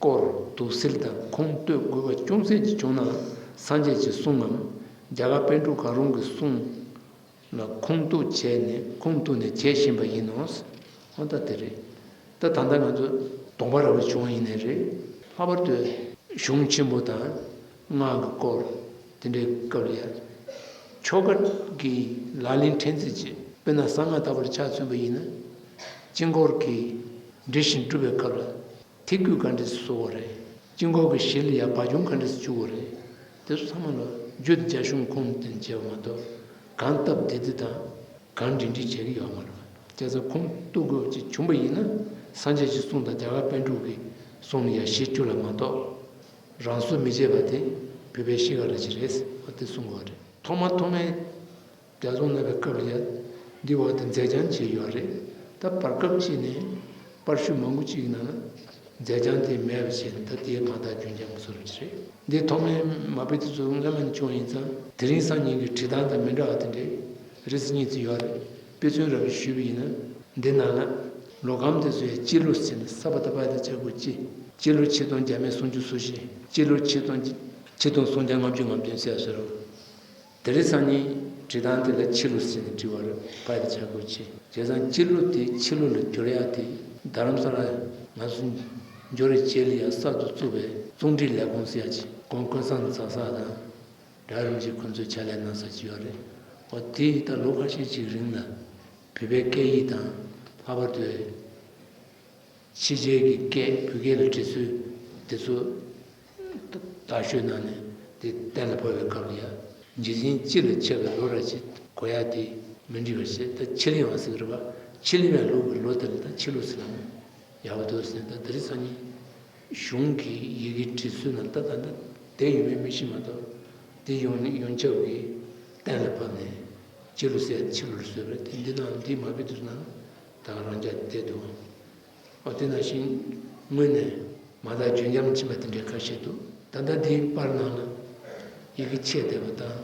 སྐོར་དུག་སེལ་དང་ཁུངས་གཏུག་དགོས་པ་ཅུང་ཟད་ཅིག་བྱུང་ན་སངས་རྒྱས་ཀྱི་གསུང་ངམ་རྒྱ་གར་པཎ་གྲུབ་གང་རུང་གི་གསུང་ལ་ཁུངས་གཏུག་བྱས་ནས་ཁུངས་གཏུག་ནས་བྱེད་བཞིན་པ་ཡིན་ནོ། འོ་ད་དེ་རེད། ད་ད་ལྟ་ང་ཚོ་གདོང་པ་ར་བ་བྱུང་བ་ཡིན་ནའི་རེད། ལྷག་པར་དུ་གཞུང་ཆེན་པོ་དང་སྔགས་ཀྱི་སྐོར་དེ་འདྲའི་སྐབས་ལ་ཡང་ཆོ་ག་གི་ལག་ལེན་ཕྲན་ཚེགས་ཅིག་དཔེར་ན་གསང་སྔགས་ལྟ་བུར་ཆ་མཚོན་པ་ཡིན་ན། དཀྱིལ་འཁོར་གྱི་འབྲི་ཞིང་སྒྲུབ་པའི་སྐབས་ལ་ཐིག་སྐུད་ག་འདྲས་སུ་གསོལ་བ་རེད། དཀྱིལ་འཁོར་གྱི་གཞི་ལ་ཡང་བ་བྱུང་ག་འདྲས་སུ་བཅུག་དགོས་རེད། དེ་ཚོ་ཚང་མ་ལ་རྒྱུད་རྒྱ་གཞུང་ཁུངས་བསྟན་བྱས་པ་མ་གཏོགས་གང་སྟབས་བདེ་བདེ་དང་། གང་འདྲེན་འདྲེན་བྱེད་ཀྱི་ཡོད་མ་རེད། བྱས་ཙང་ཁུངས་གཏུག་དགོས་ཅིག་བྱུང་པ་ཡིན་ན། སངས་རྒྱས་ཀྱི་གསུང་དང་རྒྱ་གར་པཎ་གྲུབ་ཀྱི་གསུང་ལ་ཡང་ཞེ་བཅོལ་ལ་མ་གཏོགས། རང་བཟོ་མི་བྱེད་པ་དེ་བོད་པའི་གཤིས་ཀ་ར་ཅིག་རེད་ཟེར་བ་དེ་གསུང་གི་ཡོད་རེད། ཐོག་མ་ཐོག་མའི་རྒྱ་རྫོང་ནང་གི་སྐབས་ལ་ཡང་འདི་བར་དུ་མཛད་འཆང་བྱས་ཡོད་རེད། ད་བར་སྐབས་ཅིག་ནས་པར་ཤུ་མང་པོ་ཅིག་ནང་ལ་མཛད་འཆང་དེ་མེད་པ་བྱས་ནས། ད་དེའི་མ་དག་རྒྱུན་འཁྱོངས་བཟོ་རུ་བྱས་རེད། འདི་ཐོག་མའི་མ་དཔེ་དེ་ཚོ་སྔ་མ་ནས་བྱུང་ཡིན་ཙང་། དེ་རིང་སང་ཉིན་གྱི་བྲིས་སྟངས་དང་མི་འདྲ་བ་དེ་འདྲའི་རེ་ཟུང་གཉིས་ཙམ་ཡོད་རེད། དཔེ་མཚོན་རང་གིས་ཞུས་པ་ཡིན་ན། འདི་ནང་ལ་ལོ་སྒམ་དེ་ཚོའི་སྤྱི་ལོ་ཟེར་ནས་ས་པ་ད་པ་དེ་བྱ་དགོས་ཀྱི། སྤྱི་ལོ་ཆིག་སྟོང་བརྒྱ་མེད་སུམ་ཅུ་སོ་བཞི། སྤྱི་ལོ་ཆིག་སྟོང་ཆིག་སྟོང་སུམ་བརྒྱ་ལྔ་བཅུ་ང་བདུན་ཟེར་བཟོ་རུ། དེ་རིང་སང་ཉིན་བྲིས་སྟངས་དེ་ལ་ཕྱི་ལོ་ཟེར་ནས་བྲིས་པ་རེད། པ་དེ་བྱ་དགོས་ཀྱི། བྱས་ཙང་སྤྱི་ལོ་དེ་ཕྱི་ལོ་ལ་བསྒྱུར་ཡག་དེ། རྡ་རམ་ས་ལ་ང་ཚོ་འབྱོར་རེ་བྱེད་ལ་ཡང་གསར་དུ་བཙུགས་པའི་བཙོན་ཁྲིད་ལས་ཁུངས་ཟེར་ཡག་ཅིག་གོང་ཀུན་བཟང་ཛ་སག་དང་། རབ་རིམ་གྱིས་ཁོང་ཚོས་ཕྱག་ལས་གནང་ས་ཅིག་ཡོད་རེད། འོ་དེ་ད་ལོ་ཁ་ཤས་ཅིག་རིང་ལ་བོད་པའི་སྐད་ཡིག་དང་། ལྷག་པར་དུ་ཕྱི་རྒྱལ་གྱི་སྐད་བོད་སྐད་ལ་འབྲི་ཚུལ་དེ་ཚོ་དག་ཤོས་གནང་ནས་དེ་གཏན་ལ་ཕབ་པའི་སྐབས་ལ་ཡ། འཇིག་རྟེན་སྤྱི་ལ་ཁྱབ་པའི་ལོ་ར་ཅིག་གོ་ཡ་དེ་མི་འགྲིག་པ་བྱས། ད་ཕྱི་གླིང་བ་ཟེར་གི་རེད་པ། ཕྱི་གླིང་བའི་ལོ་གི་ལོ་དེ་ལ་ད་ཕྱི་ལོ་ཟེར་ལ་མོ། ཡག་པོ་འདུག་ཟེར། ད་དེ་རིང་སང་ཉིན་གཞུང་གི་ཡི་གེ་འབྲི་ཚུལ་ནང་ད་ད་ད་དེ་ཡོད་མེད་མི་ཤེས་མ་གཏོགས། དེ་ཡོང་ནས་ཡོངས་ཁྱབ་ཀྱིས་གཏན་ལ་ཕབ་ནས་ཕྱི་ལོ་ཟེར་ཕྱི་ལོ་ལ་བཟོས་པ་རེད། དེ་འདི་ནང་འདི་མ་དཔེ་དེ་ཚོ་ནང་ད་ག་རང་འཇགས་བསྡད་འདུག། འོ་དེ་ནང་བཞིན་དངོས་གནས་མ་དག་རྒྱུན་འབྱམས་ཕྱིན་པ་དེ་འདྲའི་ཁ་ཤས་འདུག། ད་ལྟ་འདིའི་པར་ནང་ལ་ཡི་གེ་ཆད་བསྡད་པ་དང་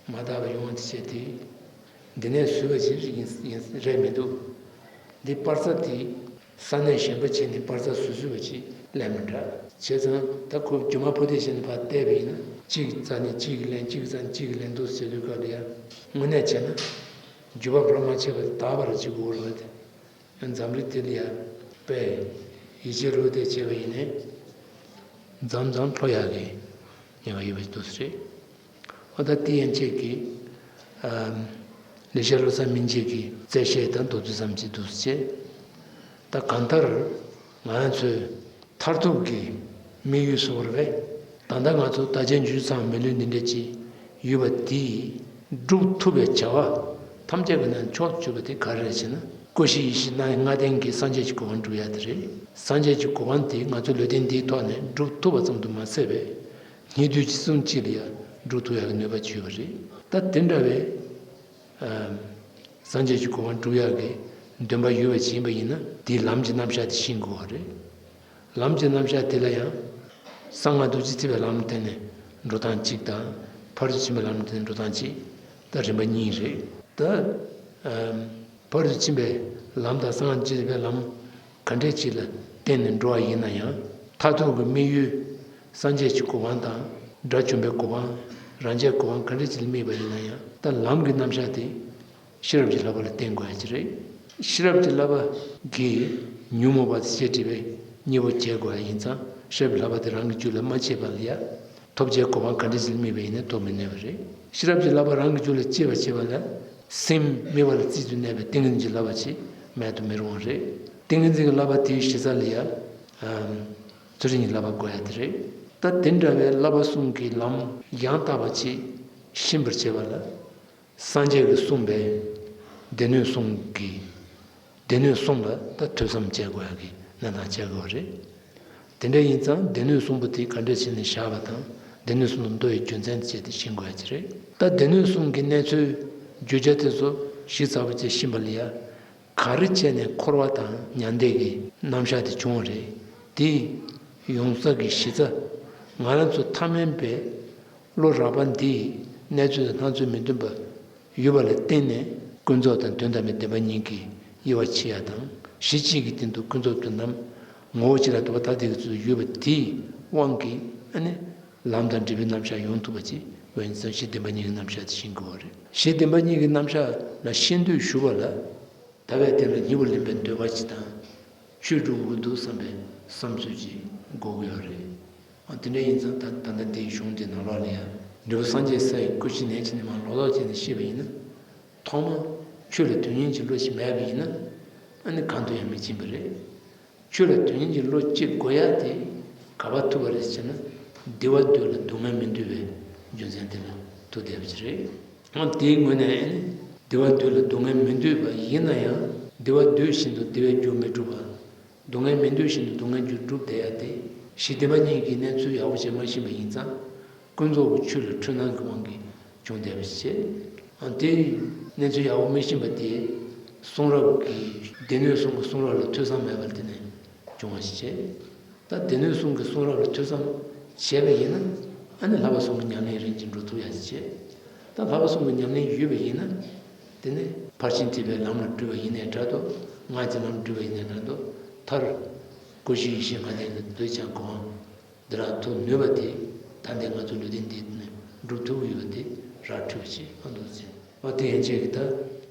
མ་དག་པ་ཡོང་བ་དེ་བྱས་ཏེ། འདི་ནས་བཟོས་པ་ཞིག་ཡིན་ཡིན་རེད་མི་འདུག། འདི་པར་རྩ་དེ་ས་གནས་གཞན་པ་བྱས་ནས་པར་རྩ་བཟོས་བཟོས་པ་ཅིག་ལས་མི་འདྲ། བྱས་ཙང་ད་ཁོ་རྒྱུ་མ་ཕོ་དེ་བྱས་ནས་ཕར་བལྟས་པ་ཡིན་ན། གཅིག་རྩ་ནས་གཅིག་ལེན། གཅིག་རྩ་ནས་གཅིག་ལེན་འདུག་ཟེར་དུས་སྐབས་ལ་ཡ། དངོས་གནས་བྱས་ན་རྒྱུ་བ་བར་མ་ཆད་པ་དག་པར་བྱེད་དགོས་རེད་པ། དེ་འཛམ་གླིང་དེ་ལ་ཡ་དཔེ་ཡིད་ཆེས་རོགས་དེ་བྱས་པ་ཡིན་ནའི། མཚམས་མཚམས་ལྷོ་ཡག་གི་ཉེན་ཁ་ཡོད་པ་འདུག་ཟེར། འོ་ད་དེ་ཡན་ཆད་ཀྱི་ཨམ་ལེ་ཤ་བློ་བཟང་སྨིན་བྱེད་ཀྱི་རྩལ་བཤད་དང་མདོར་བསྡུས་ཙམ་ཅིག་འདུག་ཟེར། ད་གང་ལྟར་ང་ཚོས་མཐར་ཐུག་གི་དམིགས་ཡུལ་བཟོ་བར་བས། ད་ལྟ་ང་ཚོ་དག་བྱ་འཇུག་ཚང་མི་ལུས་འདི་འདྲ་ཅིག་ཡོད་པ་དེས་སྒྲུབ་ཐུབ་པའི་བྱ་བ་ཐམས་ཅད་ཀྱི་ནང་མཆོག་ཏུ་གྱུར་པ་དེ་ག་རེ་རེད་ཟེར་ན། ཀུན་ཤེས་ཡེ་ཤེས་རྣམ་དབྱེ་ལྔ་ལྡན་གྱི་སངས་རྒྱས་ཀྱི་གོ་འཕང་སྒྲུབ་ཡ་དེ་རེད། སངས་རྒྱས་ཀྱི་གོ་འཕང་དེ་ང་ཚོ་ལུས་རྟེན་འདིའི་ཐོག་ནས་སྒྲུབ་ཐུབ་པ་ཙམ་དུ་མ་ཟད་པའི། སྙིགས་དུས་ཀྱི་གསུམ་གཅིག་ལ་ཡང་སྒྲུབ་ཐུབ་ཡག་གི་ནུས་པ་ཅིག་ཡོད་པ་རེད། ད་དེ་འདྲ་བའི་ཨ་སངས་རྒྱས་ཀྱི་གོ་འཕང་སྒྲུབ་ཡག་གི་འདུན་པ་ཡོད་པ་ཅིག་ཡིན་པ་ཡིན་ན། དེའི་ལམ་གྱི་རྣམ་གཞག་དེ་ཤེས་དགོས་པ་རེད། ལམ་གྱི་རྣམ་གཞག་དེ་ལ་ཡང་གསང་སྔགས་རྡོ་རྗེ་ཐེག་པའི་ལམ་ལ་བརྟེན་ནས་འགྲོ་སྟངས་གཅིག་དང་། ཕ་རོལ་ཏུ་ཕྱིན་པའི་ལམ་ལ་བརྟེན་ནས་འགྲོ་སྟངས་གཅིག། ད་རིམ་པ་གཉིས་རེད། ད་ཨ་ཕ་རོལ་ཏུ་ཕྱིན་པའི་ལམ་དང་གསང་སྔགས་རྡོ་རྗེ་ཐེག་པའི་ལམ་ག་འདྲས་ཅིག་ལ་བརྟེན་ནས་འགྲོ་བ་ཡིན་ན་ཡང་། མཐར་ཐུག་གི་དམིགས་ཡུལ་སངས་རྒྱས་ཀྱི་གོ་འཕང་དང་། དགྲ་བཅོམ་པའི་གོ་འཕང་། རང་རྒྱལ་གོ་འཕང་ག་འདྲས་ཅིག་ལ་དམིགས་པ་ཡིན་ན་ཡང་། ད་ལམ་གྱི་རྣམ་གཞག་དེ་ཤེས་རབ་ཀྱི་བསླབ་པ་ལ་བརྟེན་དགོས་ཡ་ཅིག་རེད། ཤེས་རབ་ཀྱི་བསླབ་པ་གིས་ཉོན་མོངས་པ་དང་བཅས་པའི་གཉེན་པོ་བྱེད་དགོས་ཡ་ཡིན་ཙང་། ཤེས་རབ་ཀྱི་བསླབ་པ་དེ་རང་གི་རྒྱུད་ལ་མ་སྐྱེས་པ་ལ་ཡ། ཐོབ་བྱའི་གོ་འཕང་ག་འདྲ་ཞིག་ལ་དམིགས་པ་ཡིན་ནའི་ཐོབ་མི་ནུས་པ་རེད། ཤེས་རབ་ཀྱི་བསླབ་པ་རང་གི་རྒྱུད་ལ་སྐྱེས་པ་བྱས་པ་ལ། སེམས་དམིགས་པ་ལ་རྩིས་སུ་གནས་པའི་ཏིང་ངེ་འཛིན་གྱི་བསླབ་པ་ཞིག་མེད་དུ་མི་རུང་བ་རེད། ཏིང་ངེ་འཛིན་གྱི་བསླབ་པ་དེའི་གཞི་རྩ་ལ་ཡ། ཨམ་ཚུལ་ཁྲིམས་ཀྱི་བསླབ་པ་དགོས་ཡ་དེ་རེད། ད་དེ་འདྲ་བའི་བསླབ་པ་གསུམ་གྱི་ལམ་ཡང་དག་པ་ཅིག་ཤེས་པར་བྱེད་པ་ལ། སངས་རྒྱས་ཀྱིས་གསུངས་པའི་སྡེ་སྣོད་གསུམ་གྱི། སྡེ་སྣོད་གསུམ་ལ་ད་ཐོས་བསམ་བྱེད་དགོས་ཡག་གི་གནས་སྟངས་ཆགས་ཀྱི་ཡོད་རེད། དེ་འདྲ་ཡིན་ཙང་སྡེ་སྣོད་གསུམ་པོ་དེ་ག་འདྲ་བྱས་ནས་བཞག་པ་དང་། སྡེ་སྣོད་གསུམ་དུ་འདུ་བའི་རྒྱུ་མཚན་དེ་བྱས་ཏེ་ཤེས་དགོས་ཡག་ཅིག་རེད། ད་སྡེ་སྣོད་གསུམ་གྱི་གནས་ཚུལ་བརྗོད་བྱ་དེ་ཚོ་ཞིབ་ཚགས་པོ་བྱས་ཤེས་པ་ལ་ཡ། ག་རེ་བྱས་ནས་འཁོར་བ་དང་མྱང་འདས་ཀྱི་རྣམ་གཞག་དེ་བྱུང་བ་རེད། དེ་ཡོང་ས་གི་གཞི་རྩ། ང་རང་ཚོ་ཐ་མལ་པའི་བློ་རགས་པ་འདིས་གནས་ཚུལ་དང་སྣང་ཚུལ་མི་མཐུན་པ་ཡོད་པ་ལ་བརྟེན་ནས། ཀུན་རྫོབ་དང་དོན་དམ་པའི་བདེན་པ་གཉིས་ཀྱི་དབྱེ་བ་ཕྱེ་ཡ་དང་། གཞི་གཅིག་གི་སྟེང་དུ་ཀུན་རྫོབ་དོན་དམ་ངོ་བོ་གཅིག་ལ་ལྟོས་པ་ཐ་དད་ཀྱི་ཚུལ་དུ་ཡོད་པ་དེའི་དབང་གིས། ཨ་ནི་ལམ་དང་འབྲས་བུའི་རྣམ་གཞག་ཡོང་ཐུབ་པ་ཅིག་ཡོད་ཙང་། གཞི་བདེན་པ་གཉིས་ཀྱི་རྣམ་གཞག་དེ་ཤེས་དགོས་པ་རེད། གཞི་བདེན་པ་གཉིས་ཀྱི་རྣམ་གཞག་ལ་ཤེས་འདོད་ཞུ་བ་ལ། ལྟ་བའི་སྟེང་ལ་གཉིས་པོ་ལེན་པའི་འདོད་པ་ཅིག་དང་། ཆོས་སྒྲུབ་དགོས་འདུག་བསམ་པའི་བསམ་ཚུལ་ཅིག་དགོས་ཀྱི་ཡོད་རེད། ཨ་དེ་འདྲ་ཡིན་ཙང་། ད་ད་ལྟ་འདིའི་གཞུང་འདི་ནང་ལོགས་ལ་ཡང་། འབྲས་བུ་སངས་རྒྱས་ས་ཡི་སྐུ་ཞེས་ནན་བྱས་ནས་མར་ལོག་ལོག་བྱས་ནས་བཤད་པ་ཡིན་ན། ཐོག་མར་ཆོས་ལ་དོན་སྙིང་གི་བློ་ཞིག་མེད་པ་ཡིན་ན། ཨ་ནི་གང་དུ་ཡང་མི་ཕྱིན་པ་རེད། ཆོས་ལ་དོན་སྙིང་གི་བློ་སྐྱེ་དགོས་ཡ་དེ་ག་པར་ཐུག་པ་རེད་ཟེར་ན། བདེ་བ་འདོད་ལ་སྡུག་བསྔལ་མི་འདོད་པའི་རྒྱུ་མཚན་དེ་ལ་ཐུག་བསྡད་པ་ཅིག་རེད། འོ་དེའི་ངོས་ནས་ཨ་ནི་བདེ་བ་འདོད་ལ་སྡུག་བསྔལ་མི་འདོད་པ་ཡིན་ན་ཡང་། བདེ་བ་འདོད་བཞིན་དུ་བདེ་བའི་རྒྱུ་མི་སྒྲུབ་པ། སྡུག་བསྔལ་མི་འདོད་བཞིན་དུ་སྡུག་བསྔལ་རྒྱུ་སྒྲུབ་བསྡད་ཡ་དེ། གཞི་བདེན་པ་གཉིས་ཀྱི་གནས་ཚུལ་ཡག་པོ་ཅིག་མ་ཤེས་པ་ཡིན་ཙང་། ཀུན་རྫོབ་ཀྱི་ཆོས་ལ་འཁྲུལ་སྣང་གི་དབང་གིས་བྱུང་བསྡད་པ་ཞིག་བྱས། ཨ། དེ་གནས་ཚུལ་ཡག་པོ་མི་ཤེས་པ་དེ། གསུང་རབ་ཀྱི་སྡེ་སྣོད་གསུམ་གྱི་གསུང་རབ་ལ་ཐོས་བསམ་མེད་པར་དེ་ནས་བྱུང་བ་ཞིག་བྱས། ད་སྡེ་སྣོད་གསུམ་གྱི་གསུང་རབ་ལ་ཐོས་བསམ་བྱས་པ་ཡིན་ན། ཨ་ནི་བསླབ་པ་གསུམ་གྱི་ཉམས་ལེན་རིམ་གྱིས་འགྲོ་ཐུབ་ཡ་ཞིག་བྱས། ད་བསླབ་པ་གསུམ་གྱི་ཉམས་ལེན་ཡོད་པ་ཡིན་ན། དེ་ནས་ཕར་ཕྱིན་ཐེག་པའི་ལམ་ལ་བགྲོད་པ་ཡིན་ནའི་འདྲ་འདུག་སྔགས་ཀྱི་ལམ་ལ་བགྲོད་པ་ཡིན་ནའི་འདྲ་འདུག་མཐར་ཀུན་གཞི་ཡེ་ཤེས་ལྔ་ལྡན་གྱི་འདོད་ཆགས་སྒོམ་འདི་རག་ཐུབ་ནུས་པ་དེ། ད་ལྟའི་ང་ཚོ་ལུས་རྟེན་འདི་ནས་འགྲུབ་ཐུབ་ཡོད་པ་དེ་ར་འཕྲོད་ཅིག་ཨ་འདུག་ཟེར། ཨ། དེ་ཡན་ཆད་ཀྱི་ད་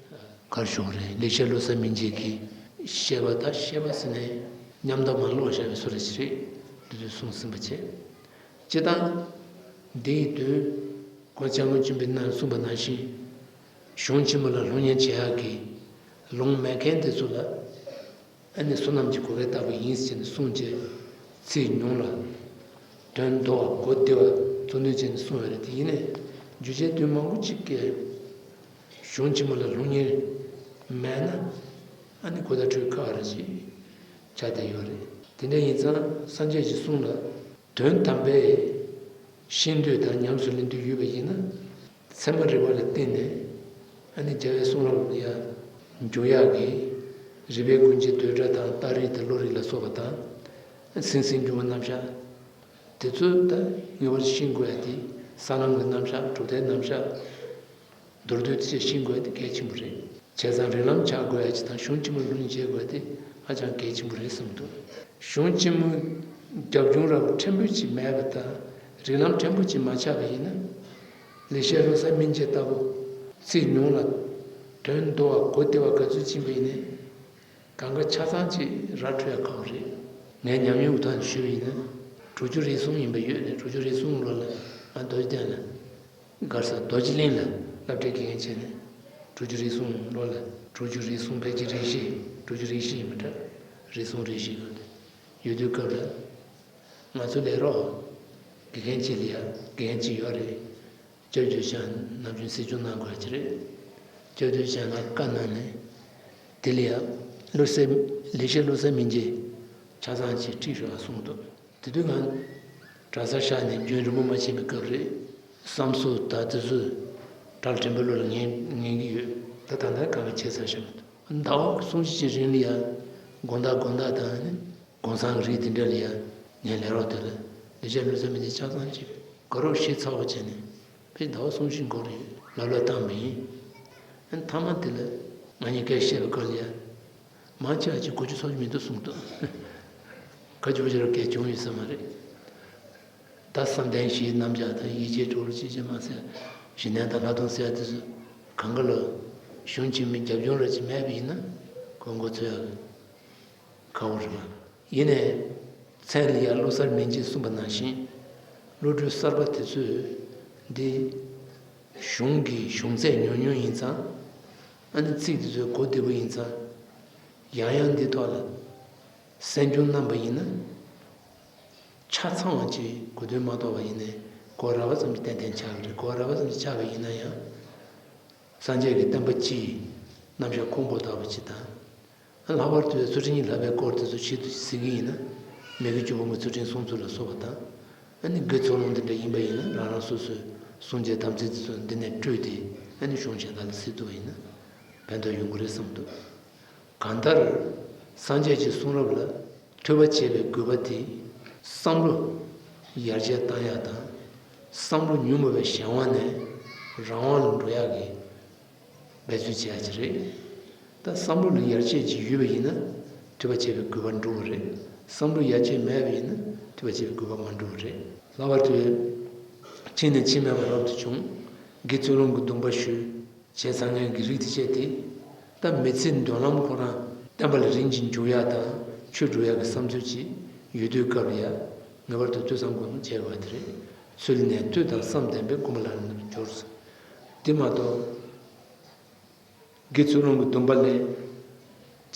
གར་ཞོག་རེད། ལེགས་བཤད་བློ་གསར་སྨིན་བྱེད་ཀྱི་བཤད་པ་ད་བཤད་པ་ཟེར་ནས་ཉམས་དང་མ་ཀློག་བྱ་བའི་བཟོ་འདྲ་ཞིག་རེད། འདི་དུས་གསུངས་ཟིན་པ་བྱས། སྤྱིར་བཏང་འདི་ཡི་དོན་གོང་སྐྱབས་མགོན་ཆེན་པོས་གནང་གསུངས་པ་ནང་བཞིན། གཞུང་ཆེན་མོ་ལ་སློབ་གཉེར་བྱེད་ཡག་གི་ལུང་མེད་མཁན་དེ་ཚོ་ལ། ཨ་ནི་བསོད་ནམས་ཀྱི་གོ་སྐལ་ལྟ་བུ་ཡིན་ཟེར་ནས་གསུངས་རྗེས། ཚིག་ཉུང་ལ། དོན་མདོ་བ་གོ་བདེ་བ་ཚུལ་མཐུན་བྱས་ནས་གསུངས་ཡོད་རེད། དེ་ཡིན་ནའི་རྒྱུ་ཆའི་དོན་མང་པོ་གཅིག་གིས་གཞུང་ཆེན་མོ་ལ་སློབ་གཉེར་མེད་ན། ཨ་ནི་གོ་བརྡ་འཕྲོད་ཁག་རེ་ཞིག་ཆགས་བསྡད་ཡོད་རེད། དེ་འདྲ་ཡིན་ཙང་སངས་རྒྱས་ཀྱི་གསུང་ལ། དོན་དམ་པའི་ཤེས་འདོད་དང་ཉམས་སུ་ལེན་འདོད་ཡོད་པ་ཡིན་ན། ཚད་མ་རིགས་པ་ལ་བརྟེན་ནས། ཨ་ནི་རྒྱལ་བའི་གསུང་རབ་ལ་ཡང་འཇུག་ཡག་གི་རིགས་པའི་ཀུན་རྒྱལ་བསྡུས་གྲྭ་དང་ཏཱ་རིག་དང་བློ་རིག་ལ་སོགས་པ་དང་། སེམས་སེམས་འགྱུར་བ་རྣམ་གཞག་དེ་ཚོ་ད་ངེས་པར་དུ་ཤེས་དགོས་ཡ་དེ། ས་ལམ་གྱི་རྣམ་གཞག་གྲུབ་མཐའི་རྣམ་གཞག་མདོར་བསྡུས་དེ་ཚོ་ཤེས་དགོས་ཡ་དེ་གལ་ཆེན་པོ་རེད། བྱས་ཙང་རིགས་ལམ་ཆགས་དགོས་ཡ་ཅིག་དང་གཞུང་ཆེན་མོ་ལ་སློབ་གཉེར་བྱེད་དགོས་ཡ་དེ་ཧ་ཅང་གལ་ཆེན་པོ་རེད་བསམ་འདུག་གཞུང་ཆེན་མོའི་རྒྱབ་ལྗོངས་ར་བ་ཕྲན་བུ་ཅིག་མེད་པ་དང་རིགས་ལམ་ཕྲན་བུ་ཅིག་མ་ཆགས་པ་ཡིན་ན། ལེགས་བཤད་བློ་གསར་སྨིན་བྱེད་ལྟ་བུ་ཚིག་ཉུང་ལ། དོན་མདོ་བ་གོ་བདེ་བ་ག་ཚོད་ཕྱིན་པ་ཡིན་ནའི། གང་ག་ཆ་ཚང་ཅིག་ར་འཕྲོད་ཡ་ཁག་པོ་རེད། ངས་ཉམས་མྱོང་གི་ཐོག་ནས་ཞུས་པ་ཡིན་ན། དྲུག་ཅུ་རེ་གསུམ་ཡིན་པ་ཡོད་ནས། དྲུག་ཅུ་རེ་གསུམ་ལོ་ལ་ང་རྡོ་རྗེ་གདན་ལ། མགར་ས་རྡོ་རྗེ་གླིང་ལ་སློབ་གྲྭའི་དགེ་རྒན་བྱས་ནས། དྲུག་ཅུ་རེ་གསུམ་ལོ་ལ། དྲུག་ཅུ་རེ་གསུམ་ཕལ་ཆེར་རེ་བཞི། དྲུག་ཅུ་རེ་བཞི་ཡིན་པ་འདྲ། རེ་གསུམ་རེ་བཞི་ཡོད་དེ། ཡོད་དུས་སྐབས་ལ། ང་ཚོ་ལས་རོགས་དགེ་རྒན་གཅིག་ལ་ཡ། དགེ་རྒན་གཅིག་ཡོད་རེད། སྐྱབས་བཅོལ་བྱས་ནམ་རྒྱུན་སྲིད་སྐྱོང་གནང་དགོས་ཀྱི་རེད། སྐྱབས་བཅོལ་བྱས་ན་བཀའ་གནང་ནས། དེ་ལ་ཡ། བློ་གསལ། ལེགས་བཤད་བློ་གསལ་སྨིན་བྱེད་ཆ་ཚང་ཅིག་ཁྲིད་ཤོག་ཨ་གསུངས་འདུག་དེ་དུས་ང་གྲྭ་སར་བཞག་ནས་རྒྱུན་རིང་པོ་མ་ཕྱིན་པའི་སྐབས་རེད། བསམ་ཚུལ་ད་དེ་ཚོ་གྲྭ་བ་དྲན་པའི་བློ་ལ་ངེས་ངེས་ཀྱི་ཡོད། ད་ད་ལྟ་གང་ག་བྱས་ཚར་ཤག་མི་འདུག་ཟླ་བ་གསུམ་བཞི་ཅིག་རིང་ལ་ཡ། དགོང་དག་དགོང་དག་དང་ནི། གུང་སེང་གི་རིགས་དེ་འདྲ་ལ་ཡ། ངའི་ལས་རོགས་དེ་ལ་ལེགས་བཤད་བློ་གསལ་སྨིན་བྱེད་ཆ་ཚང་ཅིག་དགའ་རབ་བཞེས་ཚར་བ་བྱས་ནས། ཕལ་ཆེར་ཟླ་བ་གསུམ་བཞི་འགོར་རེད། ལབ་ལབ་བཏང་བ་ཡིན། ཨ་ནི་མཐའ་མ་དེ་ལ་ང་གཉིས་སྐད་བཤད་པའི་སྐབས་ལ་ཡ། མང་ཆེ་བ་ཅིག་དགུ་བཅུ་ཚོ་བཅུ་མི་འདུག་གསུངས་འདུག་ཁ་ཆུ་བོ་ཞེ་དྲག་སྐད་བྱུང་ཡོད་ས་མ་རེད། ད་བསམ་གཏན་བཞིའི་རྣམ་གཞག་དང་ཡིད་ཆེས་གྲོགས་ལ་ཅི་བྱེད་མ་ཟེར། གཞི་གནས་དང་ལྷག་མཐོང་ཟེར་ཡ་དེ་ཚོ་གང་ག་ལོ་གཞུང་ཆེན་མོའི་རྒྱབ་ལྗོངས་ར་ཅིག་མེད་པ་ཡིན་ན་ཁོ་མགོ་ཚོས་ཡག་གི་ཁག་པོ་རེད་པ། ཡིན་ནའི། མཚན་ལ་ཡ་བློ་གསར་སྨིན་བྱེད་གསུངས་པ་ནང་བཞིན། བློ་གྲོས་གསར་པ་དེ་ཚོས་འདི་གཞུང་གི་གཞུང་ཚད་ཉུང་ཉུང་ཡིན་ཙང་། ཨ་ནི་ཚིག་དེ་ཚོའི་གོ་བདེ་པོ་ཡིན་ཙང་། ཡང་ཡང་འདི་ཐོག་ལ་གསན་སྦྱོང་གནང་པ་ཡིན་ན། ཆ་ཚང་བ་ཅིག་གོ་དོན་མ་རྟོགས་པ་ཡིན་ནའི་གོ་རག་པ་ཙམ་གྱིས་ཏན་ཏན་ཆགས་ཀྱི་རེད། གོ་རག་པ་ཙམ་གྱིས་ཆགས་པ་ཡིན་ན་ཡང་། སངས་རྒྱས་ཀྱི་བསྟན་པ་སྤྱིའི་རྣམ་གཞག་ཁུངས་སྐོར་ལྟ་བུ་ཅིག་དང་། ལྷག་པར་དུ་ཚུལ་ཁྲིམས་གཉིས་ལྷག་པའི་སྐོར་དེ་ཚོ་ཆེད་དུ་གཟིགས་ཀྱི་ཡིན་ན། མི་དགེ་བཅུ་སྤོང་གི་ཚུལ་ཁྲིམས་སྲུང་ཚུལ་ལ་སོགས་པ་དང་། ཨ་ནི་དགེ་ཚུལ་སློང་དེ་འདྲ་ཡིན་པ་ཡིན་ན་རང་རང་སོ་སོའི་སྲུང་བྱའི་དམ་ཚིག་དེ་ཚོ་འདི་ནས་བསྐྲུན་ཏེ། ཨ་ནི་གཞུང་གཞན་དག་ལ་གཟིགས་ཐུབ་པ་ཡིན་ན་ཕན་ཐོགས་ཡོང་གི་རེད་བསམ་འདུག་གང་ལྟར། སངས་རྒྱས་ཀྱི་གསུང་རབ་ལ་ཐོས་པ་བྱེད་པའི་དགོས་པ་དེ། བསམ་བློ་ཡར་རྒྱས་བཏང་ཡག་དང་། བསམ་བློ་ཉོན་མོངས་པའི་གཞན་དབང་ནས་རང་དབང་ལ་འགྲོ་ཡག་གི་འབད་བརྩོན་བྱེད་ཡག་ཅིག་རེད། ད་བསམ་བློ་ལ་ཡར་རྒྱས་ཅིག་ཡོད་པ་ཡིན་ན་ཐོས་པ་བྱེད་པའི་དགོས་པ་འགྲུབ་པ་རེད། བསམ་བློ་ཡར་རྒྱས་མེད་པ་ཡིན་ན་ཐོས་པ་བྱེད་པའི་དགོས་པ་མ་འགྲུབ་པ་རེད། ལྷག་པར་དུ་ཕྱིས་ནས་ཕྱིས་མེད་པ་རབ་ཏུ་བྱུང་། དགེ་ཚུལ་སློང་གི་སྡོམ་པ་ཞུས། བྱས་ཚར་མཁན་གྱི་རིགས་དེ་བྱས་ཏེ། ད་མི་ཚེའི་མདུན་ལམ་ཁོ་རང་བསྟན་པ་ལ་རིམ་གྱིས་འཇུག་ཡག་དང་ཆོས་སྒྲུབ་ཡག་གི་བསམ་ཚུལ་ཅིག་ཡོད་དུས་སྐབས་ལ་ཡ། ངེས་པར་དུ་ཐོས་བསམ་སྒོམ་གསུམ་བྱེད་དགོས་པ་དེ་རེད། ཚུལ་ནན་ཐོས་དང་བསམ་ལྡན་པས་སྒོམ་པ་ལ་ནི་སྦྱོར། དེ་མ་གཏོགས། དགེ་ཚུལ་སློང་གི་སྡོམ་པ་ལས་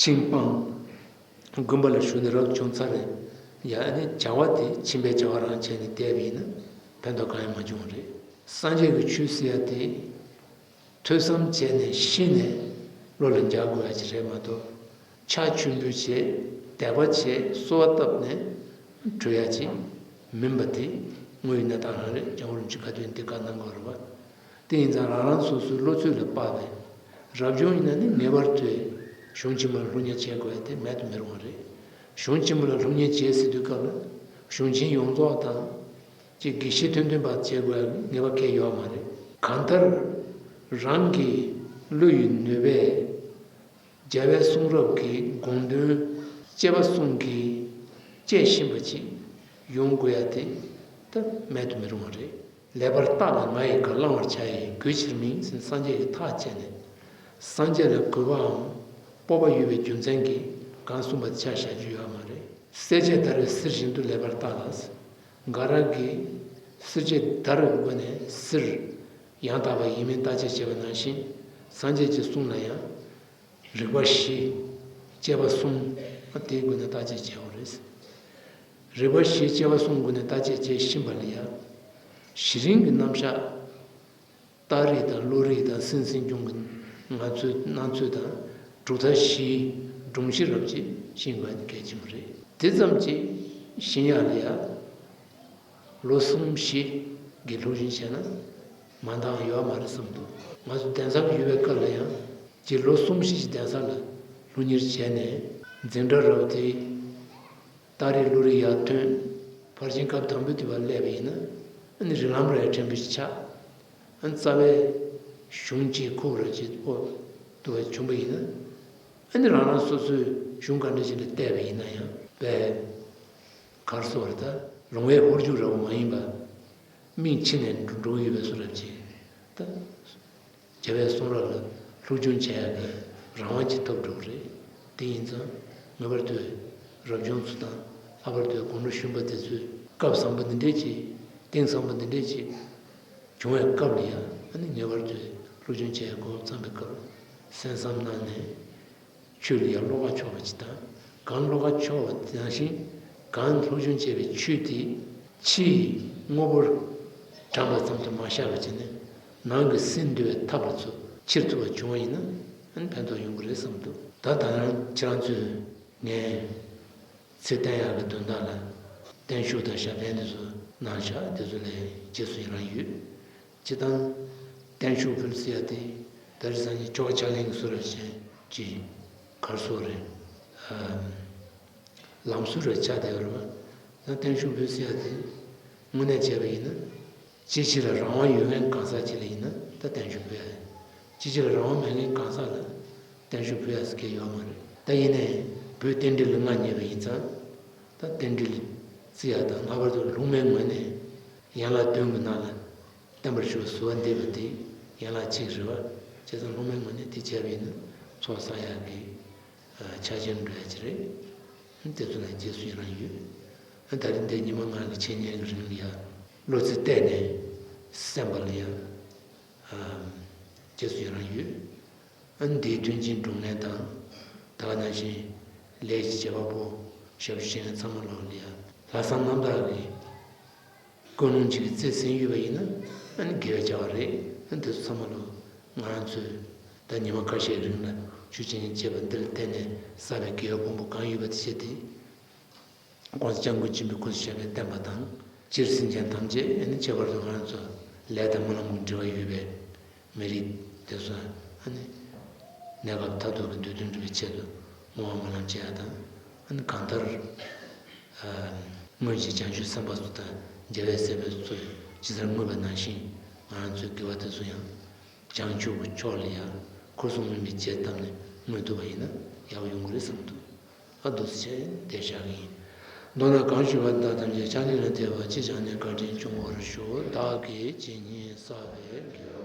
ཆིངས་སྤངས། དགོན་པ་ལ་བཞུགས་ནས་རབ་བྱུང་ཚར་རེད། ཡ་ཨ་ནི་བྱ་བ་དེ་ཁྱིམ་པའི་བྱ་བ་རང་བྱས་ནས་བསྡད་པ་ཡིན་ན་ཕན་ཐོགས་གང་ཡང་མ་བྱུང་བ་རེད། སངས་རྒྱས་ཀྱི་ཆོས་ཟེར་ཡ་དེ། ཐོས་བསམ་བྱས་ནས་ཤེས་ནས་བློ་ལ་འཇགས་དགོས་ཡ་ཅིག་རེད་མ་གཏོགས། ཕྱག་མཆོད་འབུལ་བྱས། དད་པ་བྱས་གསོལ་བ་བཏབ་ནས་གྲོལ་ཡ་ཅིག་མིན་པ་དེ་དངོས་ཡོད་གནས་སྟངས་རང་རེད། སྐྱབས་མགོན་རིན་པོ་ཆེ་ཁ་ཏོན་འདི་བཀའ་གནང་དགོས་རེད་པ། དེ་ཡིན་ཙང་རང་རང་སོ་སོའི་བློ་ཚོད་ལ་དཔག་པའི་རབ་བྱུང་ཡིན་ན་ནི་ངེས་པར་དུ་གཞུང་ཆེན་མོ་ལ་སློབ་གཉེར་བྱེད་དགོས་ཡ་དེ་མེད་དུ་མི་རུང་བ་རེད། གཞུང་ཆེན་མོ་ལ་སློབ་གཉེར་བྱེད་ཟེར་དུས་སྐབས་ལ་གཞུང་ཆེན་ཡོངས་རྫོགས་དང་ཅིག་དགེ་བཤེས་ཐོན་ཐོན་པ་བྱེད་དགོས་ཡ་ངེས་པ་གང་ཡང་ཡོད་མ་རེད། གང་ལྟར་རང་གི་བློ་ཡི་ནུས་པས་རྒྱལ་བའི་གསུང་རབ་ཀྱི་དགོངས་དོན་སྐྱེས་པ་གསུམ་གྱིས་བཅད་ཤེས་པ་ཅིག་ཡོང་དགོས་ཡ་དེ་ད་མེད་དུ་མི་རུང་བ་རེད། ལེགས་པར་བརྟགས་ལ་ང་ཡི་བཀའ། བླང་བར་བྱ་ཡི་གུས་ཕྱིར་མིན་ཟེར་སངས་རྒྱས་ཀྱིས་ཐག་བཅད་ནས། སངས་རྒྱས་ལ་གུས་པའམ་སྤོབས་པ་ཡོད་པའི་རྒྱུ་མཚན་གྱིས་གང་གསུངས་པ་དེ་ཆ་བཞག་རྒྱུ་ཡོད་མ་རེད། གསལ་བྱེད་བརྡར་བའི་གསེར་བཞིན་དུ་ལེགས་པར་བརྟགས་ལ། འགའ་ར་གིས་གསེར་བྱེད་བརྡར་བའི་སྒོ་ནས་གསེར་ཡང་དག་པ་ཡིན་མིན་བརྟག་དཔྱད་བྱས་པ་ནང་བཞིན། སངས་རྒྱས་ཀྱི་གསུང་ལ་ཡང་རིགས་པ་བཞི། དཔྱད་པ་གསུམ། དེའི་སྒོ་ནས་བརྟག་དཔྱད་བྱེད་དགོས་རེད། རིགས་པ་བཞི་དཔྱད་པ་གསུམ་སྒོ་ནས་བརྟག་དཔྱད་བྱེད་བཞིན་པ་ལ་ཡང་། གཞི་རིམ་གྱི་རྣམ་གཞག་རྟགས་རིགས་དང་བློ་རིག་དང་སེམས་སེམས་བྱུང་གི་ང་ཚོའི་སྣང་ཚུལ་དང་གྲུབ་མཐའ་བཞིའི་སྒྲོམ་གཞི་རབ་ཅིག་ཤེས་དགོས་ནི་གལ་ཆེན་པོ་རེད། དེ་ཙམ་གྱིས་ཤེས་ཡག་ལ་ཡང་ལོ་གསུམ་བཞི་གི་སློབ་སྦྱོང་བྱས་ན་མ་འདང་ཡོད་མ་རེད་བསམ་འདུག་ང་ཚོ་གདན་ས་ལ་ཡོད་པའི་སྐབས་ལ་ཡང་ཀྱི་ལོ་གསུམ་བཞི་ཞིག་གདན་ས་ལ་སློབ་གཉེར་བྱས་ནས་འཛིན་གྲྭ་རབ་དེ། རྟགས་རིགས་བློ་རིག་ཡར་ཐོན། ཕར་ཕྱིན་སྐབས་དང་པོའི་དུས་བ་སླེབས་པ་ཡིན་ན། ཨ་ནི་རིགས་ལམ་ར་ཡ་ཕྲན་བུ་ཞིག་ཆགས། ཨ་ནི་རྩ་བའི་གཞུང་གཅིག་ཁུག་ར་གཅིག་ཨོ་དུ་བ་བྱུང་བ་ཡིན་ན། ཨ་ནི་རང་རང་སོ་སོའི་གཞུང་ག་འདྲ་ཞིག་ལ་བལྟས་པ་ཡིན་ན་ཡང་དཔེ། གར་སོགས་རེད་ད། རང་བའི་ཧོར་རྒྱུག་ར་བ་མ་ཡིན་པ། མིག་ཕྱེ་ནས་འགྲོ་འགྲོ་ཡོད་པའི་བཟོ་འདྲ་ཅིག་ད། རྒྱལ་བའི་གསུང་རབ་ལ་སློབ་སྦྱོང་བྱེད་ཡག་གི་རང་དབང་ཅིག་ཐོབ་འགྲོ་གི་རེད། དེ་ཡིན་ཙང་ངེས་པར་དུ་རབ་བྱུང་ཚོ་དང་ལྷག་པར་དུ་དགོང་དྲོ་གཞོན་པ་དེ་ཚོས་སྐབས་བཟང་པོ་འདི་འདྲས་ཅིག་གཏིང་བཟང་པོ་འདི་འདྲས་ཅིག་བྱུང་བའི་སྐབས་ལ་ཡང་ཨ་ནི་ངེས་པར་དུ་སློབ་སྦྱོང་བྱེད་ཡག་གོ་སྐབས་བརྩམས་པའི་སྐབས་སེམས་བསམ་གནང་ནས། ཆོས་ལ་ཡང་བློ་ཁ་ཕྱོགས་པ་ཅིག་དང་། གང་བློ་ཁ་ཕྱོགས་པ་དེ་ནང་བཞིན་གང་སློབ་སྦྱོང་བྱས་པའི་ཆོས་དེ་ཕྱིའི་དངོས་པོར་དྲངས་པ་ཙམ་དུ་མ་བཞག་པ་བྱས་ནས་ནང་གི་སེམས་འདུལ་བའི་ཐབས་ལ་ཚུར་ཁྱེར་ཐུབ་པ་བྱུང་བ་ཡིན་ན་ཕན་ཐོགས་ཡོང་གི་རེད་བསམ་འདུག་ད་ད་རང་ཁྱེད་རང་ཚོས་ངའི་ཚིག་བསྟན་ཡག་གི་དོན་དག་ལ་བརྟན་བཞུགས་དང་ཞབས་བརྟན་དེ་ཚོ་གནང་བཞག་དེ་ཚོ་ལ་རྗེས་སུ་ཡི་རང་ཡོད། སྤྱིར་བཏང་བརྟན་བཞུགས་ཕུལ་ཟེར་ཡ་དེ་ད་རེས་སང་ཉིན་ཆོ་ག་ཕྱག་ལེན་གྱི་སྲོལ་རབ་ཅན་གྱི་གར་སོགས་རེད། ལམ་སྲོལ་རེ་ཆགས་བསྡད་ཡོད་རེད་བ། ད་བརྟན་བཞུགས་ཕུལ་ཟེར་ཡ་དེ་དངོས་གནས་བྱས་པ་ཡིན་ན་ཅི་ཕྱིར་རང་དབང་ཡོད་མཁན་གང་ཟག་ཅིག་ལ་ཡིན་ན་ད་བརྟན་བཞུགས་ཕུལ་ཡ་རེད། ཅི་ཕྱིར་རང་དབང་མེད་མཁན་གང་ཟག་ལ་བརྟན་བཞུགས་ཕུལ་ཡ་ཟེར་མཁན་ཡོད་མ་རེད། ད་ཡིན་ནའི་བོད་རྟེན་འབྲེལ་ལ་མངའ་བརྙེས་པ་ཡིན་ཙང་། ད་རྟེན་འབྲེལ་བརྩི་ཡག་དང་ལྷག་པར་དུ་སློབ་མའི་ངོས་ནས་ཡན་ལག་བདུན་གྱི་ནང་ལ་བརྟན་པར་བཞུགས་པའི་གསོལ་བ་འདེབས་པ་དེ་ཡན་ལག་གཅིག་རེད་བ། བྱས་ཙང་སློབ་མའི་ངོས་ནས་དེ་བྱས་པ་ཡིན་ན་ཚོགས་བསགས་ཡག་གི་ཆ་རྐྱེན་འགྲོ་ཡག་ཅིག་རེད། དེ་ཚོ་ལ་རྗེས་སུ་ཡི་རང་ཡོད། ད་རེས་འདིར་ཉི་མ་ལྔ་གི་འཆད་ཉན་གྱི་རིང་ལ་ཡང་བློ་རྩེ་གཏད་ནས་གསན་པ་ལ་ཡང་རྗེས་སུ་ཡི་རང་ཡོད། ཨ་ནི་འདིའི་མཐུན་རྐྱེན་སྒྲུབ་མཁན་དང་། ད་ག་ནང་བཞིན་ལས་ཀྱི་བྱེད་པ་པོ་ཞབས་ཞུ་བྱེད་མཁན་ཚང་མ་ལོག་ལ་ཡ་ལྷག་བསམ་རྣམ་དག་གིས་ཀུན་སློང་གཅིག་གི་རྩེ་ཟིན་ཡོད་པ་ཡིན་ན་ཨ་ནི་དགེ་བའི་བྱ་བ་རེད། ཨ་ནི་དེ་ཚོ་ཚང་མ་ལོག་ང་རང་ཚོས་ད་ཉི་མ་ཁ་ཤས་རིང་ལ་ཆོས་བྱེད་མཁན་བྱེད་པ་འདི་ལ་བརྟེན་ནས་བསགས་པའི་དགེ་བའི་ཕུང་པོ་གང་ཡོད་པ་དེ་བྱས་ཏེ། ༸གོང་ས་༸སྐྱབས་མགོན་ཆེན་པོས་སྐུ་ཚེ་ཞབས་པད་བརྟན་པ་དང་། སྤྱིར་སེམས་ཅན་ཐམས་ཅད་ཨ་ནི་ཁྱད་པར་དུ་ང་ཚོ་ལས་དང་རྨི་ལམ་གྱི་འབྲེལ་བ་ཡོད་པའི་མི་རིགས་དེ་ཚོ་ཨ་ནི་གནས་སྐབས་མཐར་ཐུག་གི་འདོད་དོན་སྒྲུབ་པའི་ཆེད་དུ་བསྔོ་བ་སྨོན་ལམ་བྱེད་ཡ་དང་། ཨ་ནི་གང་ལྟར་སྔོན་གྱི་བྱང་ཆུབ་སེམས་དཔའ་ཚོ་དང་རྒྱལ་བའི་སྲས་པོ་ཚོས་ཇི་ལྟར་བསྔོས་པ་ནང་བཞིན་ང་རང་ཚོའི་དགེ་བ་དེ་ཚོ་ཡང་བྱང་ཆུབ་ཀྱི་ཕྱོགས་ལ་ཡང་ཁོར་སྲུང་མུན་པའི་རྗེས་བཏབ་ནས་བསྔོས་ཐུབ་པ་ཡིན་ན་ཡག་པོ་ཡོང་གི་རེད་བསམ་འདུག་ཨ་འདུག་སེ་བྱས་དེ་བཞག་གི་ཡིན། མདོར་ན་གང་ཞུ་བ་དང་ཐམས་ཅད་ཕྱག་ལེན་ལ་འཐད་པ་སྤྱི་བྱང་ནས་བཀའ་དྲིན་སྐྱོང་བར་ཤོག་བདག་གིས་ཇི་སྙེད་བསགས་པའི་དགེ་